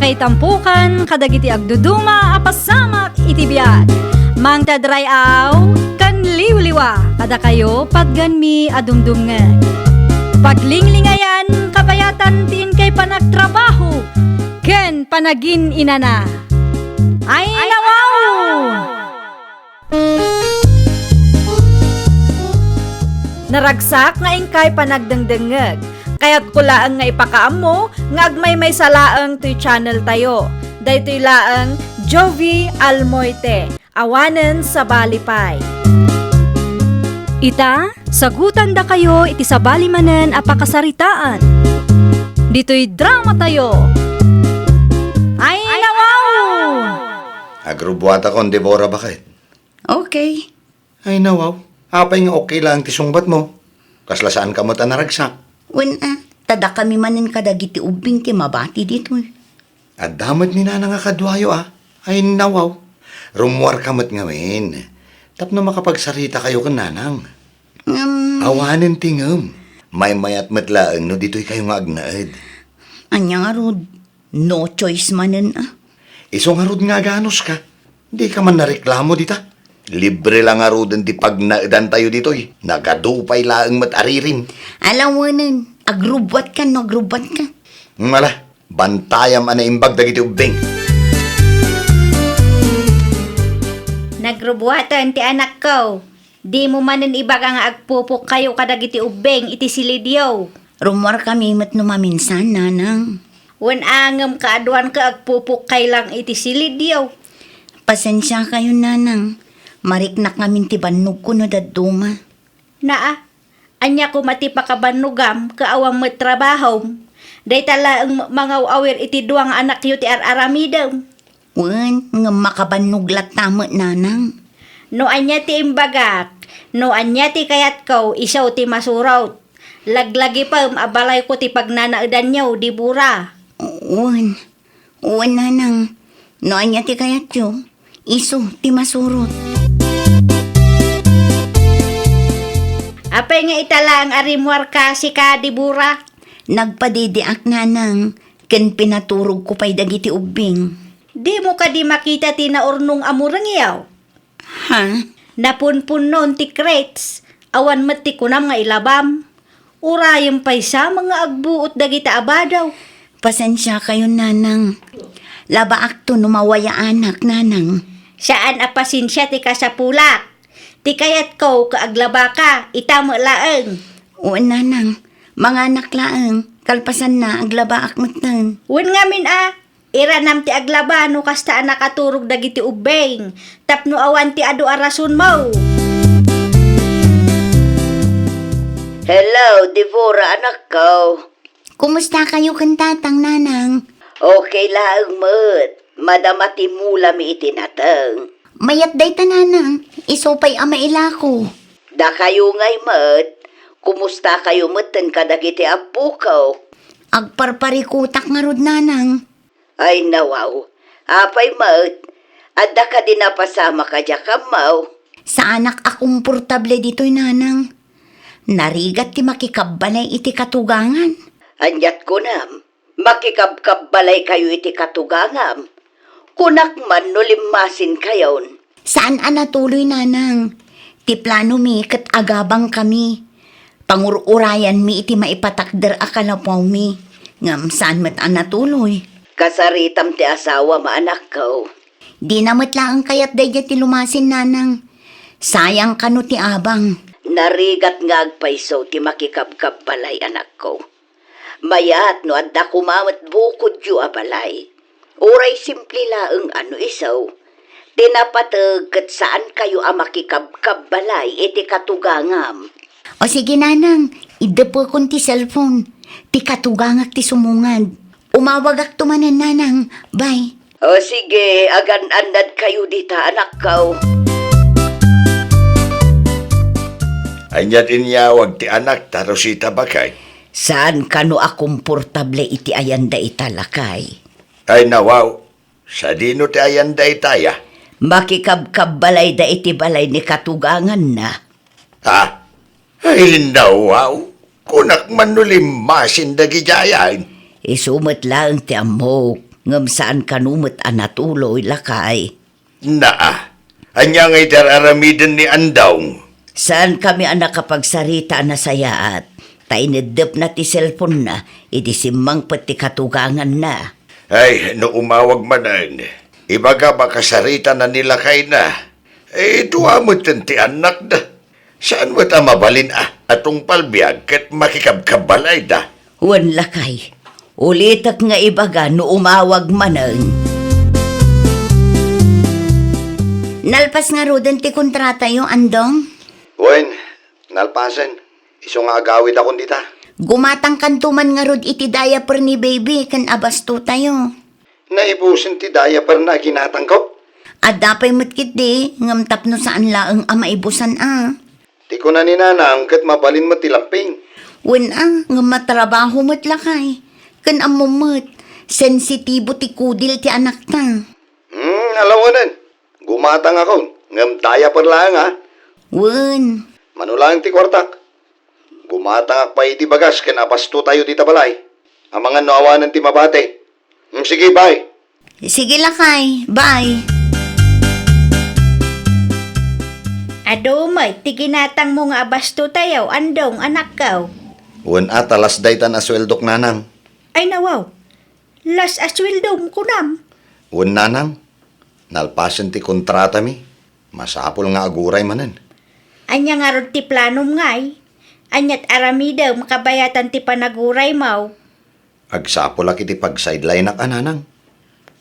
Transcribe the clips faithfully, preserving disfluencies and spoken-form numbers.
Itampukan kadagiti agduduma a pasamak iti biag. Mangted ray-aw ken liwliwa kadakayo patgenmi a dumdumngeg. Paglinglingayan, kabayatan ti inkay panagtrabaho ken panagin-inana. Ay, nawaw! Naragsak nga inkay panagdengdengngeg. Kayatko laeng nga ipakaammo nga agmaymaysa laeng toy channel tayo. Daytoy laeng Jovi Almoite, awanen sabali pay. Ita, sagutandakayo iti sabali manen a pakasaritaan. Ditoy drama tayo. Ay, nawaw! Agrubbuatakon, Deborah, baket. Okay. Ay, nawaw. Apay nga okay lang ti sungbatmo? Kasla saanka met a naragsak? Wen, a, ta dakami manen kadagiti ubbing ti mabati ditoy. Adda met ni Nanang a kaduayo, a. Ay, nawaw. Rummuarka met ngamin. Tapno makapagsaritakayo ken Nanang. Ngem awanen ti ngem. Maymayat met laeng no ditoykayo nga agnaed. Ania ngarud? No choice manen, a. Isu ngarud nga aganuska. Dika man nareklamo dita. Libre la ngaruden ti pagnaedantayo ditoy. Nagadu pay laeng met a ririm. Ala wenen, agrubbuatkan no agrubbuatka. Ala, bantayam a naimbag dagiti ubbing. Nagrubbuaten ti anakko. Dimo manen ibaga nga agpupokkayo kadagiti ubbing iti silidyo. Rummuarkami met no maminsan, Nanang. Wen a, ngem kaaduanka agpupokkay lang iti silidyo. Pasensiakayon, Nanang. Mariknak ngamin ti bannogko no dadduma. Naa, ania koma ti pakabannogam ket awan met trabahom? Dayta laeng mangaw-awir iti dua nga anakyo ti ar-aramidem. Wen, ngem makabannog latta met, Nanang. No ania ti imbagak, no ania ti kayatko, isu ti masurot. Laglagipem a balayko ti pagnanaedanyo, Debora. Wen, wen, Nanang. No ania ti kayatyo, isu ti masurot. Apay nga ita laeng a rimmuarka, sika, Debora? Nagpadidiak, Nanang, ken pinaturogko pay dagiti ubbing. Dimo kadi makita ti naurnong a murengyo? Ha? Napunpunnon ti crates, awan met ti kunam nga ilabam. Urayem pay sa nga agbuot dagita a badaw. Pasensiakayon, Nanang. Labaakto no mawayaanak, Nanang. Saan a pasensia ti kasapulak. Ti kayatko ket aglabaka, ita met laeng. Wen, Nanang. Manganak laeng, kalpasanna, aglabaak metten. Wen ngamin a, iranam ti aglaba no kasta a nakaturog dagiti ubbing, tapno awan ti adu a rasonmo. Hello, Debora, anakko. Kumustakayo ken tatang, Nanang? Okay laeng met. Madama ti mulami iti nateng. Mayat dayta, Nanang. Isu pay a mailako. Dakayo ngay met, kumustakayo metten kadagiti appoko? Agparparikutak ngarud, Nanang. Ay, nawaw. Apay met, adda kadi napasamak a diak ammo? Saanak a komportable ditoy, Nanang. Narigat ti makikabbalay iti katugangan. Aniat kunam, makikabkabbalaykayo iti katugangam? Kunak man no limmasinkayon. Saan a natuloy, Nanang. Ti planomi ket agabangkami. Pangur-urayanmi iti maipatakder a kalapawmi, ngem saan met a natuloy. Kasaritam ti asawam, anakko. Dina met laeng kayat daydiay ti lumasin, Nanang. Sayang kano ti abang. Narigat nga agpayso ti makikabkabbalay, anakko. Mayat no adda koma met bukodyo a balay. Uray simple laeng a no isu, ti napateg ket saankayo a makikabkabbalay iti katugangam. O sige, Nanang, iddepekon ti cellphone. Ti katugangak ti sumungad. Umawagakto manen, Nanang. Bye. O sige, agan-annadkayo dita, anakko. Aniat inyawag ti anakta, Rosita, baket? Saan kano a komportable iti ayan dayta, lakay. Ay, nawaw. Sadino ti ayan daytaya? Makikabkabbalayda iti balay ni katuganganna. Ha? Ay, nawaw. Kunak man no limmasin dagidiay. Isu met laeng ti ammok. Ngem saan kano met a natuloy, lakay. Naa, ania ngay ti ar-aramiden ni Andong? Saan kami a nakapagsarita a nasayaat, ta ineddepna ti cellphone-na idi simmangpet ti katuganganna. Ay, no umawag manen, ibaga a kasaritana ni lakayna. Eh, dua metten ti annakda. Saan met a mabalin a, a tungpal biag ket makikabkabbalayda? Wen, lakay, ulitek nga ibaga no umawag manen. Nalpas ngaruden ti kontratayo, Andong? Wen, nalpasen. Isu nga agawidakon dita. Gumatangkanto man ngarud iti diaper ni baby ken abastotayo. Naibusen ti diaper-na a ginatangko? Adda pay met ketdi, ngem tapno saan laeng a maibusan a. Ti kuna ni nanang ket mabalin met ti lamping. Wen a, ngem matrabaho met lakay. Ken ammom met, sensitibo ti kudil ti anakta. Hmm, alawanen. Gumatangakon, ngem diaper laeng a. Wen. Mano laeng ti kuartak? Gumatangak pay iti bagas ken abastotayo dita balay. Amangan no awanen ti mabati. Mm, sige, bye. Sige, lakay. Bye. Adu met ti ginatangmo nga abastotayo, Andong, anakko. Wen a, ta las daytan a sueldok, nanang. Ay, nawaw. Las a sueldom, kunam? Wen, nanang. Nalpasen ti kontratami. Masapul nga aguray manen. Ania ngarud ti planom, ngay? Aniat aramidem kabayatan ti panaguraymo? Agsapulak iti pagsideline-ak a, nanang.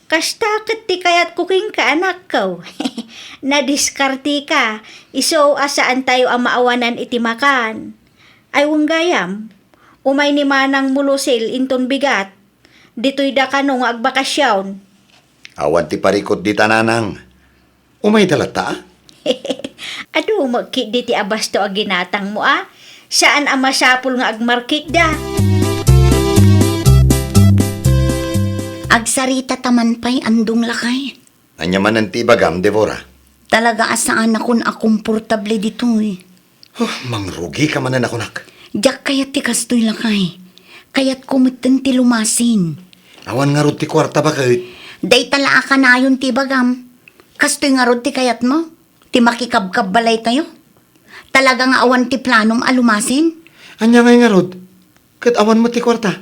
Kasta ket ti kayatko kenka, anakko. Nadiskarteka, isu a saantayo a maawanan iti makan. Ay, wen gayam, umay ni Manangmo Lucille inton bigat. Ditoyda kano nga agbakasyon. Awan ti parikut dita, nanang. Umayda latta a? Adu met ketdi ti abasto a ginatangmo a. Saan a masapul nga agmarketda. Agsarita ta man pay, Andong, lakay. Ania manen ti ibagam, Devora? Talaga a saanakon a komportable ditoy. Huh, mangrugika manen a kunak. Diak kayat ti kastoy, lakay. Kayatko metten ti lumasin. Awan ngarud ti kuarta, baket? Dayta la a kanayon ti ibagam. Kastoy ngarud ti kayatmo? Ti makikabkabbalaytayo? Talaga nga awan ti planom a lumasin? Ania ngay ngarud? Ket awan met ti kuarta.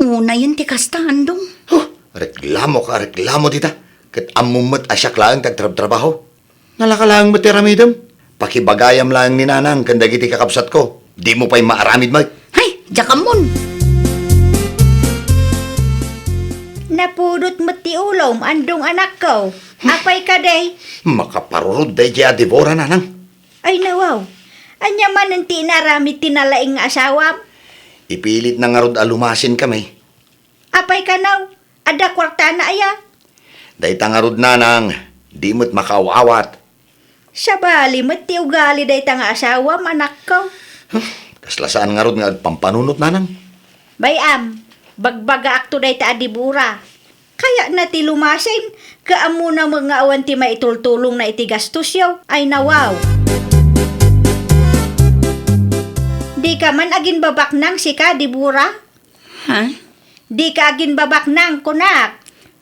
Unayen ti kasta, Andong. Huh! Reklamo ka, reklamo dita. Ket ammom met a siak laeng ti agtrabtrabaho. Nalaka laeng met ti aramidem. Pakibagayam laeng ni Nanang ken dagiti kakabsatko. Dimo pay maaramid met. Hay, diak ammon. Napudot met ti ulom, Andong, anakko. Apay kadi? Makaparurod daydiay a Devora, Nanang. Ay, nawaw. Ania manen ti inaramid ti nalaing nga asawam? Ipilitna ngarud a lumasin kami. Apay kano? Adda kuartana aya? Dayta ngarud, Nanang, di met makaaw-awat. Sabali met ti ugali dayta nga asawam, anakko. Huh, kasla saan ngarud nga agpampanunot, Nanang. Bay-am, bagbagaakto dayta a Devora. Kayatna ti lumasin, ket ammona met nga awan ti maitultulongna iti gastosyo. Ay, nawaw. Dika man aginbabaknang, sika, Devora? Ha? Dika aginbabaknang, kunak.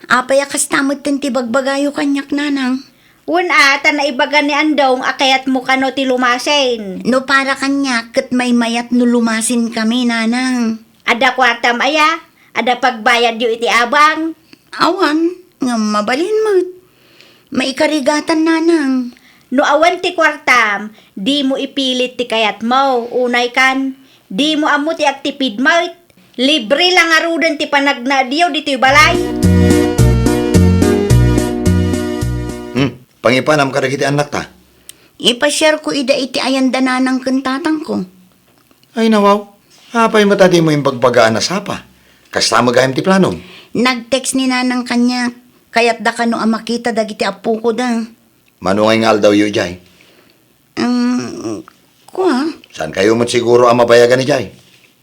Apay a kasta metten ti bagbagayo kaniak, Nanang? Wen a, ta naibaga ni Andong a kayatmo kano ti lumasin. No para kaniak, ket maymayat no lumasinkami, Nanang. Adda kuartam aya? Adda pagbayadyo iti abang? Awan, ngem mabalin met. Maikarigatan, Nanang. No awan ti kuartam, dimo ipilit ti kayatmo, unay kan, dimo ammo ti agtipid met. Libre la ngaruden ti panagnaedyo ditoy balay. Hmm, pangipanam kadagiti annakta? Ipasiarko ida iti ayanda nanang ken tatangko. Ay, nawaw. Apay met a dimo imbagbaga a nasapa? Kasta met gayam ti planom? Nag-text ni Nanang kaniak. Kayatda kano a makita dagiti appokoda. Mano ngay nga aldawyo idiay? Em, kua? Saankayo met siguro a mabayagan idiay?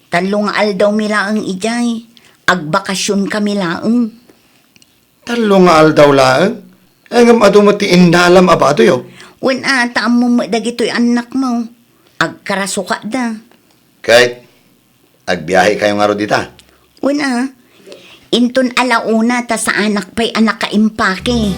Tallo nga aldawmi laeng idiay. Agbakasionkami laeng. Tallo nga aldaw laeng? Ngem adu met ti innalam a badoyo. Wen a, ta ammom met dagitoy annakmo. Agkarasukada. Ket, agbiahekayo ngarud ita? Wen a, Inton ala una ta saanak pay a nakaimpake.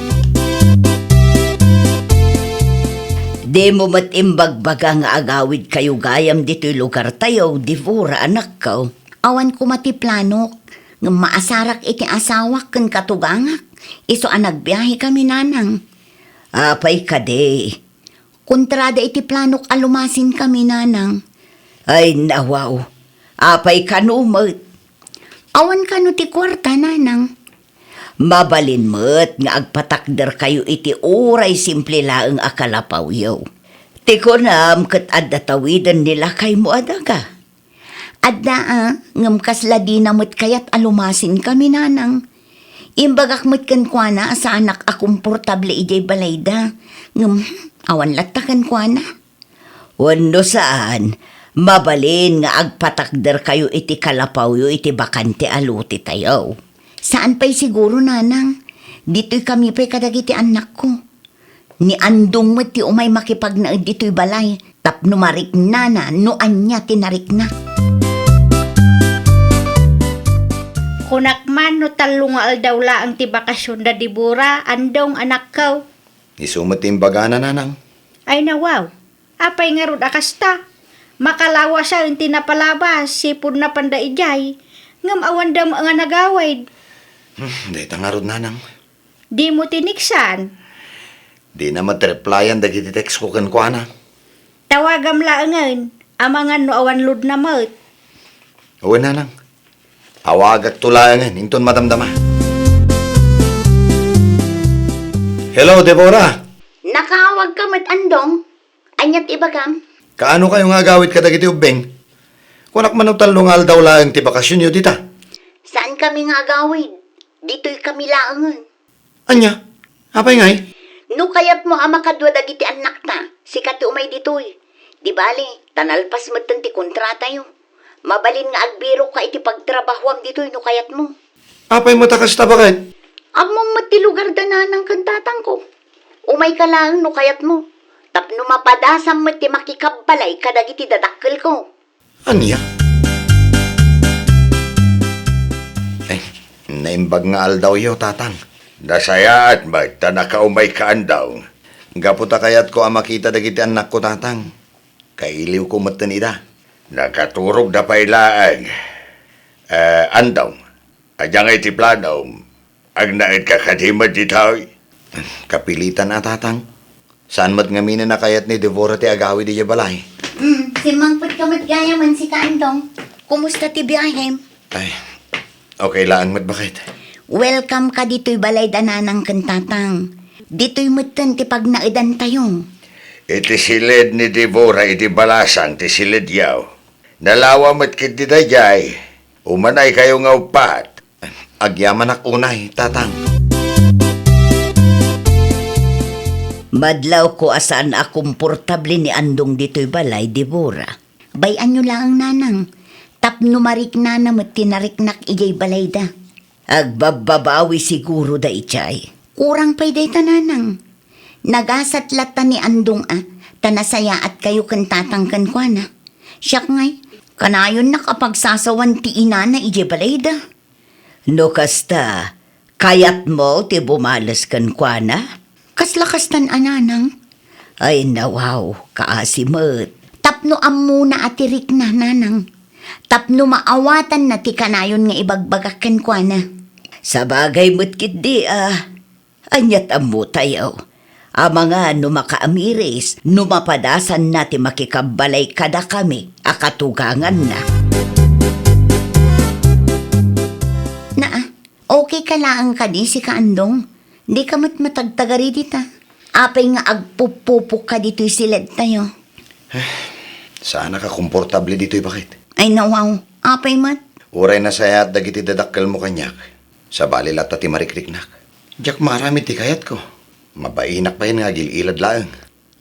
Dimo met imbagbaga nga agawidkayo gayam ditoy lugartayo, Debora, anakko. Awan koma ti planok, ngem maasarak iti asawak ken katugangak, isu a nagbiahekami, nanang. Apay kadi? Kontrada iti planok a lumasinkami, nanang. Ay, nawaw. Apay kano met? Awan kano ti kuarta, nanang. Mabalin met nga agpatakderkayo iti uray simple laeng a kalapawyo. Ti kunam ket adda tawiden ni lakaymo a daga. Adda a, ngem kasla dina met kayat a lumasinkami, nanang. Imbagak met kenkuana a saanak a komportable idiay balayda. Ngem, awan latta kenkuana. Wenno saan, mabalin nga agpatakderkayo iti kalapawyo iti bakante a lotetayo. Saan pay siguro, nanang. Ditoykami pay kadagiti annakko. Ni Andong met ti umay makipagnaed ditoy balay tapno mariknana no ania ti narikna. Kunak man no tallo nga aldaw laeng ti bakasion da Debora, Andong, anakko. Isu met ti imbagana, nanang. Ay nawaw, apay ngarud a kasta? Makalawasen ti napalabas, sipud napanda idiay, ngem awan da nga nagawid. Hmm, dayta ngarud, nanang. Dimo tiniksan? Dina met replyan dagiti text ko kenkuana. Tawagam laengen, amangan no awan loadna met. Wen, nanang. Awagakto laengen inton madamdama. Hello, Debora. Nakaawagka met, Andong. Ania ti ibagam? Kaano kayo nga agawid kadagiti ubbing? Kunak man no tallo nga aldaw laeng ti bakasionyo dita. Saankami nga agawid. Ditoykami laengen. Ania? Apay ngay? No kayatmo a makadua dagiti annakta, sika ti umay ditoy. Di bali, ta nalpas metten ti kontratayo. Mabalin nga agbirokka iti pagtrabahoam ditoy no kayatmo. Apay met a kasta, baket? Ammom met ti lugar da nanang ken tatangko. Umayka laeng no kayatmo. Tapno mapadasam met ti makikabbalay kadagiti dadakkelko. Ania? Eh, naimbag nga aldawyo, Tatang. Nasayaat met ta nakaumayka, Andong. Gapu ta kayatko a makita dagiti annakko, Tatang. Kailiwko metten ida. Nakaturogda pay laeng. Eh, Andong, ania ngay ti planom? Agnaedka kadi met ditoy? Kapilitan a, Tatang. Saan met ngamin a kayat ni Debora ti agawid idiay balay. Mm, simmangpetka met gayamen, sika, Andong. Kumusta ti biahem? Ay, okay laeng met, baket. Welcome ka ditoy balay da nanang ken tatang. Ditoy metten ti pagnaedantayo. Iti siled ni Debora iti balasang ti siledyo. Nalawa met ketdi daydiay. Umanaykayo nga uppat. Agyamanak unay, Tatang. Madlawko a saan a komportable ni Andong ditoy balay, Debora. Bay-anyo laeng, Nanang, tapno mariknana met ti nariknak idiay balayda. Agbabbabawi siguro daydiay. Kurang pay dayta, Nanang. Nagasat latta ni Andong a, ta nasayaatkayo ken Tatang kenkuana. Siak ngay, kanayonnak a pagsasawan ti inana idiay balayda. No kasta, kayatmo ti bumales kenkuana? Kasla kastan a, Nanang. Ay, nawaw, kaasi met. Tapno ammona a ti rikna, Nanang. Tapno maawatanna ti kanayon nga ibagbagak kenkuana. Sabagay met ketdi a. Ania't ammotayo? Amangan no makaamiris, no mapadasanna ti makikabbalay kadakami a katuganganna. Naa, okay ka laeng kadi, sika Andong? Dika met matagtagari dita. Apay nga agpupupok ka ditoy siledtayo? Saanak a komportable ditoy, baket. Ay, nawaw. Apay met? Uray nasayaat dagiti dadakkelmo kaniak. Sabali latta ti marikriknak. Diak maaramid ti kayatko. Mabainak payen nga agil-ilad laeng.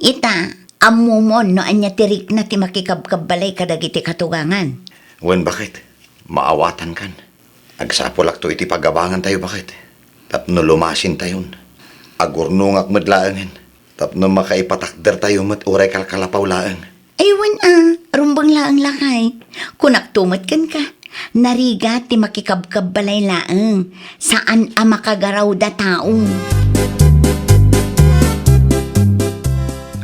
Ita, ammomon no ania ti rikna ti makikabkabbalay kadagiti katugangan. Wen, baket, maawatankan. Agsapulakto iti pagabangantayo, baket, tapno lumasintayon. Agurnongak met laengen, tapno makaipatakdertayo met uray kalkalapaw laeng. Ay, wen a, rumbeng laeng lakay. Kunakto met kenka, Narigat ti makikabkabbalay laeng, saan a makagaraw da tao.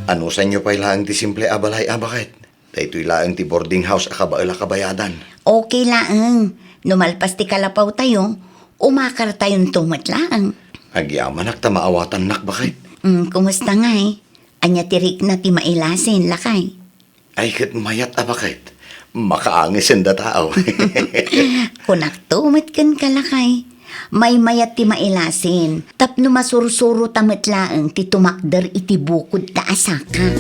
Anusanyo pay laeng ti simple a balay a baket? Daytoy laeng ti boarding house a kabael a kabayadan. Okay laeng. No malpas ti kalapawtayo, umakartayonto met laeng. Agyamanak ta maawatannak, baket. Mm, kumusta ngay? Ania ti rikna ti mailasin, lakay? Ay, ket mayat a baket. Makaangisen da tao. Kunakto met kenka, lakay. Maymayat ti mailasin, tapno masursuro ta met laeng ti tumakder iti bukod ta a saka.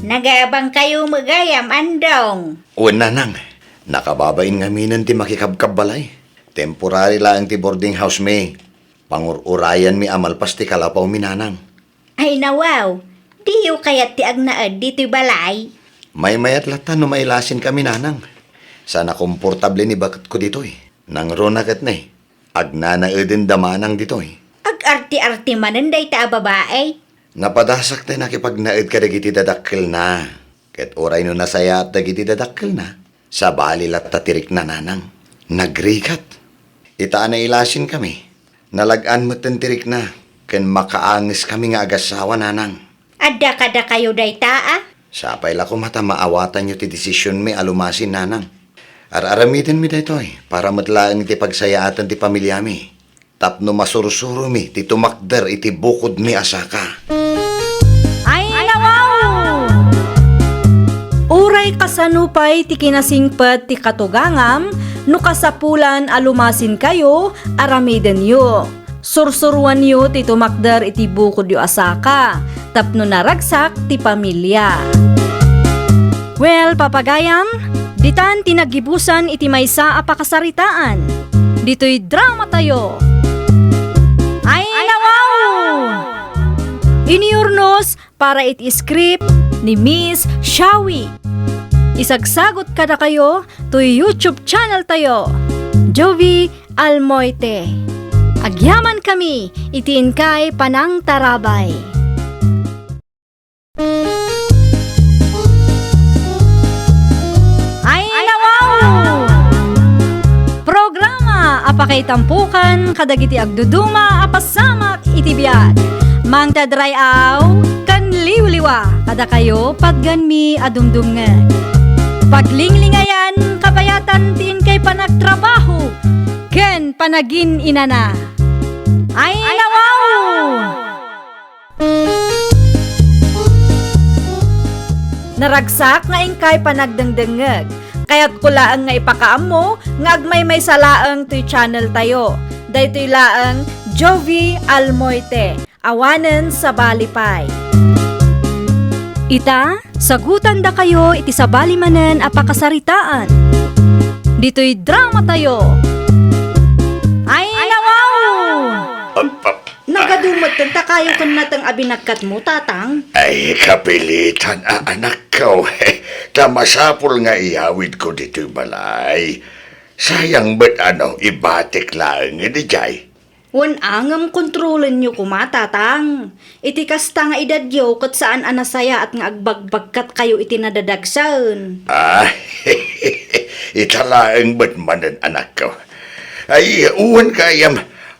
Nagabangkayo met gayam, Andong. Wen, nanang, nakababain ngaminen ti makikabkabbalay. Temporary laeng ti boarding house mi. Pangur-urayanmi a malpas ti kalapawmi, nanang. Ay, nawaw, diyo kayat ti agnaed ditoy balay? Maymayat latta no mailasin kami, nanang. Saan a komportable ni baketko ditoy. Nangruna ket ne, agnanaeden da manang ditoy. Agarte-arte manen dayta a babai. Napadasak ti nakipagnaed kadagiti dadakkelna. Ket uray no nasayaat dagiti dadakkelna, sabali latta ti rikna, nanang. Nagrigat. Ita a nailasinkami, nalag-an metten ti rikna, ken makaangiskami nga agassawa, nanang. Adda kadakayo dayta a? Sapay la koma ta maawatanyo ti desisionmi a lumasin, nanang. Ar-aramidenmi daytoy para met laeng iti pagsayaatan ti pamiliami. Tapno masursuromi ti tumakder iti bukodmi a saka. Ay, nawaw! Uray kasano pay ti kinasingpet ti katugangam, no kasapulan a lumasinkayo, aramidenyo. Sursuroanyo ti tumakder iti bukodyo a saka. Tapno naragsak ti pamilia. Well, papagayam, ditan ti naggibusan iti maysa a pakasaritaan. Ditoy dramatayo. Ay, nawaw! Iniurnos para iti script ni Miss Shawi. Isagsagot kadakayo toy YouTube channel tayo, Jovie Almoite. Agyamankami iti inkay panangtarabay. Ay, nawaw! Programa a pakaitampukan kadagiti agduduma a pasamak iti biag. Mangted ray-aw ken liwliwa kadakayo patgenmi a dumdumngeg. Paglinglingayan, kabayatan ti inkay panagtrabaho ken panagin-inana. Ay, nawaw! Naragsak nga inkay panagdengdengngeg. Kayatko laeng nga ipakaammo nga agmaymaysa laeng toy channel tayo. Daytoy laeng Jovie Almoite, awanen sabali pay. Ita, sagutandakayo iti sabali manen a pakasaritaan. Ditoy dramatayo. Ay, nawaw! Nagadu metten ta kayo ken nateng a binagkatmo, Tatang. Ay, kapilitan a anakko. Ta masapul nga iyawidko ditoy balay. Sayang met a no ibatik laeng idiay. Wen a ngem kontrolenyo koma, Tatang. Iti kasta nga edadyo ket saan a nasayaat nga agbagbagkatkayo iti nadadagsen. Ah, ita laeng met manen, anakko. Ay, wen gayam,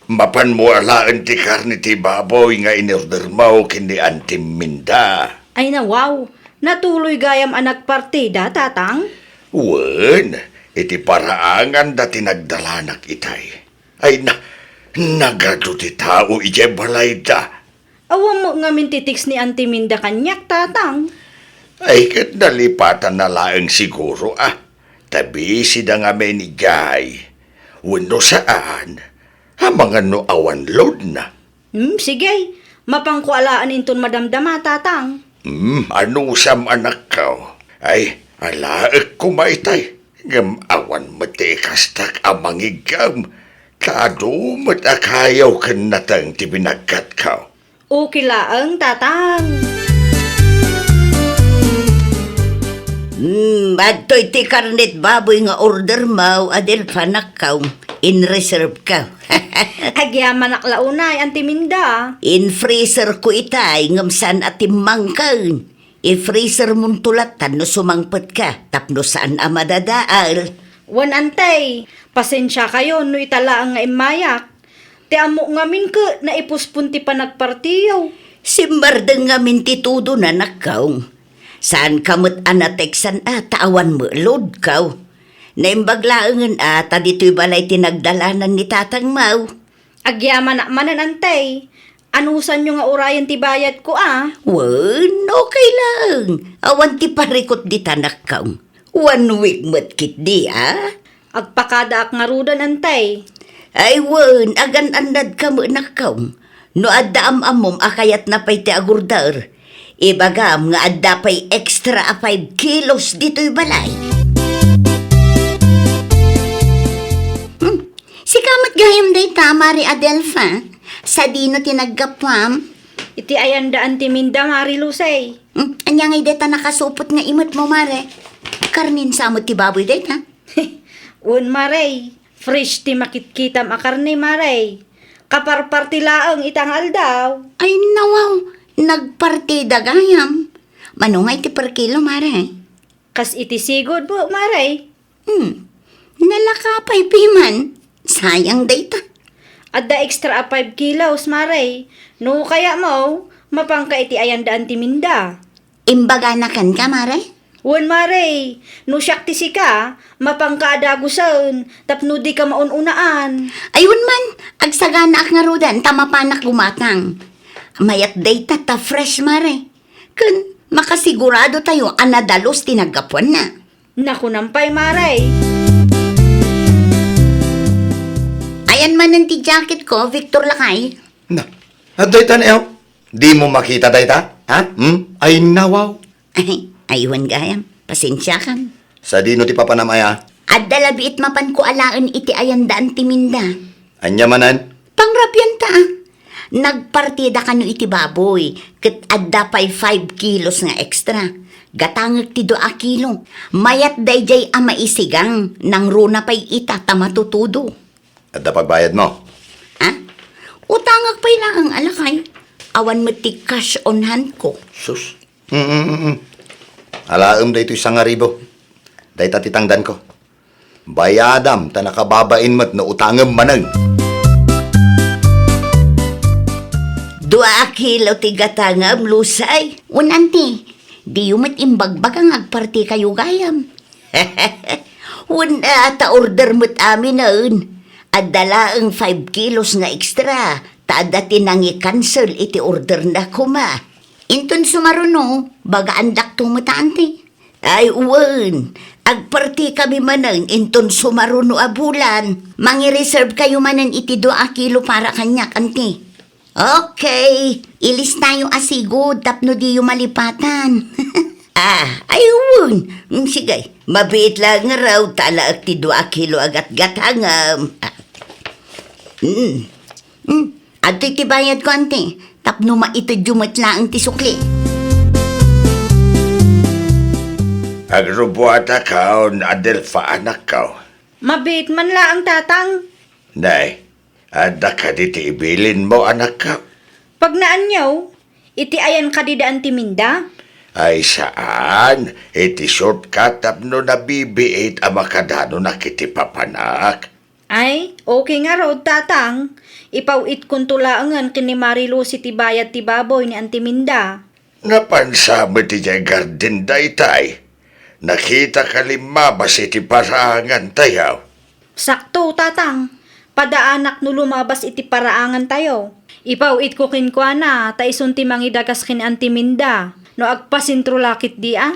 mapanmo alaen ti karne ti baboy nga inordermo ken ni Auntie Minda. Ay, nawaw, natuloy gayam a nagpartida, Tatang? Wen, iti paraanganda ti nagdalanak itay. Ay na, nagadu ti tao idiay balayda. Awan met ngamin ti text ni Auntie Minda kaniak, Tatang. Ay, ket nalipatanna laeng siguro, a. Ta busy da ngamin idiay. Wenno saan, amangan no awan loadna. Hmm, sige. Mapanko alaen inton madamdama, Tatang. Hmm, anusam, anakko. Ay, alaek koma itay. Ngem awan met ti ikastak a mangiggem. Ta adu met a kayo ken nateng ti binagkatko. Okay laeng, Tatang. Hmm, adtoy ti karnet baboy nga ordermo, Adelfa, anakko. In-reserve ko. Agyamanak la unay, Auntie Minda. In-freezer ko itay, ngem saan a timmangken. I-freezer monto lattan no sumangpetka tapno saan a madadaal. Wen, Antay, pasensiakayon no ita laeng nga immayak. Ti ammok ngamin ket naipuspon ti panagpartiyo. Simmardeng ngamin ti tudo, Nakkaw. Saanka met a nateksan a ta awan met loadkaw. Naimbag laengen a ta ditoy balay ti nagdalanan ni tatangmaw. Agyamanak manen, Antay. Anusanyo nga urayen ti bayadko a? Wen, okay laeng. Awan ti parikut dita, Nakkaw. One week met ketdi a? Agpakadaak ngaruden, Antay. Ay wen, agan-annadka met, Nakkaw. No adda am-ammom a kayatna pay ti agurder, ibagam nga adda pay extra a five kilos ditoy balay. Hmm. Sika met gayam dayta, Mari Adelfa. Sadino ti naggapuam? Iti ayan da Anti Minda, Mari Lucy. Hmm. Ania ngay dayta nakasupot nga imetmo, Mare? Karnen sa met ti baboy dayta? Wen, Mare. Fresh ti makitkitam a karne, Mare. Kaparparti laeng ita nga aldaw. Ay, nawaw. Nagpartida gayam. Mano ngay ti per kilo, Mare? Kas iti sigud, Mare. Hmm. Nalaka pay piman. Sayang dayta. Adda extra a five kilos, Mare. No kayatmo, mapanka iti ayan da Anti Minda. Imbagana kenka, Mare? Wen, Mare. No siak ti sika, mapanka a dagusen, tapno dika maun-unaan. Ay, wen man, agsaganaak ngaruden, ta mapanak gumatang. Mayat dayta ta fresh, Mare. Ken, makasigurado tayo a nadalus ti naggapuanna. Nakunam pay, Mare. Ayan manen ti jacket ko, Victor lakay. Na, adda ita, Neo? Dimo makita dayta? Ha? Hmm? Ay, nawaw. Ay, aywan gayam. Pasensiakan. Sadino ti papanam aya? Adda labiit mapanko alaen iti ayan da Anti Minda. Ania manen? Pangrabianta a. Nagpartida kano iti baboy, ket adda pay five kilos nga extra. Gatangek ti dua a kilo. Mayat daydiay a maisigang, nangruna pay ita ta matutudo. Adda pagbayadmo? Ha? Utangek pay laeng a lakay. Awan met ti cash on hand ko. Sus. Mm, mm, mm, mm. Alaem daytoy sangaribu. Dayta ti tangdanko. Bayadam ta nakababain met no utangem manen. Dua a kilo ti gatangem, Lusay. Wen, Anti, diyo met imbagbaga nga agpartikayo gayam. Wen, a, ta order met aminen. Adda laeng five kilos nga extra, ta adda ti nangi-cancel iti order na koma. Inton sumaruno, bagaandakto met, Anti. Ay, wen. Agpartikami manen inton sumaruno a bulan. Mangi-reserve kayo manen iti dua a kilo para kaniak, Anti. Okay, ilistayo a sigud tapno diyo malipatan. Ah, ay, wen. Mm, sige, mabiit laeng ngarud ta alaek ti dua a kilo a gatgatangem. Ah. Mm. Mm. Adtoy ti bayadko, Anti, tapno maitedyo met laeng ti sukli. Agrubuatakon, Adelfa, anakko. Mabiit man laeng, Tatang. Nay, adda kadi ti ibilinmo, anakko? Pagnaanyo, iti ayan kadi da Anti Minda? Ay, saan. Iti shortcut tapno nabibiit a makadanonak iti papanak. Ay, okay ngarud, Tatang. Ipaw-itkonto laengen ken ni Mari Lucy ti bayad ti baboy ni Anti Minda. Napansa met idiay garden daytay. Nakitaka limmabas iti paraangantayo. Sakto, Tatang. Padaanak no lumabas iti paraangantayo. Ipaw-itko kenkuana, ta isun ti mangidagas ken Anti Minda. No agpasentro la ketdi a?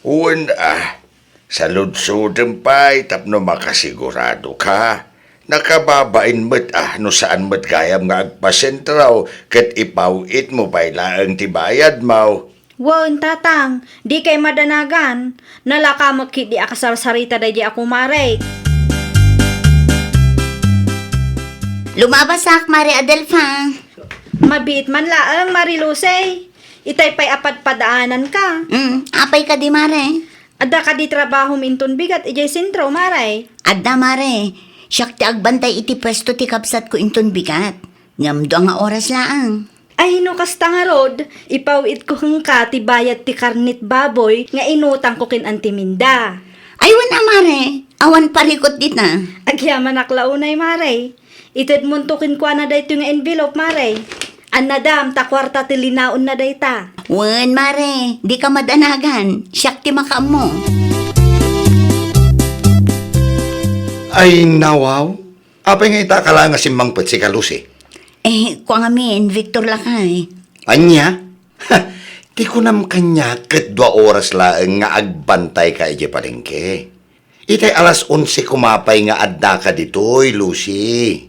Wen a, saludsodem pay tapno makasiguradoka. Nakababain met a no saan met gayam nga agpasentro ket ipaw-itmo pay laeng ti bayadmo. Wen, Tatang, dikay madanagan. Nalaka met ketdi a kasarsarita daydiay a kumarek. Lumabasak, Mari Adelfa. Mabiit man laeng, Mari Lucy. Itay pay a padpadaananka. Mm, apay kadi, Mare? Adda kadi trabahom inton bigat idiay sentro, Mare? Adda, Mare. Siak ti agbantay iti puesto ti kabsatko inton bigat. Ngem dua nga oras laeng. Ay, no kasta ngarud, ipaw-itko kenka ti bayad ti karnit baboy nga inutangko ken Anti Minda. Ay, wen a, mare, awan parikut dita. Agyamanak la unay, mare. Itedmonto kenkuana daytoy nga envelope, mare. Annadam ta kuarta ti linaonna dayta. Wen, mare, dika madanagan. Siak ti makaammo. Ay, nawaw. Apay nga ita ka la nga simmangpet, sika Lucy? Eh, kua ngamin, Victor, lakay. Ania? Ti kunam kaniak ket dua oras laeng nga agbantayka idiay palengke. Itay alas onse koma pay nga addaka ditoy, Lucy.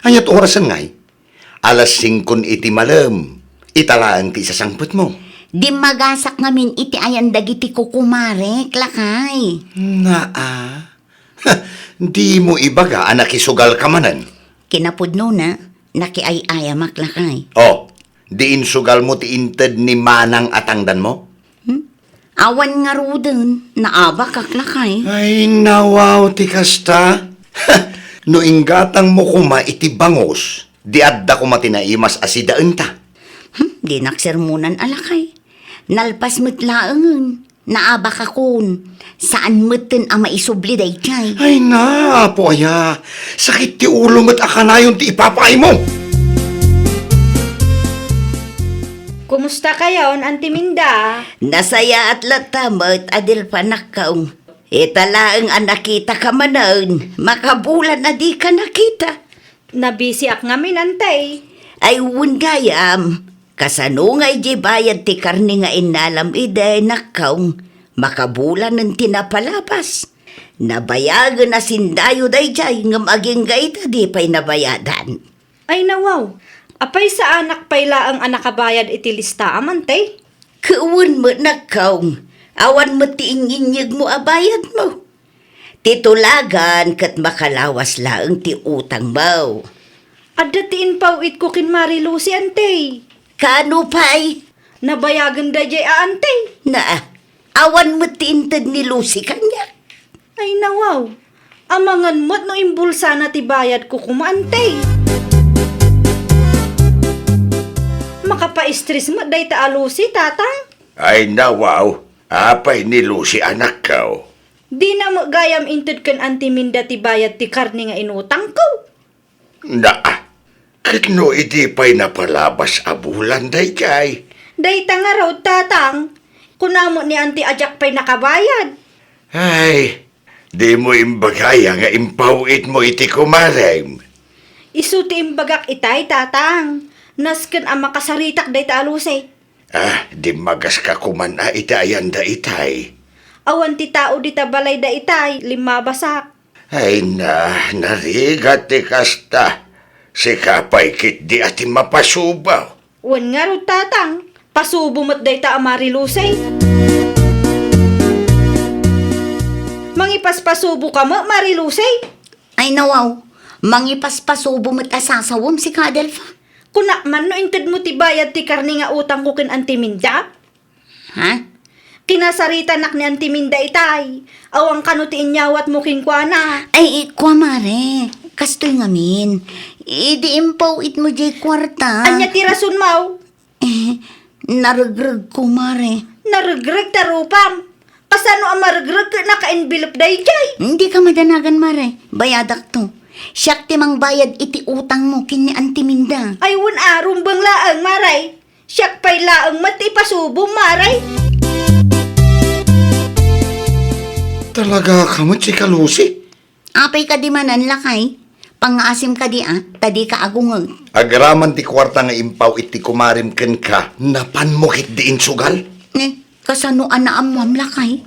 Aniat orasen ngay? Alas singkon iti malem. Ita laeng ti isasangpetmo. Dimmagasak ngamin iti ayan dagiti kukumarek, lakay. Naa. Dimo ibaga a nakisugalka manen? Kinapudnona, nakiay-ayamak, lakay. Oh, di insugalmo ti inted ni manang a tangdanmo? Hmm? Awan ngaruden, naabakak, lakay. Ay, nawaw ti kasta. No inggatangmo koma iti bangus, di adda koma ti naimas a sidaenta. Hmm, dinak sermonan a, lakay. Nalpas met laengen. Naabakakon, saan metten a maisubli daydiay. Ay na, Apo aya, sakit ti ulo met a kanayon ti ipapaaymo. Kumusta kayon, Anti Minda? Nasayaat latta met, Adelfa, nakkaw. Ita laeng a nakitaka manen, makabulan a dika nakita. Nabisiak ngamin, Anti. Ay, wen gayam. Kasano ngay diay bayad ti karne nga innalam idi, nakkaw? Makabulanen ti napalabas. Nabayagen a sindayo daydiay, ngem agingga ita, di pay nabayadan. Ay, nawaw. Apay, saanak pay laeng a nakabayad iti listaam, Anti? Ket wen met, nakkaw. Awan met ti inginyegmo a bayadmo. Ti tulagan ket makalawas laeng ti utangmo. Adda ti impaw-itko ken Mari Lucy, Anti. Kaano pay? Nabayagen daydiay a, Anti. Naa, awan met ti inted ni Lucy kaniak. Ay, nawaw. Amangan met no imbulsana ti bayadko koma, Anti. Makapaistres met dayta a Lucy, Tatang. Ay, nawaw. Apay ni Lucy, anakko? Dina met gayam inted ken Anti Minda ti bayad ti karne nga inutangko? Naa, ket no idi pay napalabas a bulan daydiay? Dayta ngarud, Tatang. Kuna met ni Anti a diak pay nakabayad. Ay, dimo imbagaya nga impaw-itmo iti kumarem. Isu ti imbagak itay, Tatang. Nasken a makasaritak dayta a Lucy. Ah, dimmagaska koman a iti ayanda itay. Awan ti tao dita balayda itay, limmabasak. Ay na, narigat ti kasta. Sika pay ketdi a ti mapasubo. Wen ngarud, Tatang, pasubo met dayta a Mari Lucy. Mangipaspasubo ka met, Mari Lucy? Ay, nawaw, mangipaspasubo met a sasawem, sika, Adelfa. Kunak man no intedmo ti bayad ti karne nga utangko ken Anti Minda? Ha? Kinasaritanak ni Anti Minda itay. Awan kano ti inyawatmo kenkuana. Ay, kua, mare. Kastoy ngamin. Idi impaw-itmo diay kuarta. Ania ti rasonmo? Eh, naregregko, mare. Naregreg ta rupam? Kasano a maregreg ket naka-envelope daydiay? Dika madanagan, mare. Bayadakto. Siak ti mangbayad iti utangmo ken ni Anti Minda. Ay, wen a, rumbeng laeng, mare. Siak pay laeng met ti ipasubom, mare. Talaga ka met, sika Lucy? Apay kadi manen, lakay? Pangngaasim kadi a, ta dika agungeg. Agraman ti kuarta nga impaw-it ti kumarem kenka, napanmo ketdi insugal? Ne, kasano a naammoam, lakay?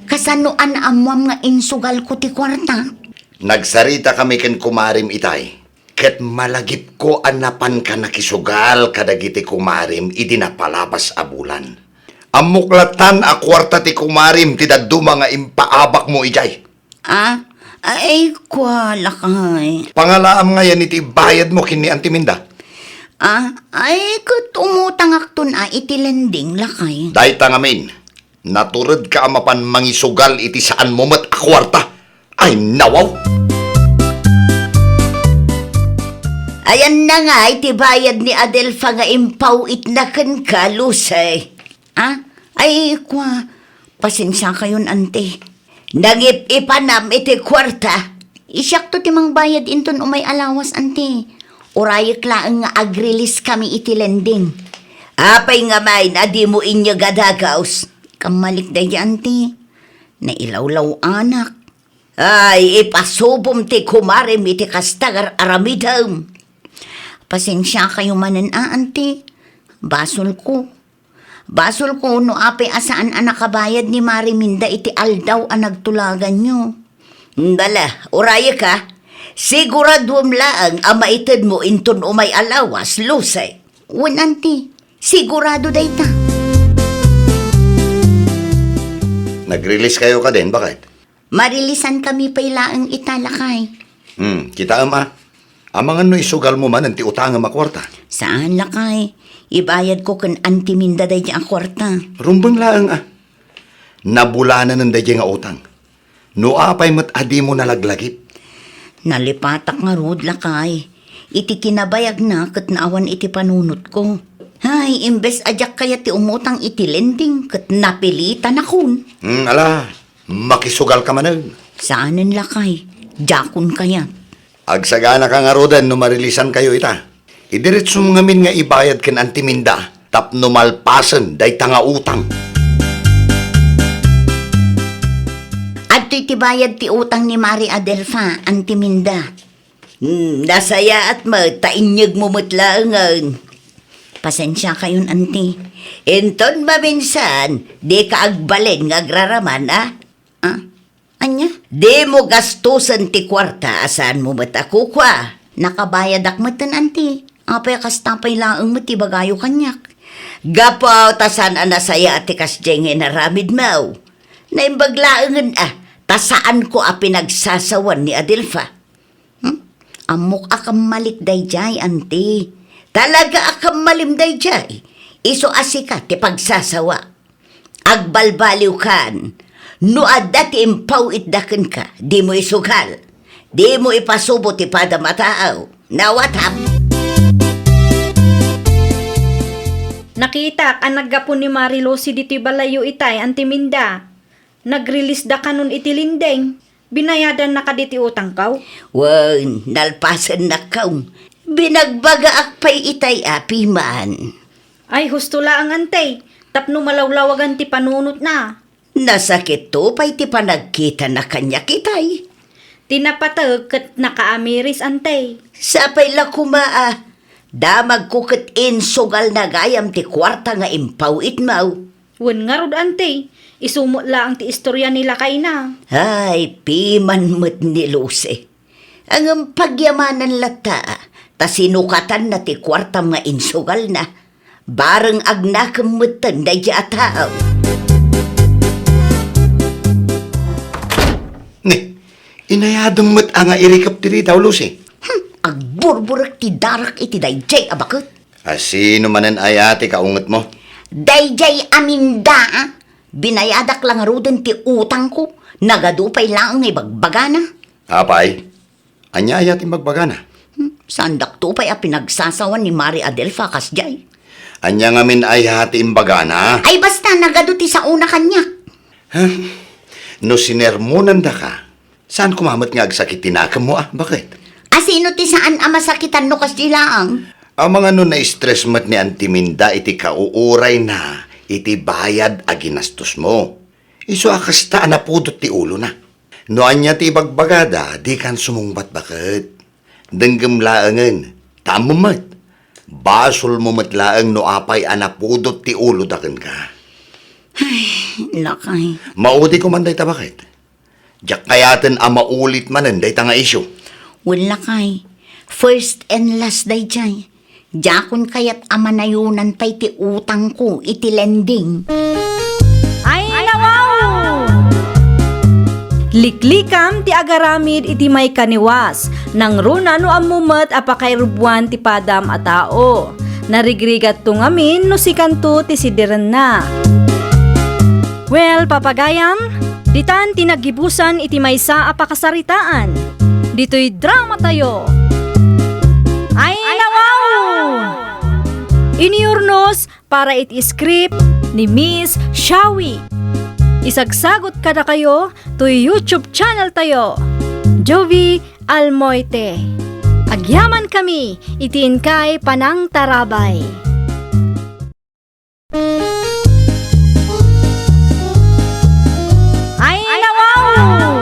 Kasano a naammoam nga insugalko ti kuarta? Nagsaritakami ken kumarem itay, ket malagipko a napanka nakisugal kadagiti kumarem idi napalabas a bulan. Ammok lattan a kuarta ti kumarem ti dadduma nga impaabakmo idiay. Ah, ay, kua, lakay. Pangalaam ngayen iti bayadmo ken ni Anti Minda? Ah, ay, ket umutangakton a iti lending, lakay. Dayta ngamin, naturedka a mapan mangisugal iti saanmo met a kuarta. Ay, nawaw! Ayanna ngay ti bayad ni Adelfa nga impaw-itna kenka, Lucy. Ah? Ay, kua, pasensiakayon, anti. Nangip-ipanam iti kuarta. Siakto ti mangbayad inton umay a lawas, anti. Urayek laeng nga agrelease kami iti lending. Apay ngamin a dimo inyeg a dagaus? Kammalik daydi, anti. Nailawlaw-anak. Ay, ipasubom ti kumarem iti kasta nga aramidem. Pasensiakayo manen a, anti. Basolko. Basolko no apay a saan a nakabayad ni Mari Minda iti aldaw a nagtulaganyo. Dala, urayek a. Siguraduem laeng a maitedmo inton umay a lawas, Lucy. Wen, anti. Sigurado dayta. Nagrelease kayo kadin, baket? Mareleasean kami pay laeng ita, lakay. Hmm, kitaem a. Amangan no isugalmo manen ti utangem a kuarta. Saan, lakay. Ibayadko ken Anti Minda daydi a kuarta. Rumbeng laeng a. Nabulananen daydi nga utang. No apay met a dimo nalaglagip? Nalipatak ngarud, lakay. Iti kinabayagna ket naawan iti panunotko. Hay, imbes a diak kayat ti umutang iti lending ket napilitanakon. Hmm, ala, makisugalka manen. Saanen, lakay, diakon kayat. Agsaganaka ngaruden no mareleasean kayo ita. Idiretsom ngamin nga ibayad ken Anti Minda tapno malpasen dayta nga utang. Adtoy ti bayad ti utang ni Mari Adelfa, Anti Minda. Hmm, nasayaat met ta inyegmo met laengen. Pasensiakayon, anti. Inton maminsan, dika agbalin nga agraraman, a? Ah? Ania? Dimo gastusen ti kuarta a saanmo met a kukua. Nakabayadak metten, anti. Apay a kasta pay laeng met ti ibagayo kaniak? Gapu ta saan a nasayaat ti kasdiay nga inaramidmo. Naimbag laengen a, ta saanko a pinagsasawan ni Adelfa. Hmm? Ammok a kammalik daydiay, anti. Talaga a kammalim daydiay. Isu a sika ti pagsasawa. Agbalbaliwkan. No adda ti impaw-itda kenka, dimo isugal. Dimo ipasubo ti padam a tao. Nawatam. Nakitak a naggapu ni Mari Lucy ditoy balayyo itay, Anti Minda. Nagrelease da kanon iti lending. Binayadanna kadi ti utangko? Wen, nalpasennak. Binagbagaak pay itay a piman. Ay, husto laeng, anti, tapno malawlawagan ti panunotna. Nasakitto pay ti panagkitana kaniak itay. Ti napateg ket nakaamiris, anti. Sapay la koma a, damagko ket insugalna gayam ti kuarta nga impaw-itmo. Wen ngarud, anti, isu met laeng ti istorya ni lakayna. Ay, piman met ni Lucy. Ngem pagyamanan latta, ta sinukatanna ti kuartam nga insugalna. Bareng agnakem metten daydi a tao. Ni, inayadem met a nga irikep ti ridaw, Lucy. Hmm, agburburek ti darak iti daydiay a baket. A, sino manen aya ti kaungetmo? Daydiay a Minda, a. Binayadak la ngaruden ti utangko, nagadu pay laeng nga ibagbagana. Apay, ania aya ti imbagbagana? Hmm, saandakto pay a pinagsasawan ni Mari Adelfa kasdiay. Ania ngamin aya ti imbagana? Ay, basta, nagadu ti saona kaniak. Huh? No sinermonandaka, saan koma met nga agsakit ti nakemmo, a, baket? A, sino ti saan a masakitan no kasdi laeng? Amangan no na-stress met ni Anti Minda iti kauurayna iti bayad a ginastosmo. Isu a kasta a napudot ti ulona. No ania ti ibagbagada, dikan sumungbat, baket. Denggem laengen, ta ammom met. Basolmo met laeng no apay a napudot ti uloda kenka. Ay, lakay. Maudi koma dayta, baket. Diak kayaten a maulit manen dayta nga isyu. Wen, lakay. First and last daydiay. Diakon kayat a manayonan pay ti utangko iti lending. Ay, nawaw! Liklikam ti agaramid iti maikaniwas, nangruna no ammo met a pakairubbuan ti padam a tao. Narigrigatto ngamin no sikanto ti sidirenna. Well, papagayam, ditan ti naggibusan iti maysa a pakasaritaan. Ditoy dramatayo. Ay, Iniurnos para iti script ni Miss Shawi. Isagsagut kadakayo toy YouTube channel tayo, Jovie Almoite. Agyaman kami iti inkay panangtarabay. Ay, nawaw!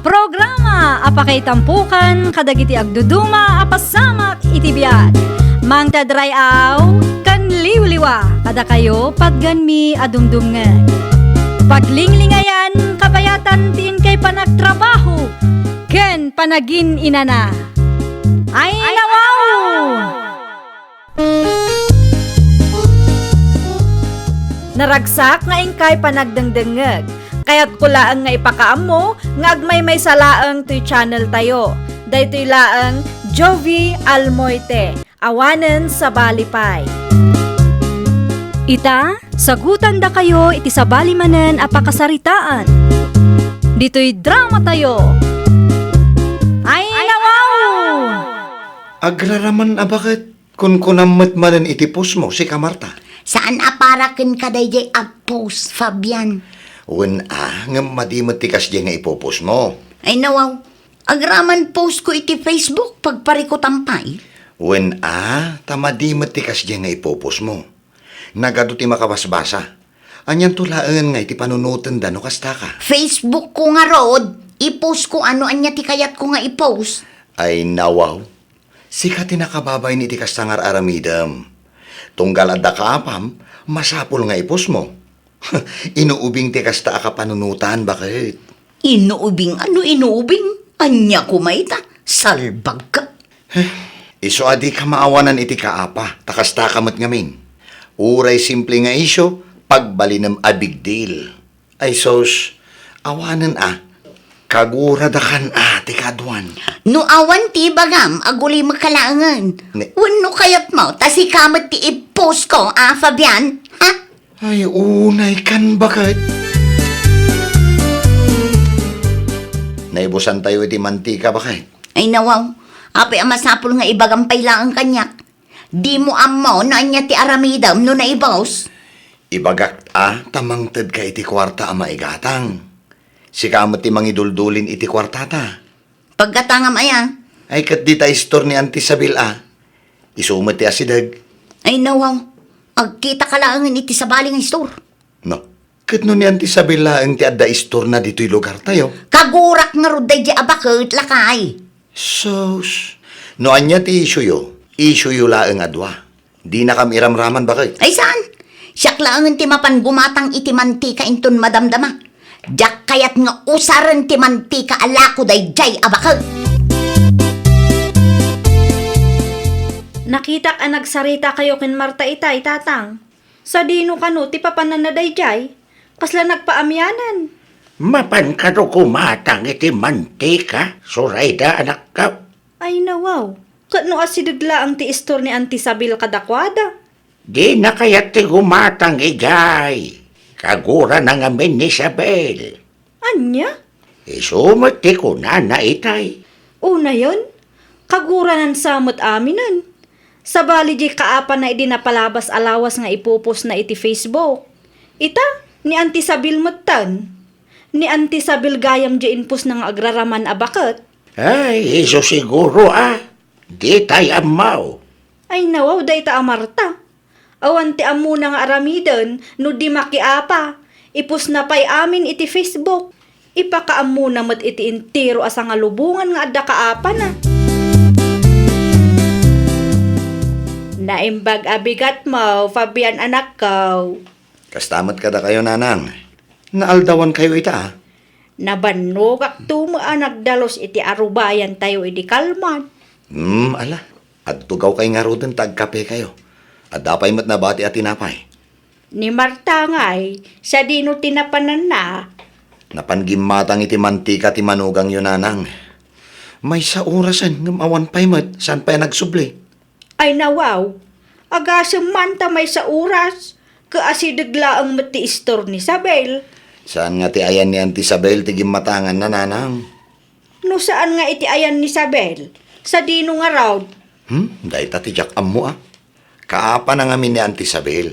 Programa a pakaitampukan kadagiti agduduma a pasamak iti biag. Mangted ray-aw ken liwliwa kadakayo patgenmi a dumdumngeg. Paglinglingayan, kabayatan ti inkay panagtrabaho ken panagin-inana. Ay, nawaw! Naragsak nga inkay panagdengdengngeg. Kayatko laeng nga ipakaammo nga agmaymaysa laeng toy channel tayo. Daytoy laeng Jovie Almoite, awanen sabali pay. Ita, sagutandakayo iti sabali manen a pakasaritaan. Ditoy drama tayo. Ay, nawaw! Agraraman a baket. Kunkunam met manen iti post mo, sika Marta. Saan a para kenka daydiay a post, Fabian. Wen a, ngem madi met ti kasdiay nga ipopost mo. Ay nawaw, agraman post ko iti Facebook, pagparikutan pay. Wen a, ta madi met ti kasdiay nga ipopost mo. Nagadu ti makabasbasa. Anianto laeng nga iti panunotenda no kasta ka? Facebook ko ngarud, ipost ko no ania ti kayatko nga ipost. Ay nawaw. Sika ti nakababain iti kasta nga ar-aramidem. Tunggal adda kaapam, masapul nga ipost mo. Inuubing ti kasta a kapanunotan, baket. Inuubing? Ano inuubing? Ania koma ita? Salbagka. Eh, isu a dika maawanan iti kaapa, ta kastaka met ngamin. Uray simple nga isyu, pagbalinem a big deal. Ay sus, awanen a. Kaguradakan a ti kaaduan. No awan ti ibagam, agulimekka laengen. Ne- Wenno kayatmo, ta sika met ti i-post ko, a, Fabian? Ha? Ay, unay kan baket. Naibusan tayo iti mantika, baket. Ay, nawaw. Apay a masapul nga ibagam pay laeng kaniak? Dimo ammo no ania ti aramidem no naibus? Ibagak a ta mangted ka iti kuarta a maigatang. Sika met ti mangiduldulin iti kuartata. Paggatangam aya? Ay, ket dita istor ni Auntie Isabel a. Isu met ti asideg. Ay, nawaw. Agkitaka laengen iti sabali nga istor. No, ket no ni Auntie Isabel laeng ti adda istorna ditoy lugartayo? Kagurak ngarud daydiay a baket, lakay. Sus, no ania ti isyuyo, isyuyo laeng a dua. Dinakam iramraman, baket. Ay, saan? Siak laengen ti mapan gumatang iti mantika inton madamdama. Diak kayat nga usaren ti mantika a lako daydiay a baket. Nakitak a nagsaritakayo ken Marta itay, Tatang. Sadino kano ti papananna daydiay? Kasla nagpaamianan. Mapan kano gumatang iti mantika, Zoraida, anakko? Ay, nawaw. Ket no asideg laeng ti istor ni Auntie Isabel kadakuada. Dina kayat ti gumatang idiay. Kagurana ngamin ni Isabel. Ania? Isu met ti kunana itay. Unayen, kaguranan sa met aminen. Sabali diay kaapana idi napalabas a lawas nga ipupostna iti Facebook. Ita, ni Auntie Isabel metten. Ni Auntie Isabel gayam diay impostna nga agraraman a baket. Ay, isu siguro a. Ditay ammo. Ay, nawaw dayta a Marta. Awan ti ammona nga aramiden no di makiapa. Ipostna pay amin iti Facebook. Ipakaammona met iti entero a sangalubongan nga adda kaapana. Naimbag a bigatmo, Fabian, anakko. Kasta met kadakayo, Nanang. Naaldawankayo ita, a? Nabannogakto met a nagdalus iti arubayantayo idi kalman. Hmm, ala. Agtugawkay ngaruden ta agkapekayo. Adda pay met nabati a tinapay. Ni Marta ngay, sadino ti napananna? Napan gimmatang iti mantika ti manugangyo, Nanang. Maysa orasen ngem awan pay met, saan pay a nagsubli? Ay, nawaw. Agasem man ta maysa oras, ket asideg laeng met ti istor ni Isabel. Saan nga ti ayan ni Auntie Isabel ti gimmatanganna, Nanang? No saan nga iti ayan ni Isabel, sadino ngarud? Hmm, dayta ti diak ammo, a. Kaapana ngamin ni Auntie Isabel.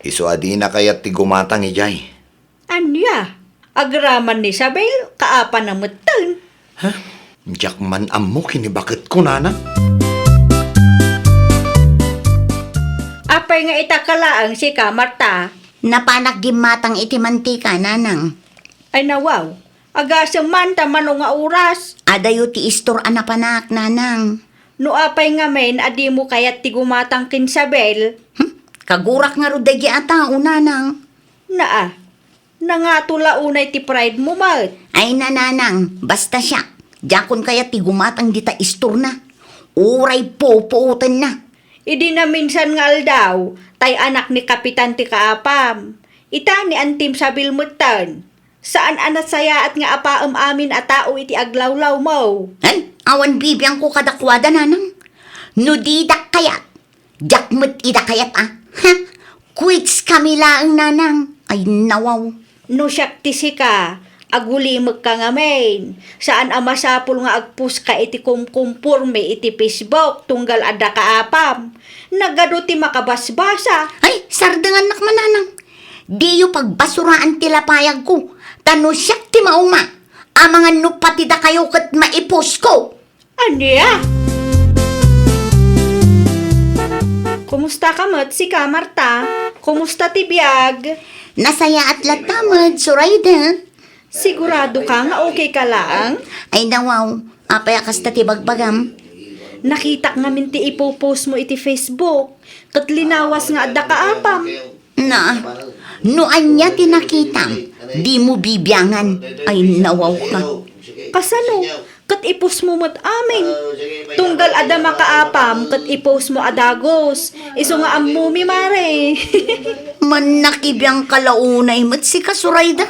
Isu a dina kayat ti gumatang idiay. Ania? Agraman ni Isabel, kaapana metten. Ha? Diak man ammo ken ni baketko, nanang. Apay nga ita ka laeng sika, Marta? Napanak gimmatang iti mantika, nanang. Ay, nawaw. Agasem man ta mano nga oras? Adayo ti istor a napanak, nanang. No apay ngamin a dimo kayat ti gumatang ken Isabel? Hmm? Kagurak ngarud daydi a tao, nanang. Naa, nangato la unay ti pride mo met. Ay, nanang, basta siak, diakon kayat ti gumatang dita istorna. Uray pupuotenna. Idi naminsan nga aldaw, tay anak ni Kapitan ti kaapam. Ita ni Auntie Isabel metten. Saan a nasayaat nga apaem amin a tao iti aglawlawmo. Ay, awan bibiangko kadakuada, nanang. No didak kayat, diak met ida kayat a. Ha? Quits kami laeng, nanang. Ay, nawaw. No siak ti sika, agulimekka ngamin. Saan a masapul nga agpost ka iti kumkumporme iti Facebook tunggal adda kaapam. Nagadu ti makabasbasa. Ay, sardengannak man, nanang. Diyo pagbasuraan ti lapayagko, ta no siak ti mauma, amangan no pati dakayo ket maiposko. Ania? Kumusta ka met, sika, Marta? Kumusta ti biag? Nasayaat latta met, Zoraida. Sigurado ka nga okay ka laeng? Ay, nawaw. Apay a kasta ti bagbagam? Nakitak ngamin ti ipopost mo iti Facebook, ket linawas nga adda kaapam. Na, no ania ti nakitam, dimo bibiangan. Ay, nawaw ka. Kasano? Ket ipost mo met amin. Tunggal adda makaapam, ket ipost mo a dagus. Isu nga ammomi, mare. Mannakibiang ka la unay met sika, Zoraida.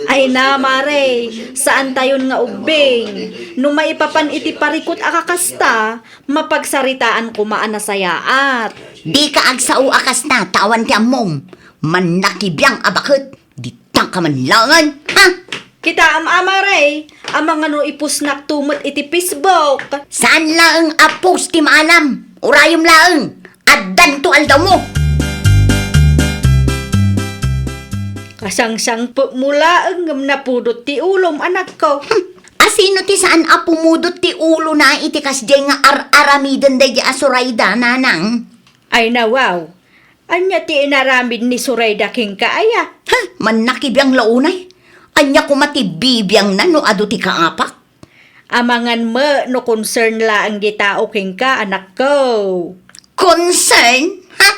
Ay na, mare, saantayon nga ubbing. No maipapan iti parikut a kakasta, mapagsaritaan koma a nasayaat. Dika agsao a kasta, ta awan ti ammom. Mannakibiang a baket, dita ka man laengen, ha? Kitaem a, mare, amangan no ipostnakto met iti Facebook. Saan laeng a post ti maalam. Urayem laeng. Addanto aldawmo. Kasangsangpetmo laeng ngem napudot ti ulom, anakko. Hmm. Asino ti saan a pumudot ti ulona iti kasdiay nga ar-aramiden daydi a Zoraida, nanang? Ay, nawaw. Ania ti inaramid ni Zoraida kenka, aya? Ha? Mannakibiang la unay. Ania koma ti bibiangna no adu ti kaapak? Amangan met no concern laeng ti tao kenka, anakko. Concern? Ha?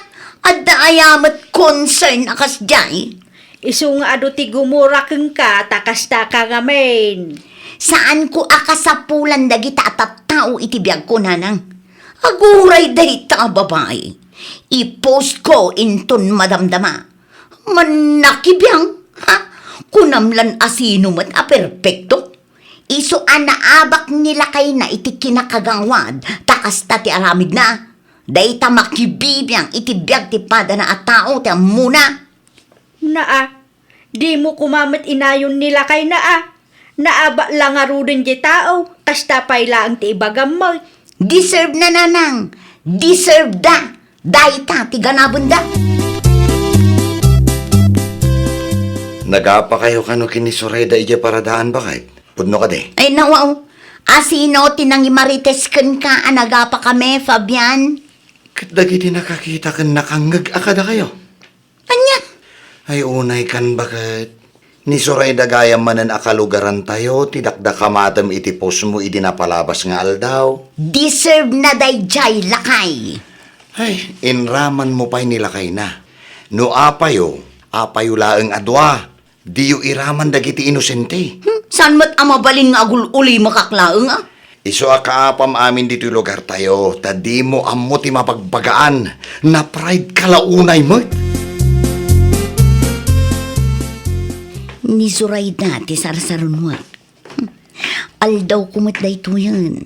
Adda aya met concern a kasdiay? Isu nga adu ti gumura kenka, ta kasta ka ngamin. Saanko a kasapulan dagita a tattao iti biagko, nanang. Aguray dayta a babai. I-post ko inton madamdama. Mannakibiang, ha? Kunam lan a sino met a perpekto? Isu a naabak ni lakayna iti kinakagawad, ta kasta ti aramidna. Dayta makibibiang iti biag ti padana a tao ti ammona. Naa, dimo koma met inayon ni lakayna a. Naabak la ngaruden ti tao, kasta pay laeng ti ibagam met. Deserve na, nanang. Deserve da. Dayta ti ganabenda. Nagapakayo kano ken ni Zoraida idiay paradaan, baket? Pudno kadi? Ay, nawaw. Asino ti nangimarites kenka a nagapakami, Fabian? Ket dagiti nakakita ken nakangngeg a kadakayo. Ania? Ay, unay kan, baket. Ni Zoraida gayam manen a kalugarantayo ti dakdakamatem iti postmo idi napalabas nga aldaw. Deserve na daydiay, lakay. Ay, inramanmo pay ni lakayna. No apayo, apayo laeng a dua. Diyo iraman dagiti inosente. Hmm, saan met a mabalin nga agul-ulimakak laeng, a? Isu a kaapam amin ditoy lugartayo, ta dimo ammo ti mabagbagaan. Na-pride ka la unay met. Ni Zoraida ti sarsarunwek. Hmm, aldawko met daytoyen.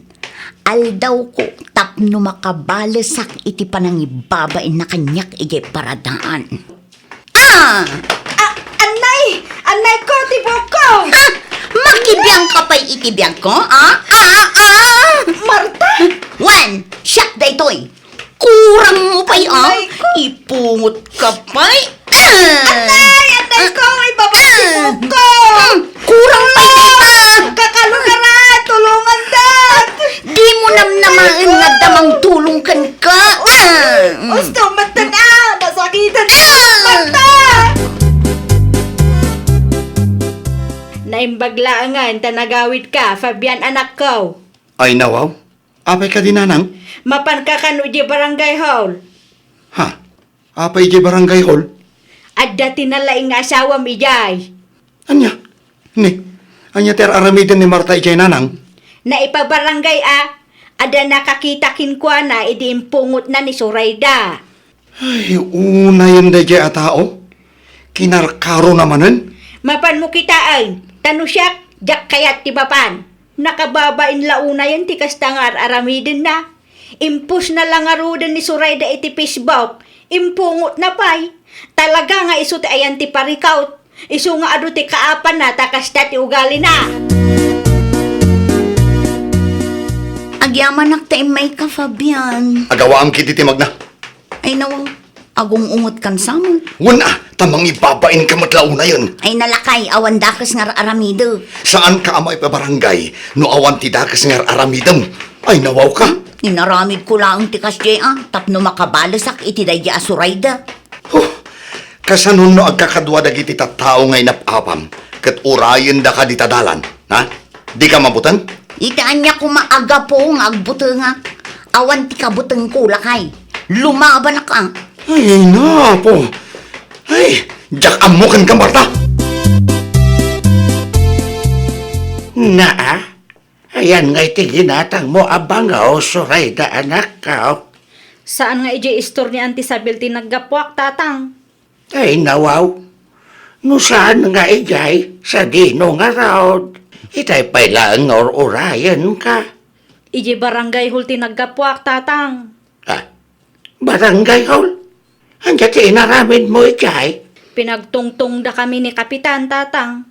Aldawko tapno makabalesak iti panangibabainna kaniak idiay paradaan. Ah! A-, annay! Annay ko ti buokko! Ha? Makibiang ka pay iti biagko? Ah? Ah, ah, ah! Marta! Wen, siak daytoy. Kurang mo pay, ah. Aray ko. Ipungot ka pay. Ah. Anay! Anay ko! Ibaba ti buhok ko! Hmm, kurang pay, tita. Kakalugara! Tulongan da! Di mo namnamaen nga adda mangtulong kenka. Ah. Gusto, matan, ah! Nasakitan ka! Mata! Naimbag laengen ta nagawidka, Fabian, anakko. Ay, nawaw. Apay kadi, nanang? Mapanka kano idiay barangay hall. Ha? Apay idiay barangay hall? Adda ti nalaing nga asawam idiay. Ania? Ni, ania ti ar-aramiden ni Marta idiay, nanang? Naipabarangay a, adda nakakita kenkuana idi impungotna ni Sorayda. Ay, unayen daydiay a tao. Kinarkarona manen. Mapanmo kitaen, ta no siak, diak kayat ti mapan. Nakababain la unayen ti kasta nga ar-aramidenna. Impostna la ngaruden ni Sorayda iti Facebook. Impungotna pay. Talaga nga isu ti ayan ti parikut. Isu nga adu ti kaapanna ta kasta ti ugalina. Agyamanak ta immayka, Fabian. Agawaam ketdi ti magna. Ay, nawaw. Agung-ungetkan sa met. Wen a, ta mangibabainka met la unayen. Ay, lakay, awan dakes nga ar-aramidek. Saanka a maipabarangay no awan ti dakes nga ar-aramidem. Ay, nawawka. Inaramidko laeng ti kasdiay a, tapno makabalesak iti daydiay a Sorayda. Huh, kasano no agkakadua dagiti tattao nga inap-apam, ket urayenda kadi ta dalan, ha? Dika mabuteng? Iti ania koma a gapu nga agbutengak? Awan ti kabutengko, lakay. Lumabanak a. Ay, napo. Ay, diak ammo kenka, Marta. Naa, ayan nga iti ginatangmo a bangaw, Sorayda, anakko. Saan nga idiay istor ni Auntie Isabel ti naggapuak, Tatang? Ay, nawaw. No saan nga idiay, sadino ngarud? Itay pay laeng nga ur-urayenka. Idiay barangay hall ti naggapuak, Tatang. Ah, barangay hall? Ania ti inaramidmo idiay? Pinagtungtongdakami ni Kapitan, Tatang.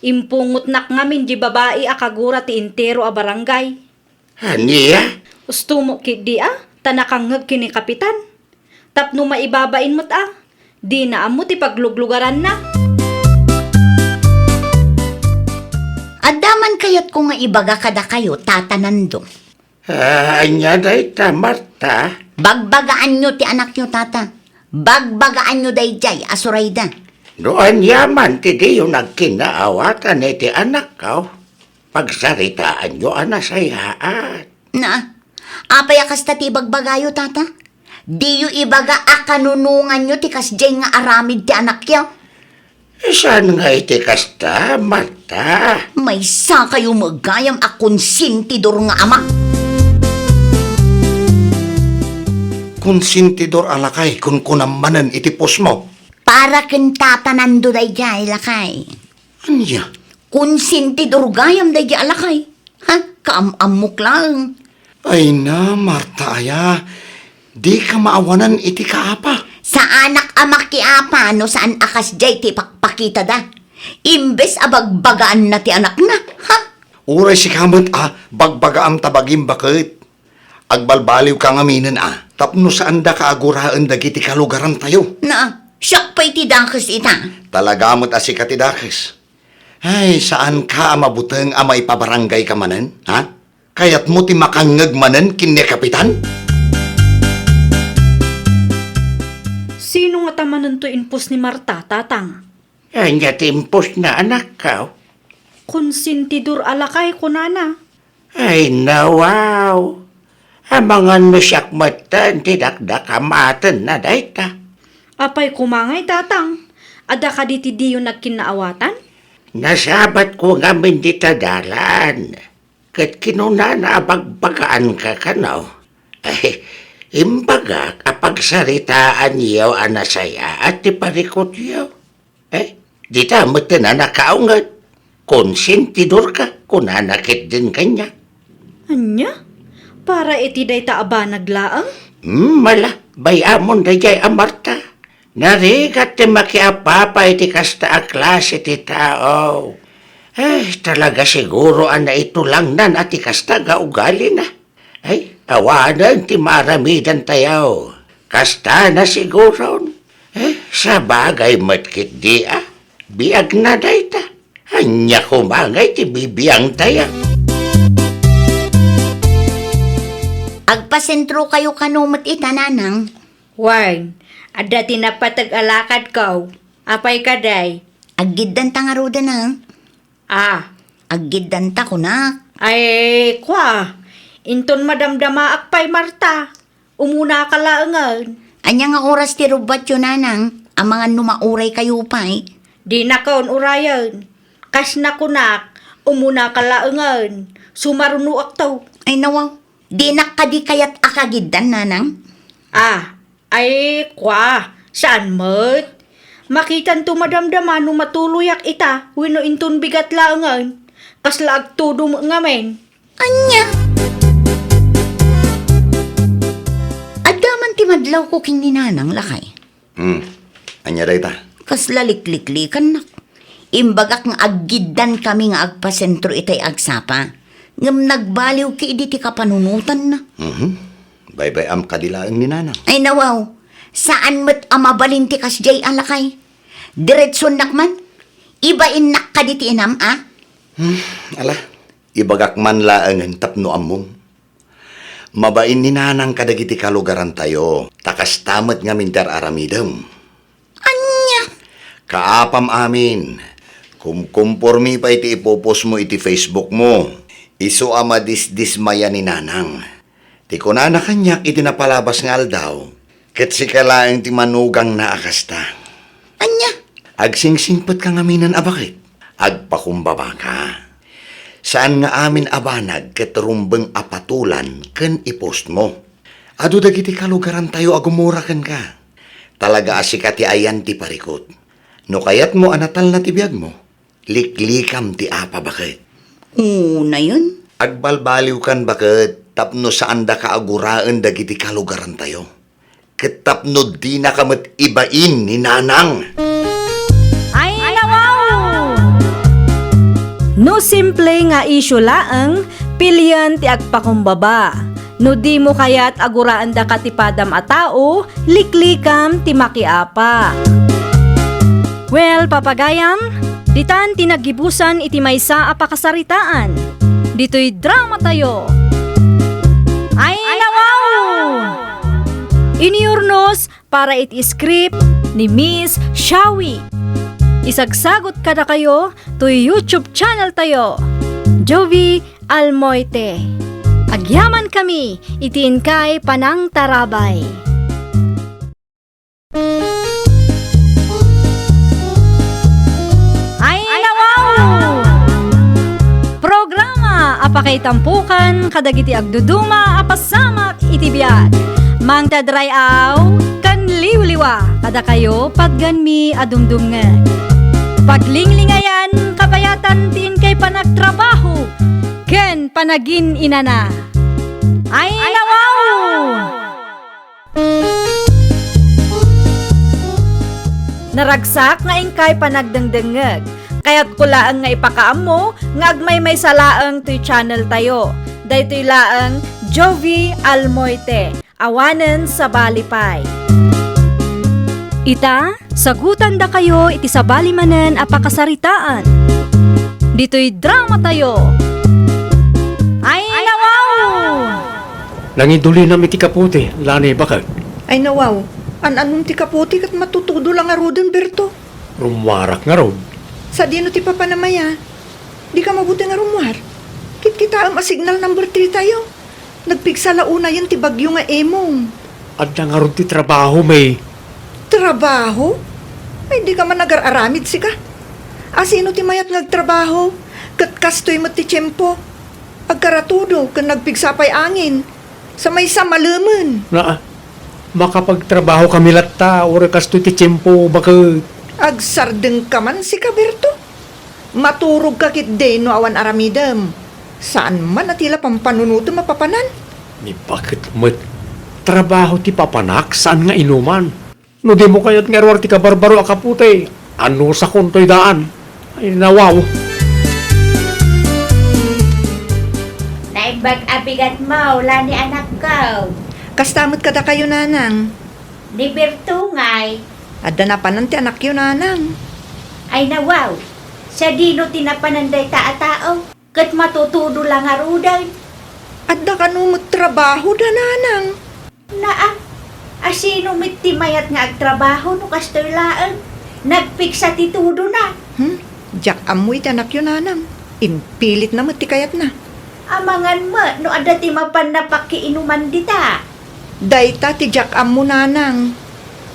Impungotnak ngamin diay babai a kagura ti entero a barangay. Ania? Ustomok ketdi a, ta nakangngeg ken ni Kapitan. Tapno maibabain met a, dina ammo ti pagluglugaranna. Adda man kayatko nga ibaga kadakayo, Tata Nando. Ah, ania dayta, Marta? Bagbagaanyo ti anakyo, Tata. Bagbagaanyo daydiay a Sorayda. No ania man ti diyo nagkinnaawatan iti anakko, pagsaritaanyo a nasayaat. Na, apay a kasta ti ibagbagayo, Tata? Diyo ibaga a kanunonganyo ti kasdiay nga aramid ti anakyo? Saan nga iti kasta, Marta? Maysakayo met gayam a konsentidor nga ama. Konsentidor a lakay, kunkunam manen iti postmo. Para ken Tata Nando daydiay, lakay. Ania? Konsentidor gayam daydiay a lakay. Ha? Kaam-ammok laeng. Ay na, Marta aya, dika maawanan iti kaapa. Saanak a makiapa no saan a kasdiay ti pakpakitada. Imbes a bagbagaanna ti anakna, ha? Uray sika met a bagbagaam ta bagim baket. Agbalbaliwka ngaminen a, tapno saandaka a guraen dagiti kalugarantayo. Na, siak pay ti dakes ita. Talaga met a sika ti dakes. Ay, saanka a mabuteng a maipabarangayka manen, ha? Kayatmo ti makangngeg manen ken ni Kapitan? Sino ngata manen toy impos ni Marta, Tatang? Ania ti impos na, anakko? Konsentidor a lakay, kunana. Ay, nawaw. Amangan no siak metten ti dakdakamatenna dayta. Apay koma ngay, Tatang? Adda kadi ti diyo nagkinnaawatan? Nasabatko ngamin dita dalan. Ket kinunana a bagbagaanka kano. Ay, imbagak a pagsaritaanyo a nasayaat ti parikutyo. Eh, dita met ti nakaunget. Konsentidorka, kunana ketdin kaniak. Ania? Para iti dayta a banag laeng? Hmm, mala, bay-amon daydiay a Marta. Narigat ti makiapapa iti kasta a klase ti tao. Eh, talaga siguro a naitulangnan a ti kasta nga ugalina. Ay, Awanen ti maaramidantayo. Kasta na siguron. Eh, sabagay met ketdi a. Biagna dayta. Ania koma ngay ti bibiangtayo? Agpasentrokayo kano met ita, Nanang? Wen, adda ti napateg a lakadko. Apay kadi? Aggiddanta ngaruden, a. Ah. Aggiddanta, kunak. Ay, kua, inton madamdamaak pay, Marta, umunaka laengen. Ania nga oras ti rubbatyo, Nanang? Amangan no mauraykayo pay. Dinakon urayen. Kas nakunak, umunaka laengen. Sumarunoakto. Ay, nawaw. Dinak kadi kayat a kagiddan, Nanang? Ah, ay, kua, saan met? Makitanto madamdama no matuloyak ita wenno inton bigat laengen. Kasla agtudo met ngamin. Ania? Adda man ti madlawko ken ni Nanang, lakay. Hmm. Ania dayta? Kasla likliklikannak. Imbagak nga aggiddankami nga agpasentro itay agsapa. Ngem nagbaliw ketdi ti kapanunotanna. Mhm. Baybay-am kadi laeng ni Nanang. Ay, nawaw. Saan met a mabalin ti kasdiay a, lakay. Diretsuennak man. Ibainnak kadi ti inam, a? Hmm, ala. Ibagak man laengen tapno ammom. Mabain ni Nanang kadagiti kalugarantayo, ta kasta met ngamin ti ar-aramidem. Ania? Kaapam amin, kumkumpormi pay ti ipupostmo iti Facebook mo. Isu a madisdismaya ni Nanang. Ti kunana kaniak iti napalabas nga aldaw, ket sika laeng ti manugangna a kasta. Ania? Agsingsingpetka ngaminen a baket. Agpakumbabaka. Saan nga amin a banag ket rumbeng a patolan ken ipostmo. Adu dagiti kalugarantayo a gumura kenka. Talaga a sika ti ayan ti parikut. No kayatmo a natalna ti biagmo, liklikam ti apa, baket. Unayen? Agbalbaliwkan, baket, tapno saandaka a guraen dagiti kalugarantayo. Ket tapno dinaka met ibain ni Nanang. Ay, nawaw! No simple nga issue laeng, pilien ti agpakumbaba. No dimo kayat a guraendaka ti padam a tao, liklikam ti makiapa. Well, papagayam, ditan ti naggibusan iti maysa a pakasaritaan. Ditoy dramatayo. Ay, nawaw! Inurnos para iti script ni Miss Shawi. Isagsagot kadakayo toy YouTube channel tayo, Jovi Almoite. Agyamankami iti inkay panangtarabay. Ay, nawaw! Programa a pakaitampokan kadagiti agduduma a pasamak iti biag. Mangted ray-aw ken liwliwa kadakayo patgenmi a dumdumngeg. Paglinglingayan, kabayatan ti inkay panagtrabaho ken panagin-inana. Ay, nawaw! Naragsak nga inkay panagdengdengngeg. Kayatko laeng nga ipakaammo nga agmaymaysa laeng toy channel tayo. Daytoy laeng Jovi Almoite, awanen sabali pay. Ita, sagutandakayo iti sabali manen a pakasaritaan. Ditoy dramatayo. Ay, nawaw! Nangidulinam iti kapote, Lani, baket. Ay, nawaw. An-anom ti kapote ket matutudo la ngaruden, Berto. Rummuarak ngarud. Sadino ti papanam aya? Dika mabuti nga rummuar. Kitkitaem a signal number three tayo. Nagpigsa la unayen ti bagyo nga Emong. Adda ngarud ti trabaho, May. Trabaho? Ay, dika man agar-aramid sika. Asino ti mayat nga agtrabaho? Ket kastoy met ti tiempo. Agkaratudo ken nagpigsa pay angin. Sa maysa, malemen. Naa, makapagtrabaho kami latta, uray kastoy ti tiempo, baket. Agsardengka man sika, Berto. Maturogka ketdi no awan aramidem. Saan man a ti la pampanunotem a papanan. Ni baket met, trabaho ti papanak, saan nga inuman. No dimo kayat nga ruar ti kabarbaro a kapote, anusakon toy daan. Ay, nawaw. Nay, Bag-abigat mo, la ni anakko. Kasta met kadakayo, nanang. Ni Berto ngay. Adda napanan ti anakyo, nanang. Ay nawaw, sadino ti napanan dayta a tao? Ket matutudo la ngaruden. Adda kano met trabahoda, nanang? Naa, asino met ti mayat nga agtrabaho no kastoy laeng? Nagpiksa ti tudona. Hmm? Diak ammo iti anakyo, nanang. Impilitna met ti kayatna. Amangan met no adda ti mapan a pakiinuman dita. Dayta ti diak ammo, nanang.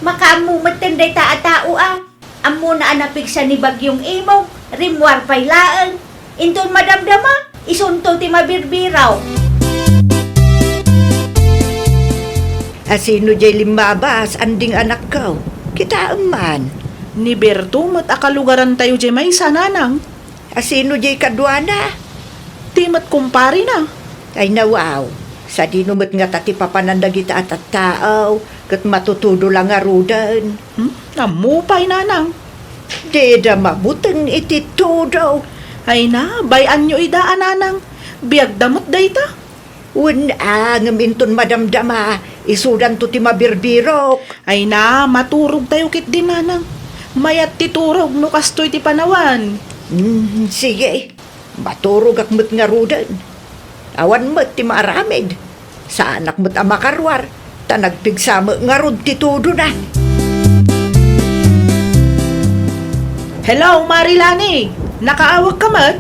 Makaammo metten dayta a tao a. Ammona a napigsa ni Bagyong Imog, rimmuar pay laeng. Inton madamdama, isunto ti mabirbirok. Asino jay limmabas, anding anakko? Kitaem man. Ni Berto met a kalugarantayo jay maysa, nanang. Asino jay kaduana? Ti met kumparena. Ay nawaw, sadino met ngata ti papanan dagita a tattao, ket matutudo la ngaruden. Hmm? Ammo pay, nanang. Dida mabuteng iti tudo. Ay na, bay-anyo ida a nanang. Biagda met dayta. Wen a, ngem inton madamdama, isudanto ti mabirbirok. Ay na, maturogtayo ketdi, nanang. Mayat ti turog no kastoy ti panawen. Hmm, sige. Maturogak met ngaruden. Awan met ti maaramid. Saanak met a makaruar, ta nagpigsa met ngarud ti tudona. Hello, Mari Lani! Nakaawagka met?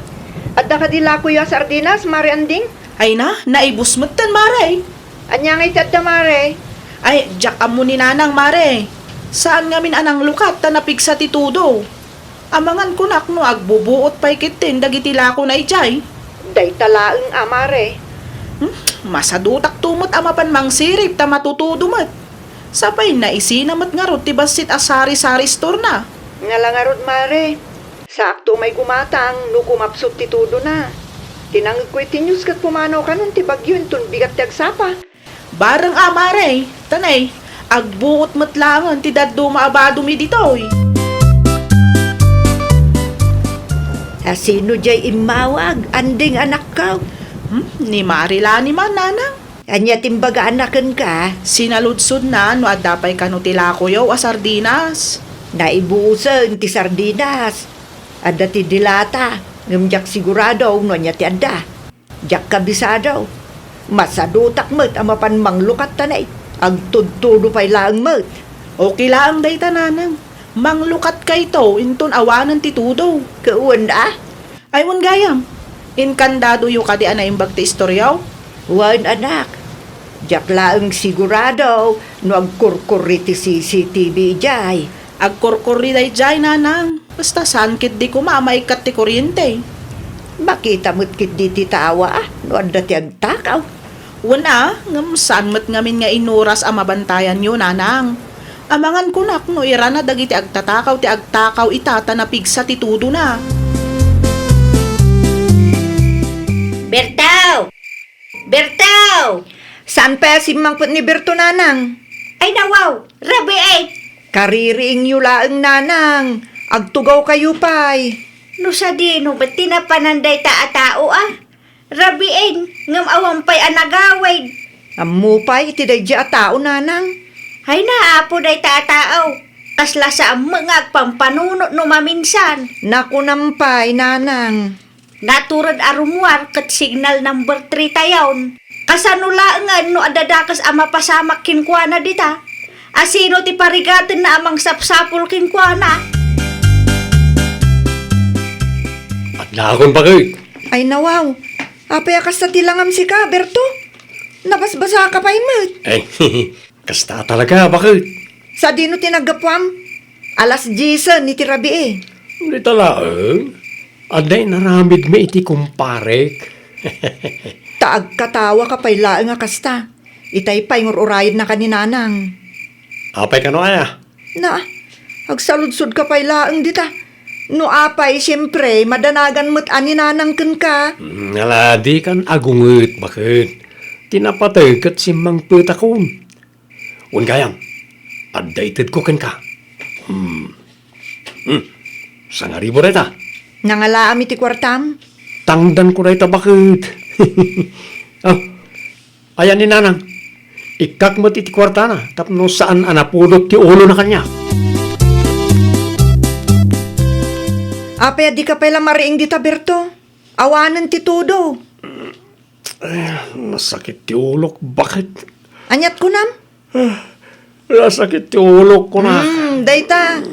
Adda kadi lakoyo a sardinas, Mari Anding? Ay na, naibus metten, Mare. Ania ngay ti adda, Mare? Ay, diak ammo ni nanang, Mare. Saan ngamin a nanglukat ta napigsa ti tudo. Amangan kunak no agbubuot pay ketdin dagiti lakona idiay. Dayta laeng a, Mare. Hmm, masadutakto met a mapan mangsirib ta matutudo met. Sapay naisina met ngarud ti bassit a sari-sari store-na. Ngala ngarud, Mare. Saakto umay gumatang no kumapsut ti tudona. Tinangegko iti news ket pumanaw kanon ti bagyo inton bigat ti agsapa. Bareng a, Mare, tanay, agbuot met laengen ti dadduma a badomi ditoy. Asino jay immawag, anding anakko? Hmm, ni Mari Lani man, nanang. Ania ti imbagaanna kenka? Sinaludsodna no adda pay kano ti lakoyo a sardinas. Naibusen ti sardinas. Adda ti dilata, ngem diak sigurado no ania ti adda. Diak kabisado. Masadutak met a mapan manglukat tanay, agtudtudo pay laeng met. Okay laeng dayta, nanang. Manglukatkayto inton awanen ti tudo. Ket wen a? Ay, wen gayam. Inkandadoyo kadi a naimbag ti istoryaw? Wen, anak. Diak laeng sigurado no agkurkurri ti C C T V idiay. Agkurkurri daydiay, nanang. Basta saan ketdi koma a maikkat ti kuryente. Makita met ketdi ti tawa, ah, no adda ti agtakaw. Wen a, ngem saan met ngamin nga inuras a mabantayanyo, nanang. Amangan kunak no irana dagiti agtatakaw ti agtakaw ita ta napigsa ti tudona. Bertaw! Bertaw! Saan pay a simmangpet ni Berto, nanang? Ay, nawaw! Rabii! Kaririingyo laeng, nanang. Agtugawkayo pay. No sadino met ti napanan dayta a tao, a? Rabiin, ngem awan pay a nagawid. Ammo pay iti daydiay a tao, nanang. Ay, naapo dayta a tao. Kasla saan met nga agpampanunot no maminsan. Nakunam pay, nanang. Natured a rummuar ket signal number three tayon. Kasano laengen no adda dakes a mapasamak kenkuana dita? Asino ti parigatenna a mangsapsapul kenkuana? Adlaakon, baket. Ay, nawaw. Apay a kasta ti langam sika, Berto? Nabasbasaka pay met. Ay, kasta talaga, baket. Sadino ti naggapuam? Alas diesen iti rabii. Dita laeng, adda inaramidmi iti kumparek. Ta agkatawaka pay laeng a kasta. Itay pay ngur-urayednaka ni nanang. Apay kano aya? Na, agsaludsodka pay laeng dita. No apay, siempre, madanagan met a ni nanang kenka. Hmm, ala, dikan agunget, baket. Ti napateg ket simmangpetakon. Wen gayam, adda itedko kenka. Hmm. Hmm. Sangaribu dayta. Nangalaam iti kuartam? Tangdanko dayta, baket. Ah, ayan ni Nanang. Ikkak met iti kuartana tapno saan a napudot ti ulona kaniak. Apay a dika pay la mariing dita, Berto? Awanen ti tudo. Ay, nasakit ti ulok. Bakit? Aniat kunam? Ah, nasakit ti ulok ko na. Hmm, dayta.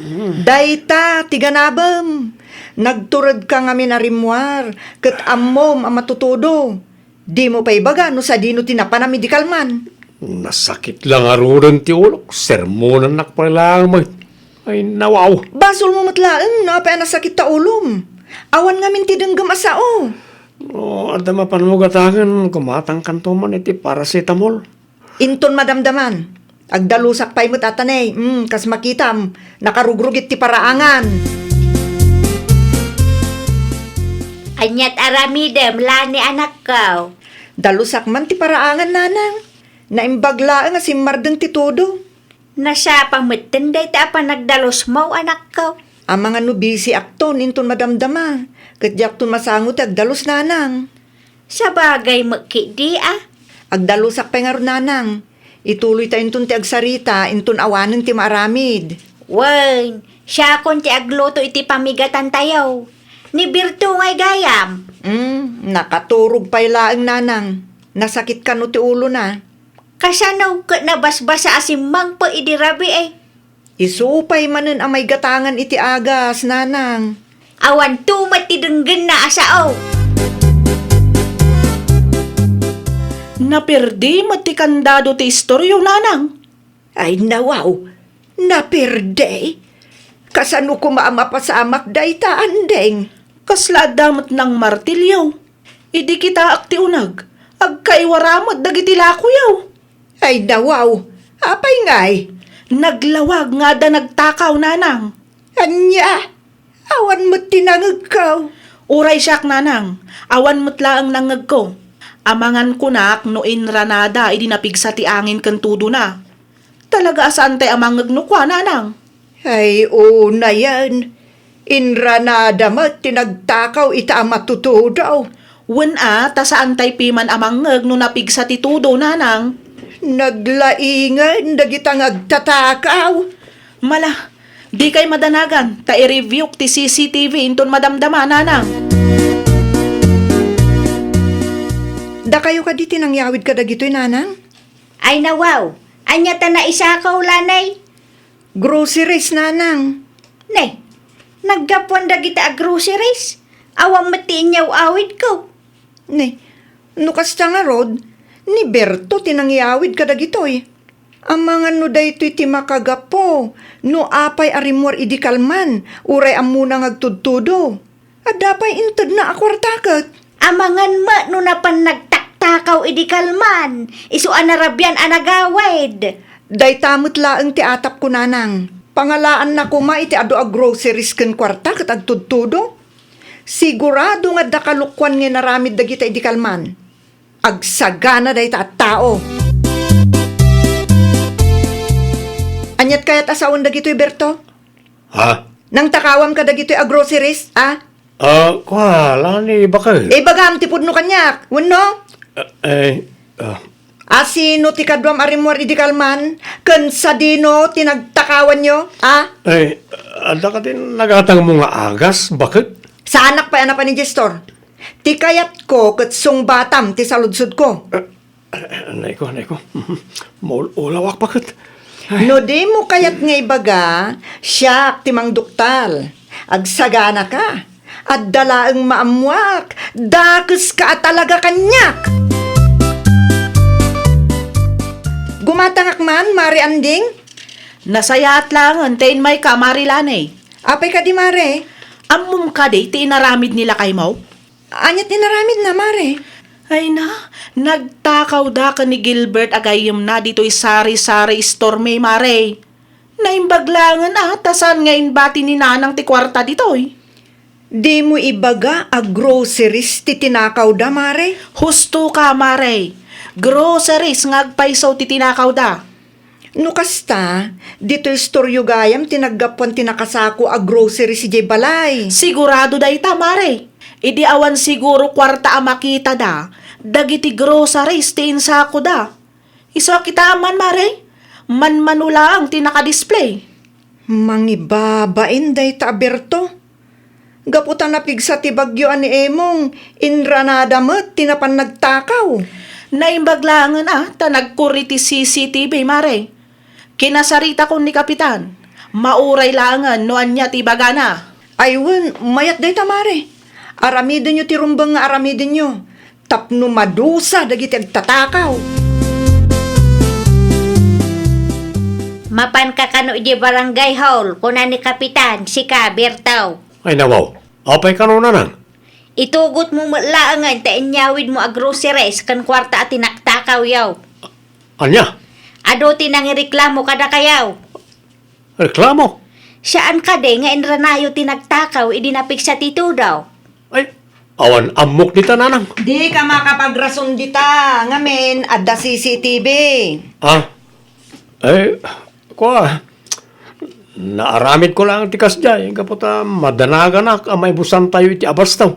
Dayta ti ganabem. Nagturedka ngamin a rimmuar, ket ammom a matutudo. Dimo pay ibaga no sadino ti napanam idi kalman. Nasakit la ngaruden ti ulok. Sermonannak pay laeng met. Ay, nawaw. Basolmo met laeng no apay a nasakit ta ulom. Awan ngamin ti denggem a sao. No adda mapanmo gatangen, gumatangkanto man iti paracetamol. Inton madamdaman, agdalusak pay met a tanay, mm, kas makitam, nakarugrugit ti paraangan. Aniat aramidem, Lani, anakko? Dalusak man ti paraangan, Nanang. Naimbag laeng a simmardeng ti tudo. Nasapa metten dayta a panagdalusmo, anakko. Amangan no bisiakto inton madamdama, ket diakton masango ti agdalus, Nanang. Sabagay met ketdi a. Agdalusak pay ngarud, Nanang. Ituloyta inton ti agsarita, inton awanen ti maaramid. Wen, siakon ti agluto iti pamigatantayo. Ni Berto ngay gayam. Mm, nakaturog pay laeng, Nanang. Nasakit kano ti ulona. Kasano ket nabasbasa a simmangpet idi rabii? Isu pay manen a maigatangan iti agas, Nanang. Awanto met ti denggenna a sao. Naperdi met ti kandado ti istoryo, Nanang. Ay, nawaw. Naperdi? Kasano koma a mapasamak dayta, Anding? Kasla adda met nang martilyo. Idi kitaek ti uneg, agkaiwara met dagiti lakoyo. Ay, nawaw. Apay ngay? Naglawag nga adda nagtakaw, Nanang. Ania? Awan met ti nangegko. Uray siak, Nanang. Awan met laeng nangegko. Amangan kunak no inranada idi napigsa ti angin ken tudona. Talaga a saantay a mangngeg no kua, Nanang. Ay, unayen. Inranada met ti nagtakaw ita a matutudo. Wen a, ta saantay piman a mangngeg no napigsa ti tudo, Nanang. Naglaingen dagita nga agtatakaw. Mala, dikay madanagan, ta i-review-k ti C C T V inton madamdama, Nanang. Dakayo kadi ti nangyawid kadagitoy, Nanang? Ay, nawaw. Ania ta naisakaw, Lanay? Groceries, Nanang. Ne, naggapuan dagita a groceries? Awan met ti inyaw-awidko. Ne, no kasta ngarud, ni Berto ti nangyawid kadagitoy. Amangan no daytoy ti makagapu, no apay a rimmuar idi kalman, uray ammona nga agtudtudo. Adda pay intedna a kuarta ket. Amangan met no napan nagtaktakaw idi kalman, isu a narabian a nagawid. Dayta met laeng ti atapko, Nanang. Pangalaanna koma iti adu a groceries ken kuarta ket agtudtudo. Sigurado nga adda kalukoan nga inaramid dagita idi kalman. Agsagana dayta a tao. Aniat kayat a sawen dagitoy, Berto? Ha? Nangtakawam kadagitoy a groceries, a? Ah, kua, Lani, bakit? Ibagam ti pudno kaniak, wenno? Ah, eh, ah. A sino ti kaduam a rimmuar idi kalman? Ken sadino ti nagtakawanyo, a? Eh, adda kadi nagatangmo nga agas, bakit? Saanak pay a napan idiay store. Ti kayatko ket sungbatam ti saludsodko. Eh, Anayko, anayko. Maul-ulawak pa ket. Ay. No dimo kayat nga ibaga, siak ti mangduktal. Agsaganaka. Adda laeng maammuak. Dakeska a talaga kaniak. Gumatangak man, Mare Anding? Nasayaat laengen ta immayka, Mare Lanay. Apay kadi, Mare? Ammom kadi ti inaramid ni lakaymo? Ania ti inaramidna, Mare? Ay na, nagtakawda ken ni Gilbert a gayyemna ditoy sari-sari store mi, Mare. Naimbag laengen a, ta saan nga imbati ni Nanang ti kuarta ditoy. Dimo ibaga a groceries ti tinakawda, Mare? Husto ka, Mare. Groceries nga agpayso ti tinakawda. No kasta, ditoy istoryo gayam ti naggapuan ti nakasako a groceries idiay balay. Sigurado dayta, Mare. Idi awan siguro kuarta a makitada, Dagiti groceries ti insakoda. Isu a kitaem man, Mare. Manmano laeng ti nakadisplay. Mangibabain dayta a Berto. Gapu ta napigsa ti bagyo a ni Emong, inranada met ti napan nagtakaw. Naimbag laengen a ta nagkurri ti C C T V, Mare. Kinasaritakon ni Kapitan. Mauray laengen no ania ti ibagana. Ay wen, mayat dayta, Mare. Aramidenyo ti rumbeng nga aramidenyo tapno madusa dagiti agtatakaw. Mapanka kano idiay barangay hall, kuna ni Kapitan, sika, Berto. Ay, nawaw. Apay kano, Nanang? Itugotmo met laengen ti inyawidmo a groceries ken kuarta a tinaktakawyo. Ania? Adu ti nangireklamo kadakayo. Reklamo? Saan kadi nga inranayo ti nagtakaw idi napigsa ti tudo? Ay, awan ammok dita, Nanang. Dika makapagrason dita, ngamin adda C C T V. Ah? Eh, kua, naaramidko laeng ti kasdiay, gapu ta madanaganak a maibusantayo iti abastaw.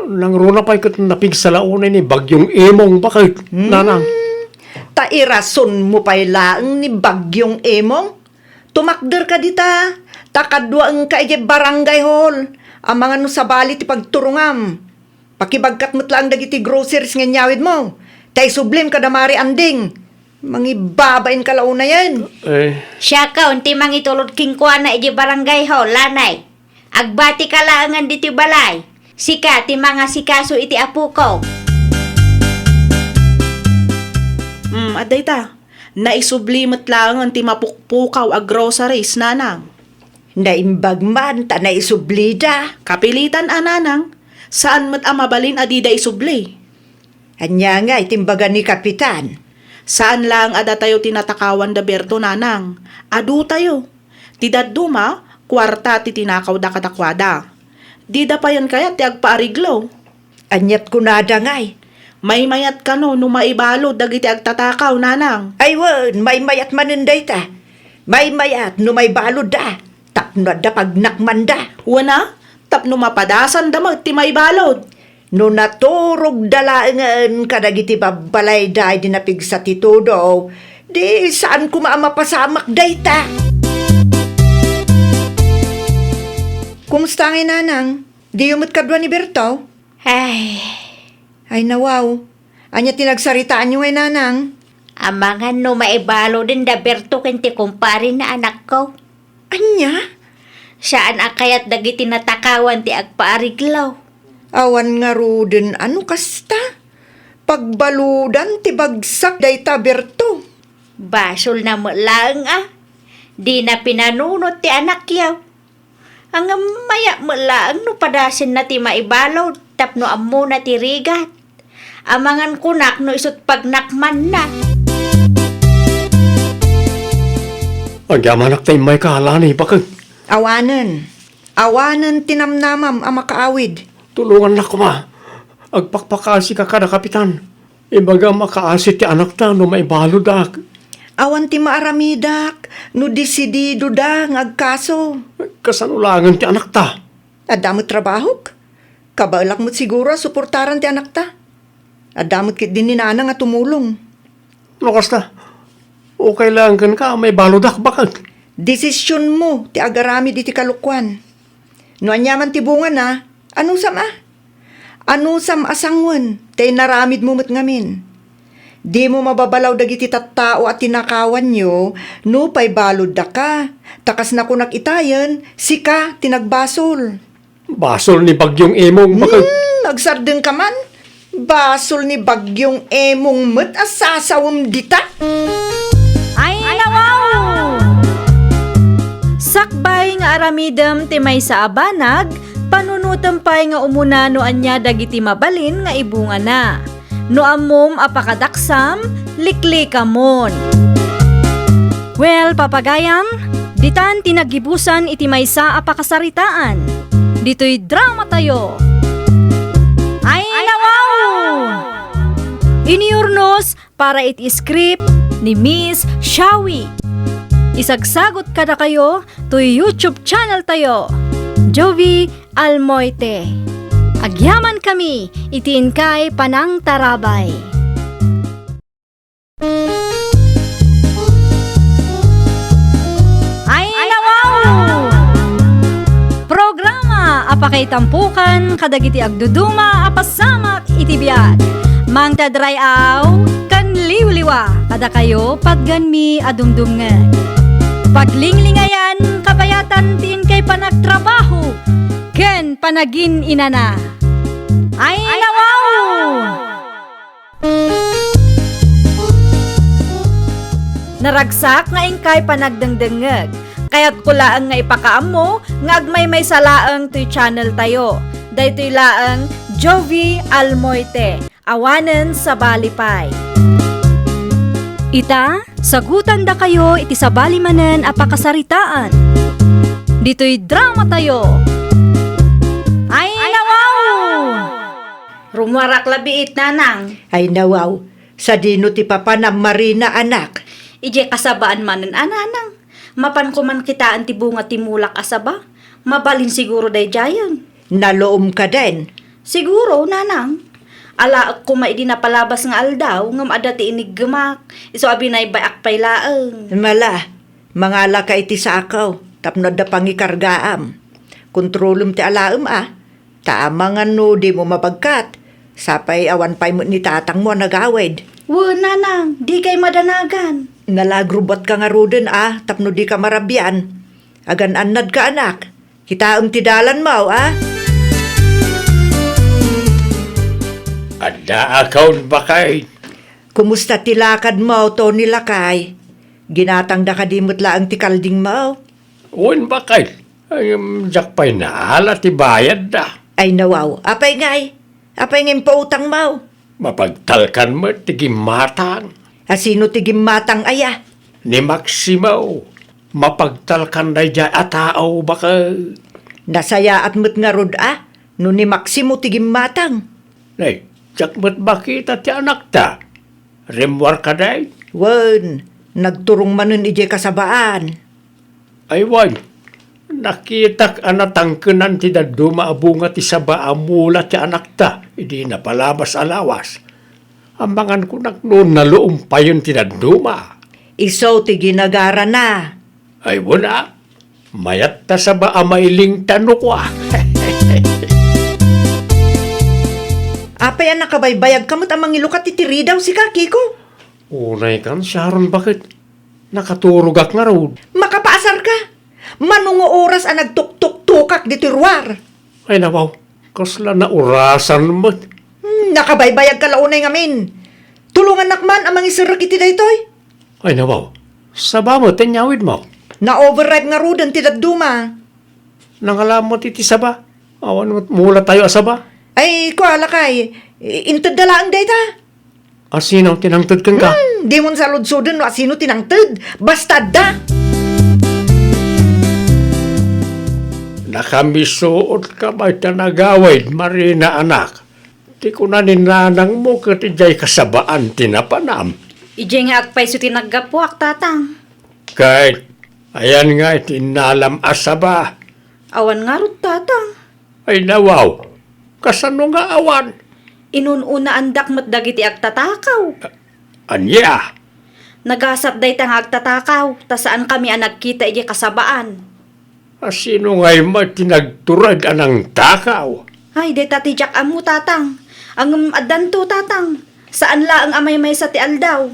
Nangruna pay ket napigsa la unay ni Bagyong Emong, baket, Hmm? Nanang. Ta irasonmo pay laeng ni Bagyong Emong? Tumakderka dita, ta kaduaenka idiay barangay hall. Amangan no sabali ti pagturongam. Pakibagkat met laeng dagiti groceries nga inyawidmo. Ta isublim kada Mare Anding. Mangibabainka la unayen. Eh. Siakon ti mangitulod kenkuana idiay barangay hall, Lanay. Agbatika laengen ditoy balay. Sika ti mangasikaso iti apoko. Hmm, adda ita. Naisubli met laengen ti mapukpukaw a groceries, Nanang. Naimbag man ta naisublida. Kapilitan a, Nanang. Saan met a mabalin a dida isubli. Ania ngay ti imbaga ni Kapitan? Saan laeng a datayo ti natakawan da Berto, Nanang. Adutayo. Ti dadduma, kuarta ti tinakawda kadakuada. Dida payen kayat ti agpaariglo. Aniat kunada ngay? Maymayat kano no maibalud dagiti agtatakaw, Nanang. Ay wen, maymayat manen dayta. Maymayat no maibaludda, tapno adda pagnakmanda. Wen a, tapno mapadasanda met ti maibalud. No naturogda laengen kadagiti babbalayda idi napigsa ti tudo, di saan koma a mapasamak dayta. Kumusta ngay, Nanang? Diyo met kadua ni Berto? Ay. Ay, nawaw. Ania ti nagsaritaanyo ngay, Nanang? Amangan no maibaluden da Berto ken ti kumparenna, anakko. Ania? Saan a kayat dagiti natakawan ti agpaariglo. Awan ngaruden a no kasta. Pagbaludan ti bagsak dayta, Berto. Basolna met laeng a. Dina pinanunot ti anakyo. Ngem mayat met laeng no padasenna ti maibalud tapno ammona ti rigat. Amangan kunak no isut' pagnakmanna. Agyamanak ta immayka, Lanay, baket. Awanen. Awanen ti namnamam a makaawid. Tulongannak koma. Agpakpakaasika kada Kapitan. Ibagam a kaasi ti anakta no maibaludak. Awan ti maaramidak no desididoda nga agkaso. Kasano laengen ti anakta? Adda met trabahok. Kabaelak met siguro a suportaran ti anakta. Adda met ketdi ni Nanang a tumulong. No kasta, ukay laeng kenka a maibaludak, baket. Desisionmo ti agaramid iti kalokuan. No aniaman ti bungana, anusam a? Anusam a sanguen ta inaramidmo met ngamin? Dimo mababalaw dagiti tattao a tinakawanyo nupay baluddaka, ta kas nakunak itayen, sika ti nagbasol. Basol ni Bagyong Emong, baket. Hmm, agsardengka man. Basol ni Bagyong Emong met a sasawem dita. Ay, nawaw! Sakbay nga aramidem ti maysa a banag, panunotem pay nga umuna no ania dagiti mabalin nga ibungana. No ammom a pakadaksam, liklikamon. Well, papagayam, ditan ti naggibusan iti maysa a pakasaritaan. Ditoy drama tayo. Ay, nawaw! Iniurnos para iti script ni Miss Shawi. Isagsagot kadakayo toy YouTube channel tayo, Jovi Almoite. Agyamankami iti inkay panangtarabay. Ayna wow! Programa a pakaitampokan kadagiti agduduma a pasamak iti biag. Mangted ray-aw ken liwliwa kadakayo patganmi a dumdumngeg. Paglinglingayan, kabayatan ti inkay panagtrabaho ken panagin-inana. Ayna wow! Naragsak nga inkay panagdengdengngeg. Kayatko laeng nga ipakaammo nga agmaymaysa laeng toy channel tayo. Daytoy laeng Jovie Almoite, awanen sabali pay. Ita, sagutandakayo iti sabali manen a pakasaritaan. Ditoy drama tayo. Ayna wow! Rummuarak la biit, nanang. Ayna wow, sadino ti papanam, Marina, anak? Idiay kasabaan manen a, nanang. Mapanko man kitaen ti bunga ti mulak a saba. Mabalin siguro daydiayen. Naloom ka den? Siguro, nanang. Alaek koma idi napalabas nga aldaw, ngem adda ti iniggemak. Isu a binaybay-ak pay laeng. Mala, mangalaka iti sakaw, tapno adda pangikargaam. Kontrolem ti alaem a. Ta amangan no dimo mabagkat, sapay awan pay met ni tatangmo a nagawid. Wen, nanang, dikay madanagan. Nalagrubatka ngaruden a, tapno dika marabian. Agan-annadka, anak. Kitaem ti dalanmo, a? Adda a kaon, bakay. Kumusta ti lakadmo, Tony lakay? Ginatangda kadi met laeng ti kaldingmo? Wen, bakay. Ay, ngem diak pay naala ti bayadda. Ay, nawaw. Apay ngay? Apay ngay impautangmo? Mapagtalkan met ti gimmatang. A, sino ti gimmatang aya? Ni Maximo. Mapagtalkan daydiay a tao, bakay. Nasayaat met ngarud a no ni Maximo ti gimmatang. Nay, diak met makita ti anakta. Rimmuar kadi? Wen, nagturong manen idiay kasabaan. Ay wen, nakitak a natangkenan ti dadduma a bunga ti saba a mula ti anakta idi napalabas a lawas. Amangan kunak no naloom payen ti dadduma. Isu ti ginagarana. Ay wen a, mayat ta saba a mailingta no kua. Apay a nakabaybayagka met a mangilukat iti ridaw sika, Kiko? Unay kan, Sharon, baket? Nakaturogak ngarud. Makapaasarka? Mano nga oras a nagtuktuktukak ditoy ruar? Ay, nawaw, kasla naurasan met. Hmm, nakabaybayagka la unay ngamin. Tulongannak man a mangiserrek iti daytoy. Ay, nawaw, saba met ti inyawidmo. Na-overripe ngaruden ti dadduma. Nangala met iti saba. Awan met mula tayo a saba. Ay, kua lakay, i-, intedda laeng dayta. A, sino ti nangted kenka? Hmm, dimon saludsuden no a sino ti nangted. Basta adda. Nakamisuot ka bay ta nagawid, Marina, anak. Ti kuna ni nanangmo ket idiay kasabaan ti napanam. Idiay nga agpayso ti naggapuak, tatang. Ket ayan nga ti innalam a saba? Awan ngarud, tatang. Ay, nawaw, kasano nga awan? Inun-unaandak met dagiti agtatakaw. Ania? Nagasat dayta nga agtatakaw, ta saankami a nagkita idiay kasabaan. A, sino ngay met ti nagtureg a nangtakaw? Ay, dayta ti diak ammo, tatang. Ngem addanto, tatang. Saan laeng a maymaysa ti aldaw.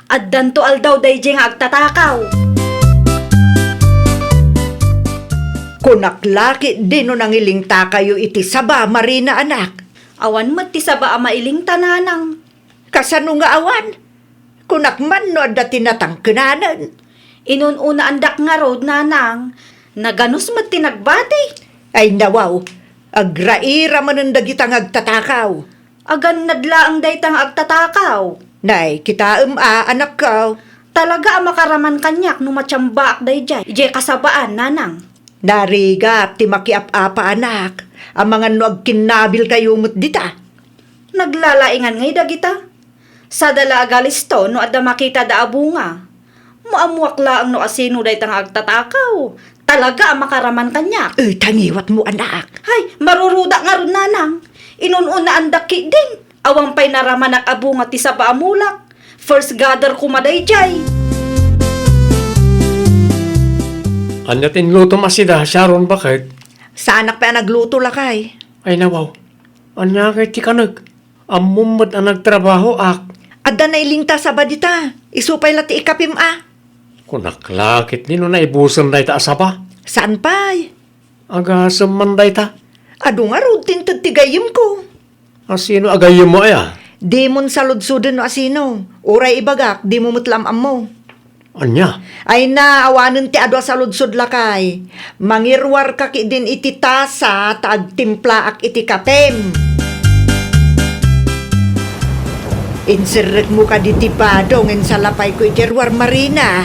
Addanto aldaw daydiay nga agtatakaw. Kunak la ketdi no nangilingtakayo iti saba, Marina, anak. Awan met ti saba a mailingta, nanang. Kasano nga awan? Kunak man no adda ti natangkenanen. Inun-unaandak ngarud, nanang. Naganus met ti nagbati. Ay, nawaw, agraira manen dagita nga agtatakaw. Agannad laeng dayta nga agtatakaw. Nay, kitaem a, anakko. Talaga a makaraman kaniak no matiambaak daydiay, idiay kasabaan, nanang. Narigat ti makiap-apa, anak, amangan no agkinnabilkayo met dita. Naglalaingan ngay dagita. Sada la agalisto no adda makitada a bunga. Maammuak laeng no asino dayta nga agtatakaw. Talaga a makaraman kaniak. Eh, tangiwatmo, anak. Hay, marurudak ngarud, nanang. Inun-unaandak ketdin. Awan pay naramanak a bunga ti saba a mulak. First gather koma daydiay. Ania ti inlutom a sida, Sharon, baket? Saanak pay a nagluto, lakay. Ay, nawaw. Ania ngay ti kanek? Ammom met a nagtrabahoak. Adda nailing ta saba dita. Isu pay la ti ikapim a. Kunak la ketdi no naibusen dayta a saba. Saan pay? Agasem man dayta. Adu ngarud ti inted ti gayyemko. Asino a gayyemmo aya? Dimon saludsoden no asino. Uray ibagak, dimo met la am-ammo. Ania? Ay na, awanen ti adu a saludsod, lakay. Mangiruarka ketdin iti tasa ta agtimplaak iti kapem. Inserrekmo kadi ti bado ngem salapayko iti ruar, Marina.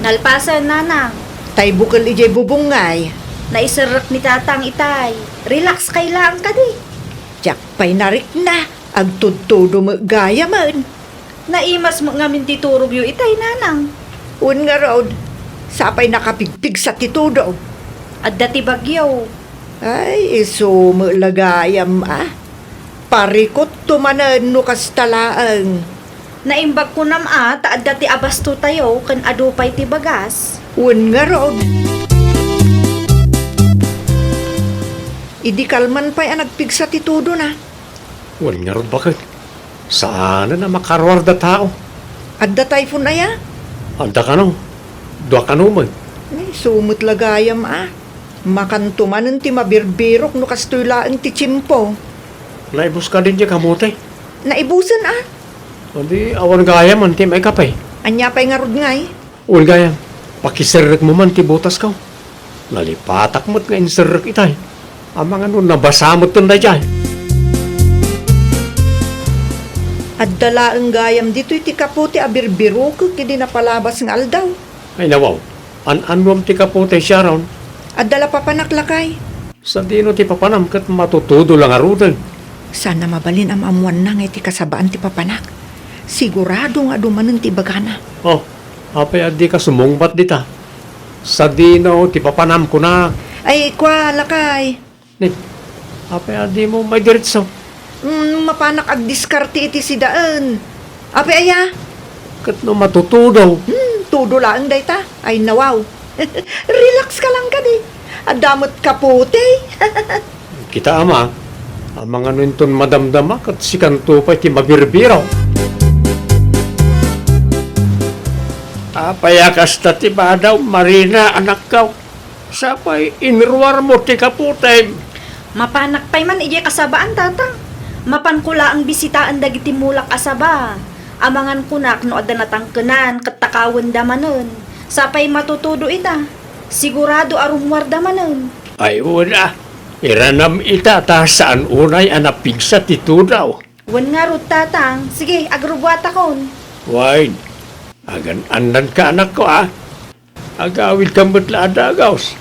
Nalpasen, nanang. Tay bukel idiay bubong ngay. Naiserrek ni tatang itay. Relax kay laeng kadi. Diak pay narikna, agtudtudo met gayamen. Naimas met ngamin ti turogyo itay, nanang. Wen ngarud, sapay nakapigpigsa ti tudo. Adda ti bagyo. Ay, isu met la gayam a. Parikutto manen no kasta laeng. Naimbag kunam a ta adda ti abastotayo ken adu pay ti bagas. Wen ngarud. Idi kalman pay a nagpigsa ti tudona. Wen ngarud, baket. Saanen a makaruar datao. Adda typhoon aya? Adda kano. Dua kano met. Ay, isu met la gayam a. Makanto manen ti mabirbirok no kastoy laeng ti tiempo. Naibus kadin diay kamote? Naibusen a. Adi, awan gayamen ti maikape. Ania pay ngarud ngay? Wen gayam, pakiserrekmo man ti butasko. Nalipatak met nga inserrek itay. Amangan no nabasa metten daydiay. Adda laeng gayam ditoy ti kapote a birbirokek idi napalabas nga aldaw. Ay, nawaw. An-annuam ti kapote, Sharon? Adda la papanak, lakay. Sadino ti papanam ket matutudo la ngaruden? Saan a mabalin am-ammoanna nga iti kasabaan ti papanak. Sigurado nga adu manen ti ibagana. Oh, apay a dika sumungbat dita? Sadino ti papanam, kunak? Ay, kua, lakay. Ni, apay a dimo maidiretso? Mm, mapanak agdiskarte iti sidaen. Apay aya? Ket no matutudo? Hmm, tudo laeng dayta. Ay, nawaw. Relax ka lang kadi. Adda met kapote. Kita, ama, amangan no inton madamdama, ket sikanto pay ti mabirbiro. Apay a kasta ti bado, Marina, anakko? Sapay inruarmo ti kapotem. Mapanak pay man idiay kasabaan, tatang. Mapanko laeng bisitaen dagiti mulak a saba. Amangan kunak no adda natangkenan ket takawenda manen. Sapay matutudo ita. Sigurado a rummuarda manen. Ay, wen a. Iranam ita ta saan unay a napigsa ti tudo. Wen ngarud, tatang. Sige, agrubbuatakon. Wen, agan-annadka, anakko, a. Agawidka met la a dagus.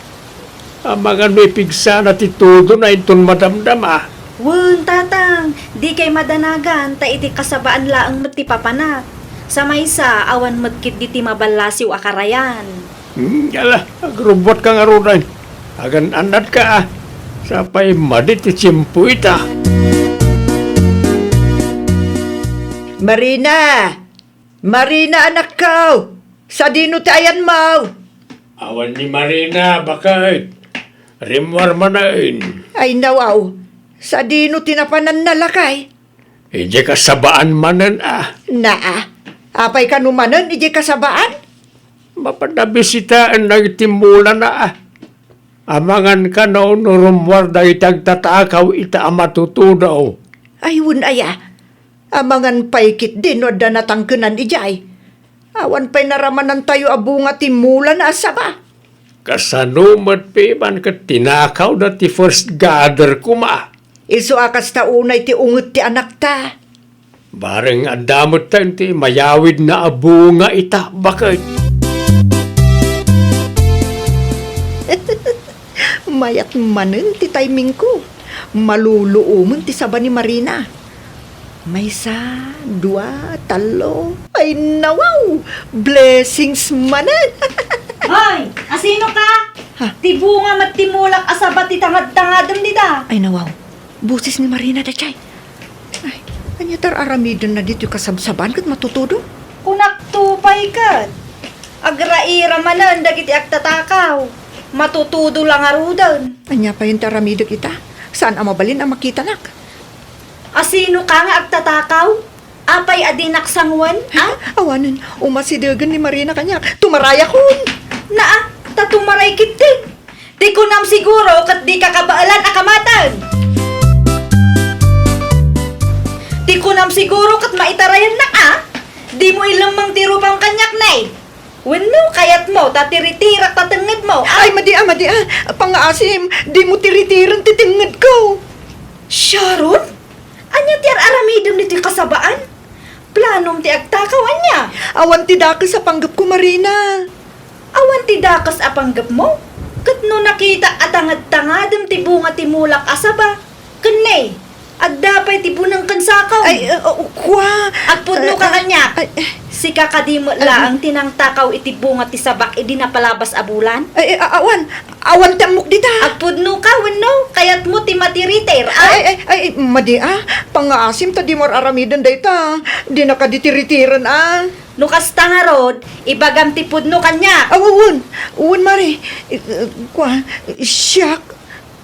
Amangan no ipigsana ti tudona inton madamdama. Wen, tatang, dikay madanagan ta iti kasabaan laeng met ti papanak. Sa maysa, awan met ketdi ti maballasiw a karayan. Hmm, ala, agrubbuatka ngaruden. Agan-annadka, a. Sapay madi ti tiempo ita. Marina! Marina, anakko! Sadino ti ayanmo? Awan ni Marina, baket. Rimmuar manen. Ay, nawaw. Sadino ti napananna, lakay? Idiay kasabaan manen, a. Naa. Apay kano manen idiay kasabaan? Mapan a bisitaen dagiti mulana, a. Amangan kano no rummuar dagiti agtatakaw ita a matutudo. Ay, wen aya. Amangan pay ketdi no adda natangkenan idiay. Awan pay naramanantayo a bunga ti mulana a saba. Kasano met piman ket tinakawda ti first gather koma? Isu a kasta unay ti unget ti anakta. Bareng adda metten ti mayawidna a bunga ita, baket. Mayat manen ti timingko. Maluluomen ti saba ni Marina. Maysa, dua, tallo. Ay, nawaw! Blessings manen! Hoy! Asino ka? Ha? Ti bunga met ti mulak a saba ti tangad-tangadem dita. Ay, nawaw. Boses ni Marina daydiay. Ay, ania ti ar-aramidenna ditoy kasabsabaan ket matutudo? Kunakto pay ket, agraira manen dagiti agtatakaw. Matutudo la ngaruden. Ania payen ti aramidek ita? Saan a mabalin a makitanak. Asino ka nga agtatakaw? Apay a dinak sangoen, a? Awanen, umasidegen ni Marina kaniak. Tumarayakon! Naa, ta tumaray ketdi. Ti kunam siguro ket dika kabaelan a kamaten. Ti kunam siguro ket maitarayannak, a? Dimo ilemmeng ti rupam kaniak, ne? Wenno kayatmo ta tiritirak ta tengngedmo, a? Ay, madi a, madi a. Pangngaasim, dimo tiritiren ti tengngedko. Sharon? Ania ti ar-aramidem ditoy kasabaan? Planom ti agtakaw, ania? Awan ti dakes a panggepko, Marina. Awan ti dakes a panggepmo? Ket no nakitak a tangad-tangadem ti bunga ti mulak a saba, ken ne, adda pay ti buneng ken sakaw. Ay, uh, uh, kua. Agpudno ka kaniak. Ay, eh. Sika kadi met laeng ti nangtakaw iti bunga ti sabak idi napalabas a bulan? Ay, eh, a-, awan. Awan ti ammok dita. Agpudno ka wenno kayatmo ti matiritir, a? Ay, ay, ay, ay, madi a. Pangngaasim ta dimo ar-aramiden dayta. Dina kadi tiritiren, a. No kasta ngarud, ibagam ti pudno kaniak. Aw, wen, wen, Mari. Eh, eh, kua, siak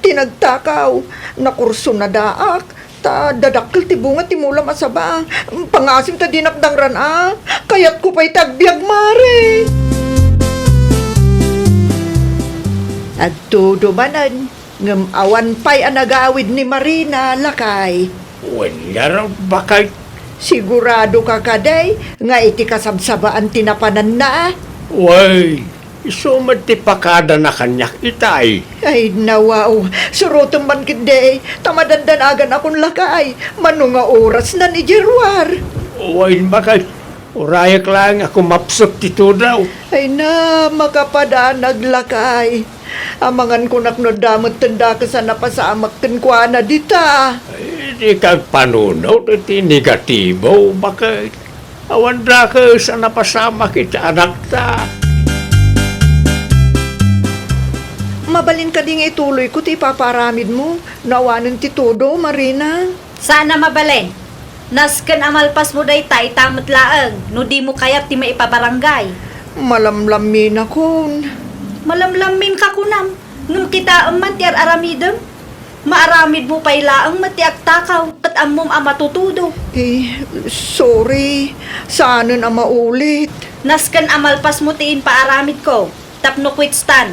ti nagtakaw. Nakursunadaak. Ta dadakkel ti bunga ti mulam a saba. Pangngaasim ta dinak dangran a. Kayatko pay ti agbiag, Mari. Agtudo manen, ngem awan pay a nagawid ni Marina, lakay. Wen ngarud, baket. Sigurado ka kadi nga iti kasabsabaan ti napananna? Wen. Isu met ti pakadana kaniak itay. Ay, nawaw. Surotem man ketdi, ta madandanagannakon lakay. Mano nga orasnan idiay ruar? Wen, baket. Urayek laeng a kumapsut ti tudo. Ay na, makapadanag lakay. Amangan kunak no adda metten dakes a napasamak kenkuana dita. Ay, dika agpanunot iti negatibo, baket. Awan dakes a napasamak iti anakta. Mabalin kadi nga ituloyko ti ipapaaramidmo no awanen ti tudo, Marina? Saan a mabalin. Nasken a malpasmo dayta ita met laeng no dimo kayat ti maipabarangay. Malamlaminakon. Malamlaminka kunam, ngem kitaem man ti ar-aramidem. Maaramidmo pay laeng met ti agtakaw ket ammom a matutudo. Eh, sorry. Saanen a maulit. Nasken a malpasmo ti impaaramidko tapno kuitstan.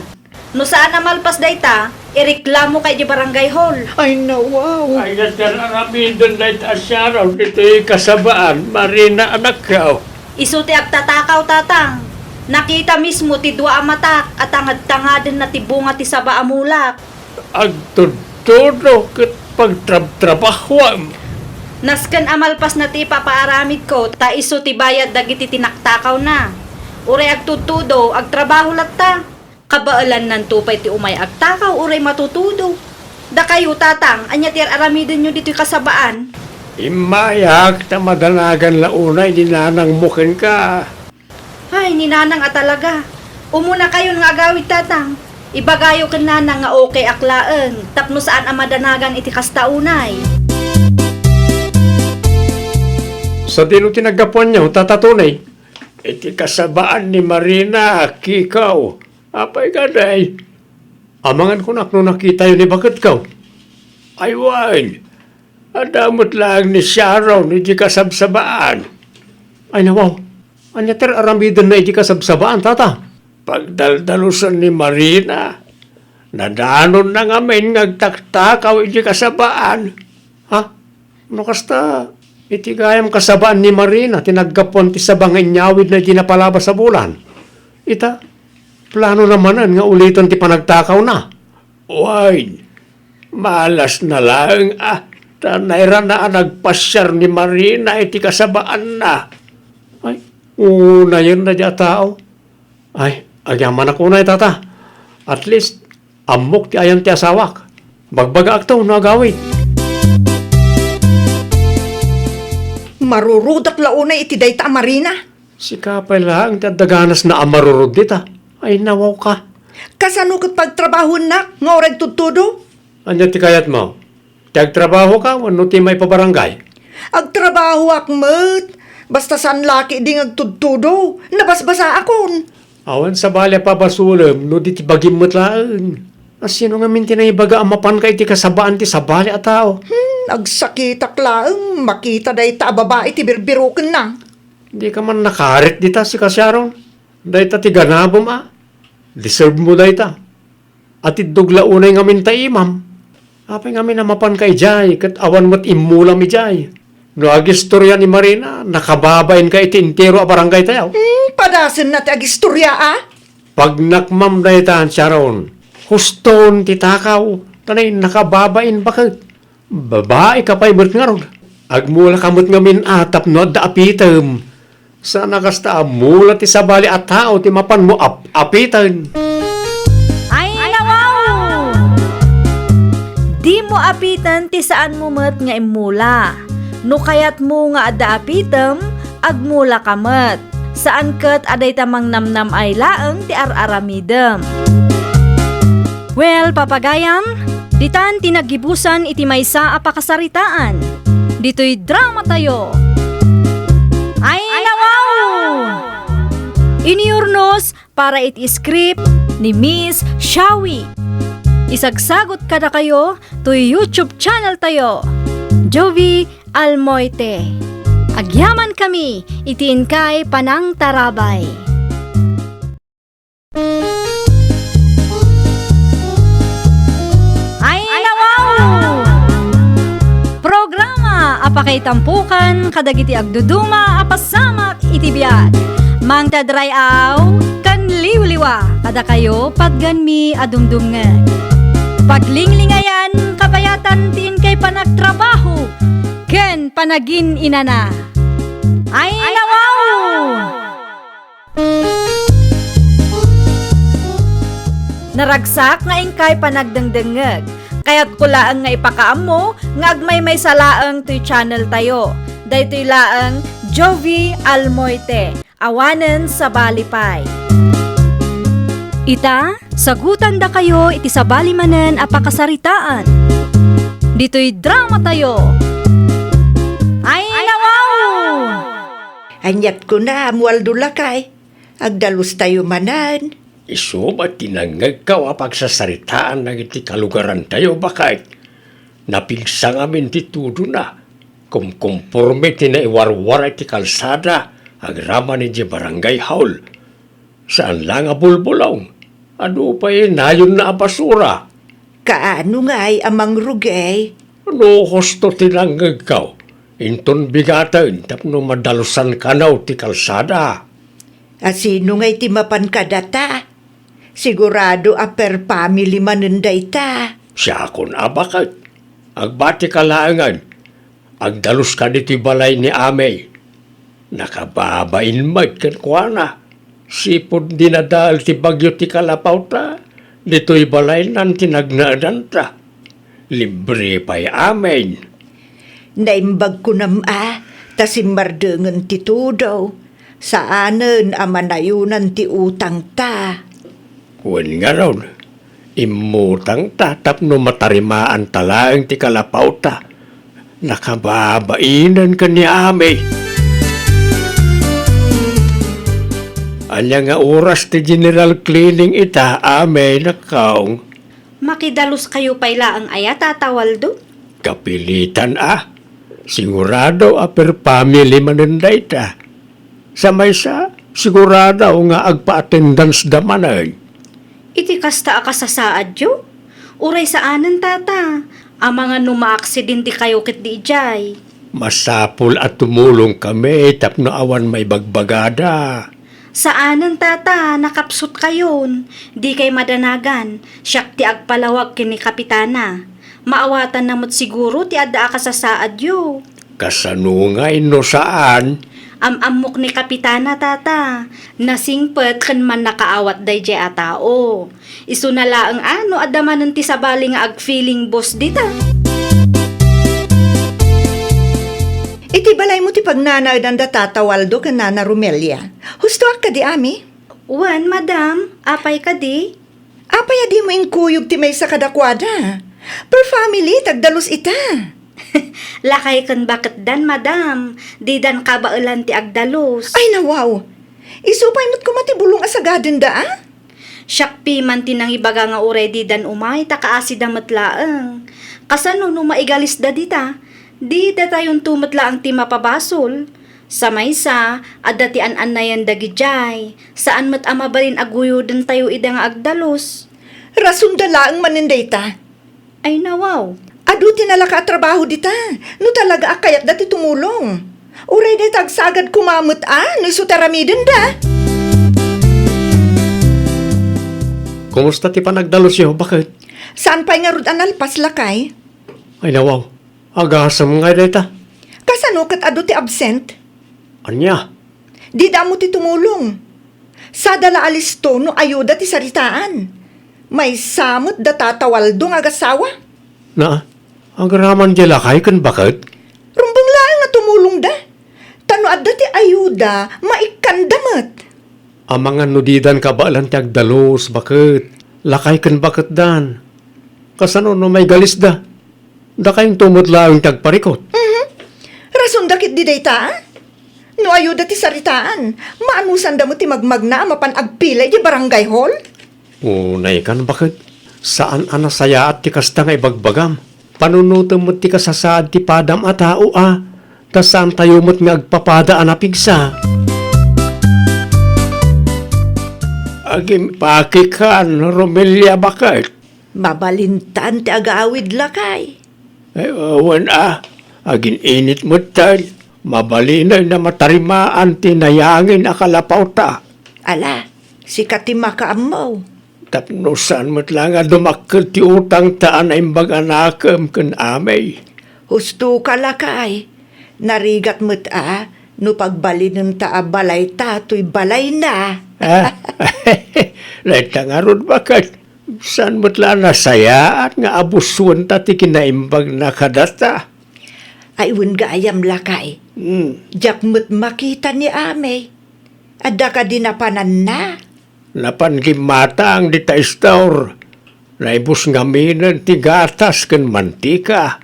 No saan a malpas dayta, ireklamo kay di barangay hall. Ay, nawaw. Ay, nagkararamiden dayta a siaraw ditoy kasabaan, Marina, anakko. Isu ti agtatakaw, Tatang. Nakita mismo ti dua a matak a tangad-tangadenna ti bunga ti saba a mulak. Agtudtudo ket pagtrabtrabahuam. Nasken a malpasna ti ipapaaramidko, ta isu ti bayad dagiti tinaktakawna. Uray agtudtudo, agtrabaho latta. Kabaelannanto pay ti umay agtakaw uray matutudo. Dakayo, Tatang, ania ti ar-aramidenyo ditoy kasabaan? Immayak ta madanagan la unay ni nanangmo kenka. Ay, ni Nanang a talaga. Umunakayon nga agawid, Tatang. Ibagayo ken Nanang nga okay ak laeng tapno saan a madanagan iti kasta unay. Sadino ti naggapuanyo, Tata Tony? Iti kasabaan ni Marina, Kiko. Apay kadi? Amangan kunak no nakitayo ni baketko. Ay wen, adda met laeng ni Sharon iti kasabsabaan. Ay nawaw, ania ti ar-aramidenna iti kasabsabaan, Tata? Pagdaldalusan ni Marina, nadanonna ngamin nga agtaktakaw iti kasabaan. Ha? No kasta, iti gayam kasabaan ni Marina ti naggapuan ti saba nga inyawidna iti napalabas a bulan. Ita, planona manen nga uliten ti panagtakawna. Wen, malasna laeng a ta nairana a nagpasiar ni Marina iti kasabaanna. Ay, unayenna di a tao. Ay, agyamanak unay, Tata. At least, ammok ti ayan ti asawak. Bagbagaakto no agawid. Marurudak la unay iti dayta a Marina. Sika pay laeng ti adda ganasna a marurud dita. Ay, nawawka. Kasano ket pagtrabahoennak nga uray tudtudo? Ania ti kayatmo? Ti agtrabahoka wenno ti maipabarangay? Agtrabahoak met. Basta saan la ketdi nga agtudtudo, nabasbasaakon. Awan sabali a pabasolem no di ti bagim met laeng. A, sino ngamin ti naibaga a mapanka iti kasabaan ti sabali a tao? Hmm, agsakitak laeng makita dayta a babai ti birbirokenna. Dika man nakarit dita, sika Sharon. Dayta ti ganabem a. Deserve mo dayta. Atiddog la unay ngamin ta imam. Apay ngamin a mapanka idiay ket awan met immulam idiay? No agistorya ni Marina, nakababainka iti entero a barangay tayo. Hmm, padasenna ti agistorya a. Pagnakmam dayta, Sharon. Huston ti takaw, ta nakababain baket. Babaika pay met ngarud. Agmulaka met ngamin a tapno adda apitem. Saan a kasta a mula ti sabali a tao ti mapanmo ap-apiten. Ay, nawaw! Dimo apiten ti saanmo met nga immula. No kayatmo nga adda apitem, agmulaka met. Saan ket a dayta mangnamnam-ay laeng ti ar-aramidem. Well, papagayam, ditan ti naggibusan iti maysa a pakasaritaan. Ditoy dramatayo. Ay, nawaw! Iniurnos para iti script ni Miss Shawi. Isagsagot kadakayo toy YouTube channel tayo, Jovi Almoite. Agyamankami iti inkay panangtarabay. Ay, nawaw! Programa a pakaitampukan kadagiti agduduma a pasamak iti biag. Mangted ray-aw ken liwliwa kadakayo patgenmi a dumdumngeg. Paglinglingayan, kabayatan ti inkay panagtrabaho ken panagin-inana. Ay, nawaw! Naragsak nga inkay panagdengdengngeg. Kayatko laeng nga ipakaammo nga agmaymaysa laeng toy channel tayo. Daytoy laeng Jovi Almoite, awanen sabali pay. Ita, sagutandakayo iti sabali manen a pakasaritaan. Ditoy dramatayo. Ay, nawaw! Aniat kuna, Mualdo lakay. Agdalustayo manen. Isu met ti nangngegko a pagsasaritaan dagiti kalugarantayo, baket. Napigsa ngamin ti tudona. Kumkumporme ti naiwarwara iti kalsada agraman idiay barangay hall. Saan la nga bulbulong. Adu pay nayonna a basura. Kaano ngay a mangrugey? No husto ti nangngegko, inton bigaten tapno madalusan kano ti kalsada. A, sino ngay ti mapan kadata? Sigurado a per family manen dayta. Siakon a baket. Agbatika laengen. Agdaluska ditoy balay ni Amey. Nakababain met kenkuana. Sipud dinadael ti bagyo ti kalapawta, ditoy balaynan ti nagnaedanta. Libre pay amin. Naimbag kunam a, ta simmardengen ti tudo. Saanen a manayonan ti utangta. Wen ngarud, immutangta tapno matarimaanta laeng ti kalapawta. Nakababainen ken ni Amey. Ania nga oras ti general cleaning ita, Amey, nakkaong? Makidaluskayo pay laeng aya, Tata Waldo? Kapilitan a. Sigurado a per family manen dayta. Sa maysa, sigurado nga agpa-attendance da manen. Iti kasta a kasasaadyo? Uray saanen, Tata. Amangan no maaksidentekayo ketdi idiay. Masapul a tumulongkami tapno awan maibagbagada. Saanen, Tata, nakapsutkayon. Dikay madanagan. Siak ti agpalawag ken ni Kapitana. Maawatanna met siguro ti adda a kasasaadyo. Kasano ngay no saan? Am-ammok ni Kapitana, Tata. Nasingpet ken mannakaawat daydiay a tao. Isuna laeng a no adda manen ti sabali nga agfeeling boss dita. Iti balaymo ti pagnanaedan da Tata Waldo ken Nana Romelia. Hustoak kadi, Ami? Wen, madam. Apay kadi? Apay a dimo inkuyog ti maysa kadakuada? Per family, ti agdalus ita. Lakay ken baketdan, madam. Didan kabaelan ti agdalus. Ay, nawaw. Isu pay met koma ti bulong a sagadenda, a? Siak piman ti nangibaga nga uray didan umay ta kaasida met laeng. Kasano no maigalisda dita? Di datayonto met laeng ti mapabasol. Sa maysa, adda ti an-annayen dagidiay. Saan met a mabalin a guyodentayo ida nga agdalus. Rasonda laeng manen dayta. Ay, nawaw. Adu ti nalaka a trabaho dita, no talaga a kayatda ti tumulong. Uray dayta agsagad koma met a, no isu ti aramidenda. Kumusta ti panagdalusyo, baket? Saan pay ngarud a nalpas, lakay? Ay, nawaw. Agasem ngay dayta. Kasano ket adu ti absent? Ania? Dida ammo ti tumulong. Sada la a listo no ayuda ti saritaan. Maysa met da Tata Waldo nga agasawa. Na, agraman di lakay ken baket? Rumbeng laeng a tumulongda. Ta no adda ti ayuda, maikkanda met. Amangan no didan kabaelan ti agdalus, baket. Lakay ken baketdan. Kasano no maigalisda? Dakayonto met laeng ti agparikut. Mhm. Rasonda ketdi dayta, a? No ayuda ti saritaan, maanusanda met ti magmagna a mapan agpila idiay barangay hall? Unay kan, baket. Saan a nasayaat ti kasta nga ibagbagam. Panunotem met ti kasasaad ti padam a tao, a. Ta saantayo met nga agpapada a napigsa. Agimpaki kan, Romelia, baket. Mabalintan ti agawid, lakay. Eh, wen a, agin-init metten. Mabalinen a matarimaan ti nayangin a kalapawta. Ala, sika ti makaammo. Tapno saan met la nga dumakkel ti utangta a naimbag a nakem ken amey. Husto ka, lakay. Narigat met a no pagbalinenta a balayta toy balayna. Ah? Dayta ngarud, baket. Saan met la a nasayaat nga abusuenta ti kinaimbagna kadata? Ay, wen gayam, lakay. Hmm. Diak met makita ni amey. Adda kadi napananna? Napan gimmatang dita istor. Naibus ngaminen ti gatas ken mantika.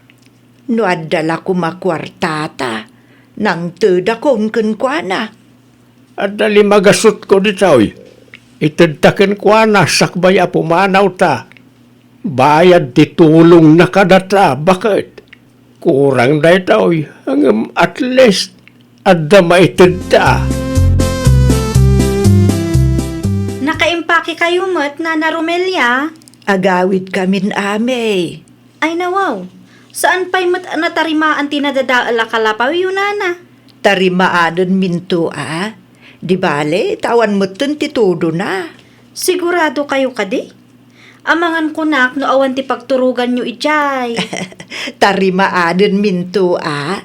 No adda la koma kuartata, nangtedakon kenkuana. Adda lima gasutko ditoy. Itedta kenkuana sakbay a pumanawta. Bayad ti tulongna kadata, baket. Kurang daytoy, ngem at least, adda maitedta. Nakaimpakekayo met, Nana Romelia? Agawidkamin, amey. Ay, nawaw. Saan pay met a natarimaan ti nadadael a kalapawyo, nana? Tarimaadenminto a. Di bale, ta awan metten ti tudona. Siguradokayo kadi? Amangan kunak no awan ti pagturoganyo idiay. Tarimaadenminto a.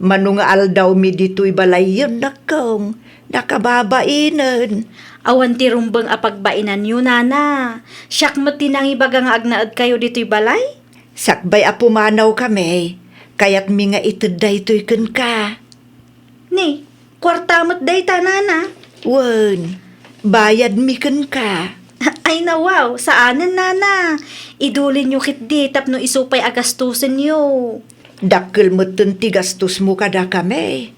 Mano nga aldawmi ditoy balayyon, nakkong, nakababainen. Awan ti rumbeng a pagbainanyo, nana. Siak met ti nangibaga nga agnaedkayo ditoy balay. Sakbay a pumanawkami, kayatmi nga ited daytoy kenka. Ni, kuarta met dayta, nana. Wen, bayadmi kenka. Ay, nawaw, saanen, nana. Idulinyo ketdi tapno isu pay a gastusenyo. Dakkel metten ti gastosmo kadakami.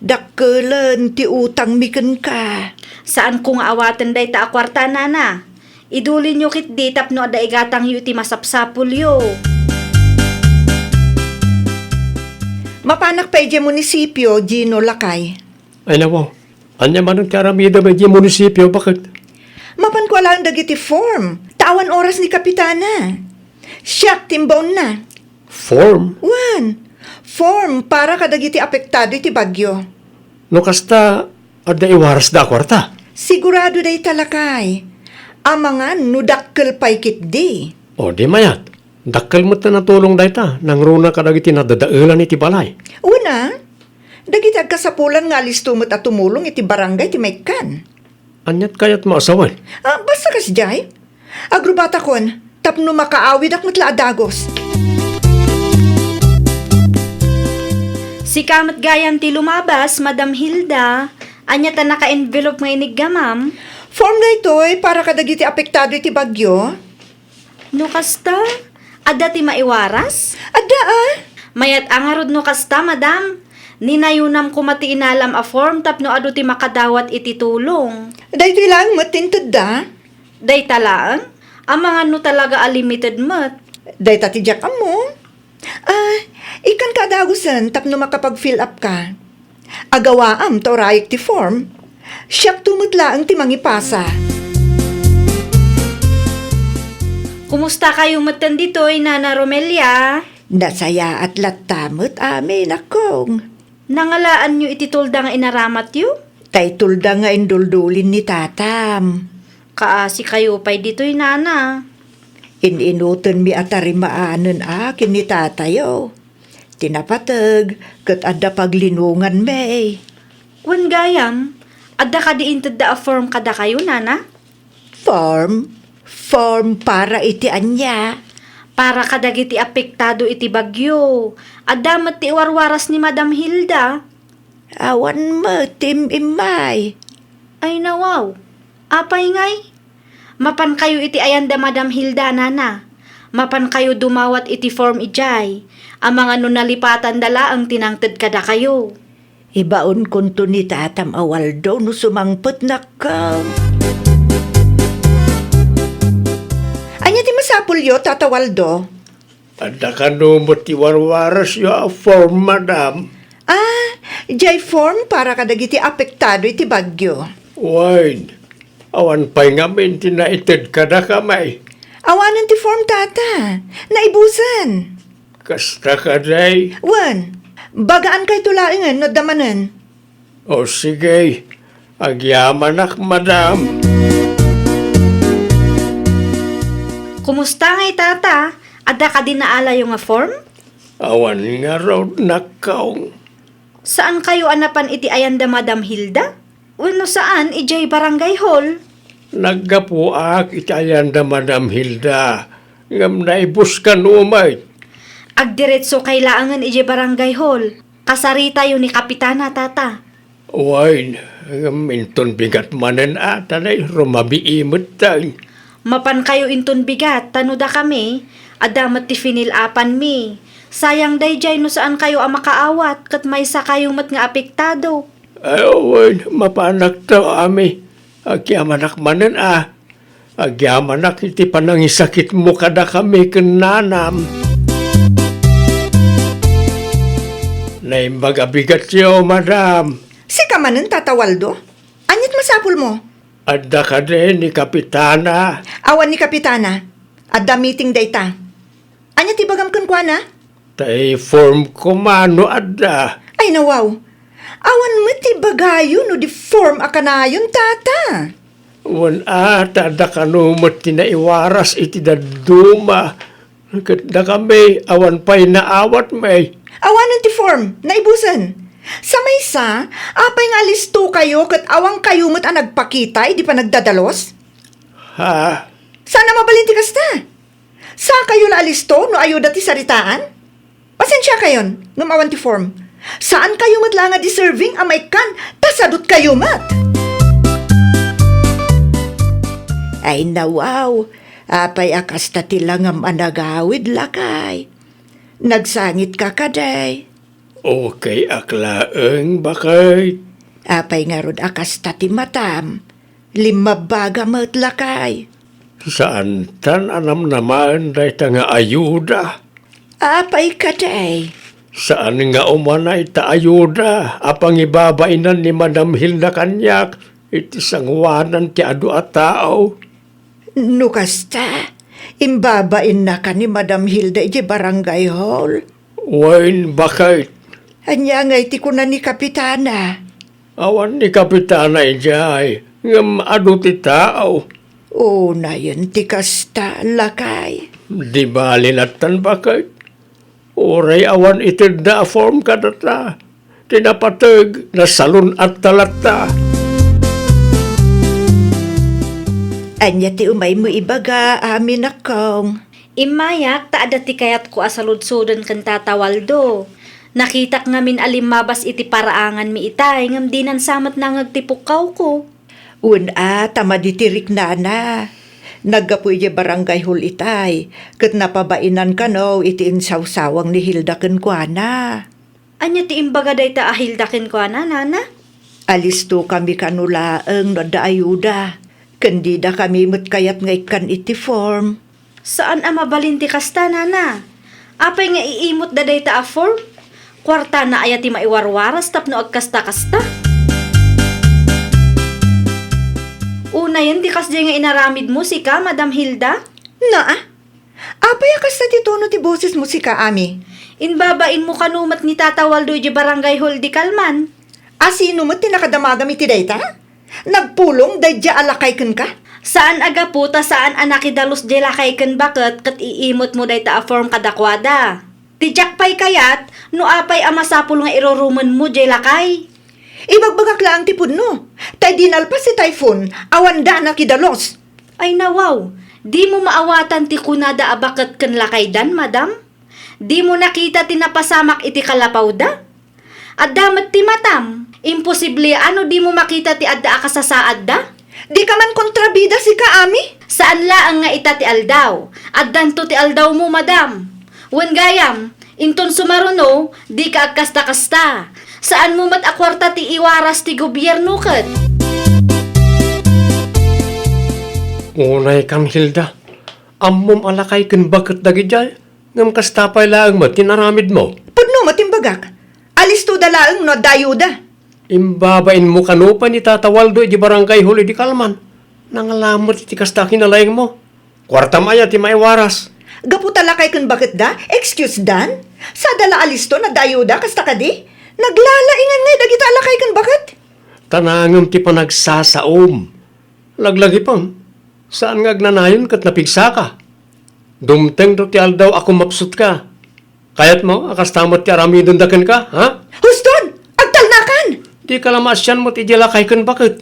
Dakkelen ti utangmi kenka. Saanko nga awaten dayta a kuarta, nana. Idulinyo ketdi tapno adda igatangyo iti masapsapulyo. Mapanak pay idiay munisipio, Gino, lakay. Ay, nawaw. Ania manen ti aramidem idiay munisipio, baket? Mapanko alaen dagiti form. Ta awan oras ni kapitana. Siak ti imbaonna. Form? Wen, form para kadagiti apektado iti bagyo. No kasta, adda iwarasda a kuarta? Sigurado dayta, lakay. Amangan no dakkel pay ketdi. O, di mayat. Dakkel met a natulong dayta, nangruna kadagiti nadadaelan iti balay. Wen a, dagiti agkasapulan nga alisto met a tumulong iti barangay ti maikkan. Aniat kayatmo a sawen? Ah, basta kasdiay. Agrubatakon, tapno makaawidak met la a dagus. Sika met gayam ti lumabas, Madam Hilda. Ania ta naka-envelope nga iniggamam? Form daytoy para kadagiti apektado iti bagyo. No kasta, Adda ti maiwaras? Adda, a. Mayat a ngarud no kasta, madam. Ninayonam koma ti inalam a form tapno adu ti makadawat iti tulong. Daytoy laeng met ti intedda? Dayta laeng? Amangan no talaga a limited met. Dayta ti diak ammo. A, ikkanka a dagusen tapno makapag-fill up ka. Agawaam ta urayek ti form. Siakto met laeng ti mangipasa. Kumustakayo metten ditoy, Nana Romelia? Nasayaat latta met amin, Akong. Nangalaanyo iti tulda nga inaramatyo? Tay tulda nga induldulin ni tatam. Kaasikayo pay ditoy, Nana. In-inutenmi a tarimaanen a ken ni tatayo. Ti napateg ket adda paglinonganmi. Wen gayam, adda kadi intedda a form kadakayo, Nana? Form? Form para iti ania? Para kadagiti apektado iti bagyo. Adda met ti iwarwaras ni Madam Hilda. Awan met ti im-immay. Ay, nawaw. Apay ngay? Mapankayo iti ayan da Madam Hilda, Nana. Mapankayo dumawat iti form idiay. Amangan no nalipatanda laeng ti nangted kadakayo. Ibaonkonto ni Tatam a Waldo no sumangpetnak. Ania ti masapulyo, Tata Waldo? Adda kano met ti warwarasyo a form, madam? A, diay form para kadagiti apektado iti bagyo. Wen, awan pay ngamin ti naited kadakami. Awanen ti form, Tata. Naibusen. Kasta kadi? Wen, bagaankayto laengen no adda manen. O sige, agyamanak, madam. Kumusta ngay, Tata? Adda kadi naalayo nga form? Awan ngarud, Nakong. Saankayo a napan iti ayan da Madam Hilda? Wenno saan, idiay barangay hall? Naggapuak iti ayan da Madam Hilda, ngem naibus kano met. Agdiretsokay laengen idiay barangay hall. Kasaritayo ni Kapitana, Tata. Wen, ngem inton bigat manen a, ta nay rumabii metten. Mapankayo inton bigat, ta no dakami, adda met ti finil-apanmi. Sayang daydiay no saankayo a makaawat, ket maysakayo met nga apektado. Ay, wen, mapanakto, ami. Agyamanak manen a. Agyamanak iti panangisakitmo kadakami ken nanam. Naimbag a bigatyo, madam. Sika manen, Tata Waldo? Aniat masapulmo? Adda kadi ni Kapitana? Awan ni Kapitana. Adda meeting dayta. Ania ti ibagam kenkuana? Tay form koma no adda. Ay, nawaw. Awan met ti ibagayo no di form a kanayon, Tata. Wen a, ta adda kano met ti naiwaras iti dadduma. Ket dakami, awan pay naawatmi. Awanen ti form, naibusen. Sa maysa, apay nga alistokayo ket awankayo met a nagpakita idi panagdadalus? Ha? Saan a mabalin ti kasta? Sakayo la a listo no ayuda ti saritaan? Pasensiakayon, ngem awan ti form. Saankayo met la nga deserving a maikkan, ta sadutkayo met. Ay, nawaw, apay a kasta ti langam a nagawid, lakay? Nagsangitka kadi? Okay ak laeng, baket. Apay ngarud a kasta ti matam? Limmabbaga met, lakay. Saantan a namnamaen dayta nga ayuda. Apay kadi? Saan nga umanay ta ayuda a pangibabainan ni Madam Hilda kaniak iti sangoanan ti adu a tao. No kasta, imbabainnaka ni Madam Hilda idiay barangay hall? Wen, baket. Ania ngay ti kuna ni Kapitana? Awan ni Kapitana idiay, ngem adu ti tao. Unayen ti kasta, lakay. Di bali lattan, baket. Uray awan itedda a form kadata, ti napateg, nasalun-atta latta. Ania ti umaymo ibaga, amin, Nakong? Immayak ta adda ti kayatko a saludsoden ken Tata Waldo. Nakitak ngamin a limmabas iti paraanganmi itay, ngem dinan sa met nangeg ti pukkawko. Wen a, ta madi ti riknana. Naggapu idiay barangay hall itay, ket napabainan kano iti insawsawang ni Hilda kenkuana. Ania ti imbaga dayta a Hilda kenkuana, nana? Alistokami kano laeng no adda ayuda, ken didakami met kayat nga ikkan iti form. Saan a mabalin ti kasta, nana. Apay nga iimutda dayta a form? Kuartana aya ti maiwarwaras tapno agkasta-kasta? Unayen ti kasdiay nga inaramidmo sika, Madam Hilda? Naa, apay a kasta ti tono ti bosesmo sika, Ami? Imbabainmo kano met ni Tata Waldo idiay barangay hall idi kalman. A sino met ti nakadamagam iti dayta? Nagpulong daydiay a lakay kenka? Saan a gapu ta saan a nakidalus diay lakay ken baket ket iimutmo dayta a form kadakuada. Ti diak pay kayat no apay a masapul nga irurumenmo diay lakay. Ibagbagak laeng ti pudno, ta idi nalpas ti typhoon, awanda a nakidalus. Ay nawaw, dimo maawatan ti kunada a baket ken lakaydan, madam? Dimo nakita ti napasamak iti kalapawda? Adda met ti matam. Imposible a no dimo makita ti adda a kasasaadda? Dika man kontrabida sika, Ami? Saan laeng nga ita ti aldaw. Addanto ti aldawmo, madam. Wen gayam, inton sumaruno, dika agkasta-kasta. Saanmo met a kuarta ti iwaras ti gobierno ket. Unay kan, Hilda. Ammom a lakay ken baket dagidiay. Ngem kasta pay laeng met ti inaramidmo. Pudno met imbagak. Alistoda laeng no adda ayuda. Imbabainmo kano pay ni Tata Waldo idi barangay hall idi kalman. Nangala met iti kasta a kinalaingmo. Kuartam aya ti maiwaras? Gapu ta lakay ken baketda, excuse dan? Sada la alisto no adda ayuda, kasta kadi? Naglalaingan ngay dagita a lakay ken baket? Ta nangem ti panagsasaom. Laglagipem, saan nga agnanayon ket napigsaka. Dumtengto ti aldaw a kumapsutka. Kayatmo a kasta met ti aramidenda kenka, ha? Huston! Agtalnakan! Dika la maasian met idiay lakay ken baket.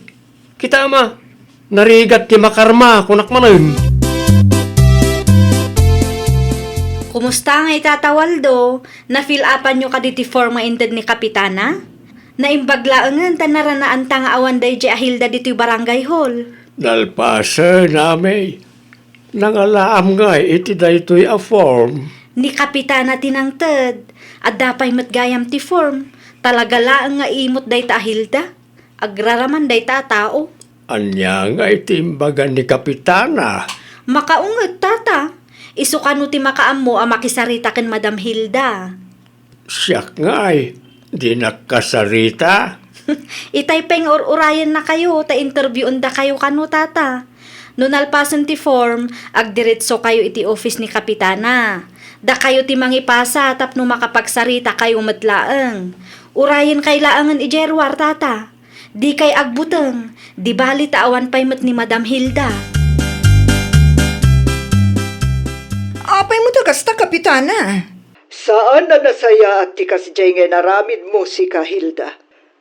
Kita, ama, narigat ti makarma, kunak manen. Kumusta ngay, Tata Waldo? Na-fill upanyo kadi ti form nga inted ni Kapitana? Naimbag laengen ta naranaanta nga awan daydiay a Hilda ditoy barangay hall. Nalpasen, Ami. Nangalaam ngay iti daytoy a form. Ni Kapitana ti nangted. Adda pay met gayam ti form. Talaga laeng nga imut dayta a Hilda. Agraraman dayta a tao. Ania ngay ti imbaga ni Kapitana? Makaunget, Tata. Isu kano ti makaammo a makisarita ken Madam Hilda. Siak ngay, dinak kasarita. Itay pay nga ur-urayennakayo ta interviewendakayo kano, Tata. No nalpasen ti form, agdiretsokayo iti office ni Kapitana. Dakayo ti mangipasa tapno makapagsaritakayo met laeng. Urayenkay laengen idiay ruar, Tata. Dikay agbuteng, di bali ta awan pay met ni Madam Hilda. Apay met a kasta, Kapitana? Saan a nasayaat ti kasdiay nga inaramidmo, sika, Hilda.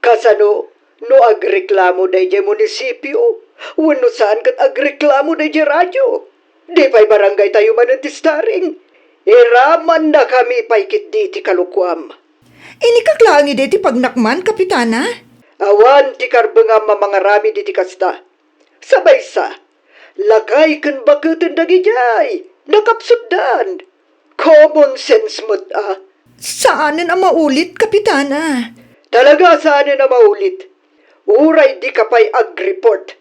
Kasano no agreklamo daydiay munisipio, wenno saan ket agreklamo daydiay radio? Di pay barangaytayo manen ti starring. Iramannakami pay ketdi iti kalokuam. Inikak laeng idi ti pagnakman, Kapitana? Awan ti karbengam a mangaramid iti kasta. Sabaysa, lakay ken baketen dagidiay, nakapsutdan. Common sense met a. Saanen a maulit, Kapitana. Talaga saanen a maulit. Uray dika pay agreport.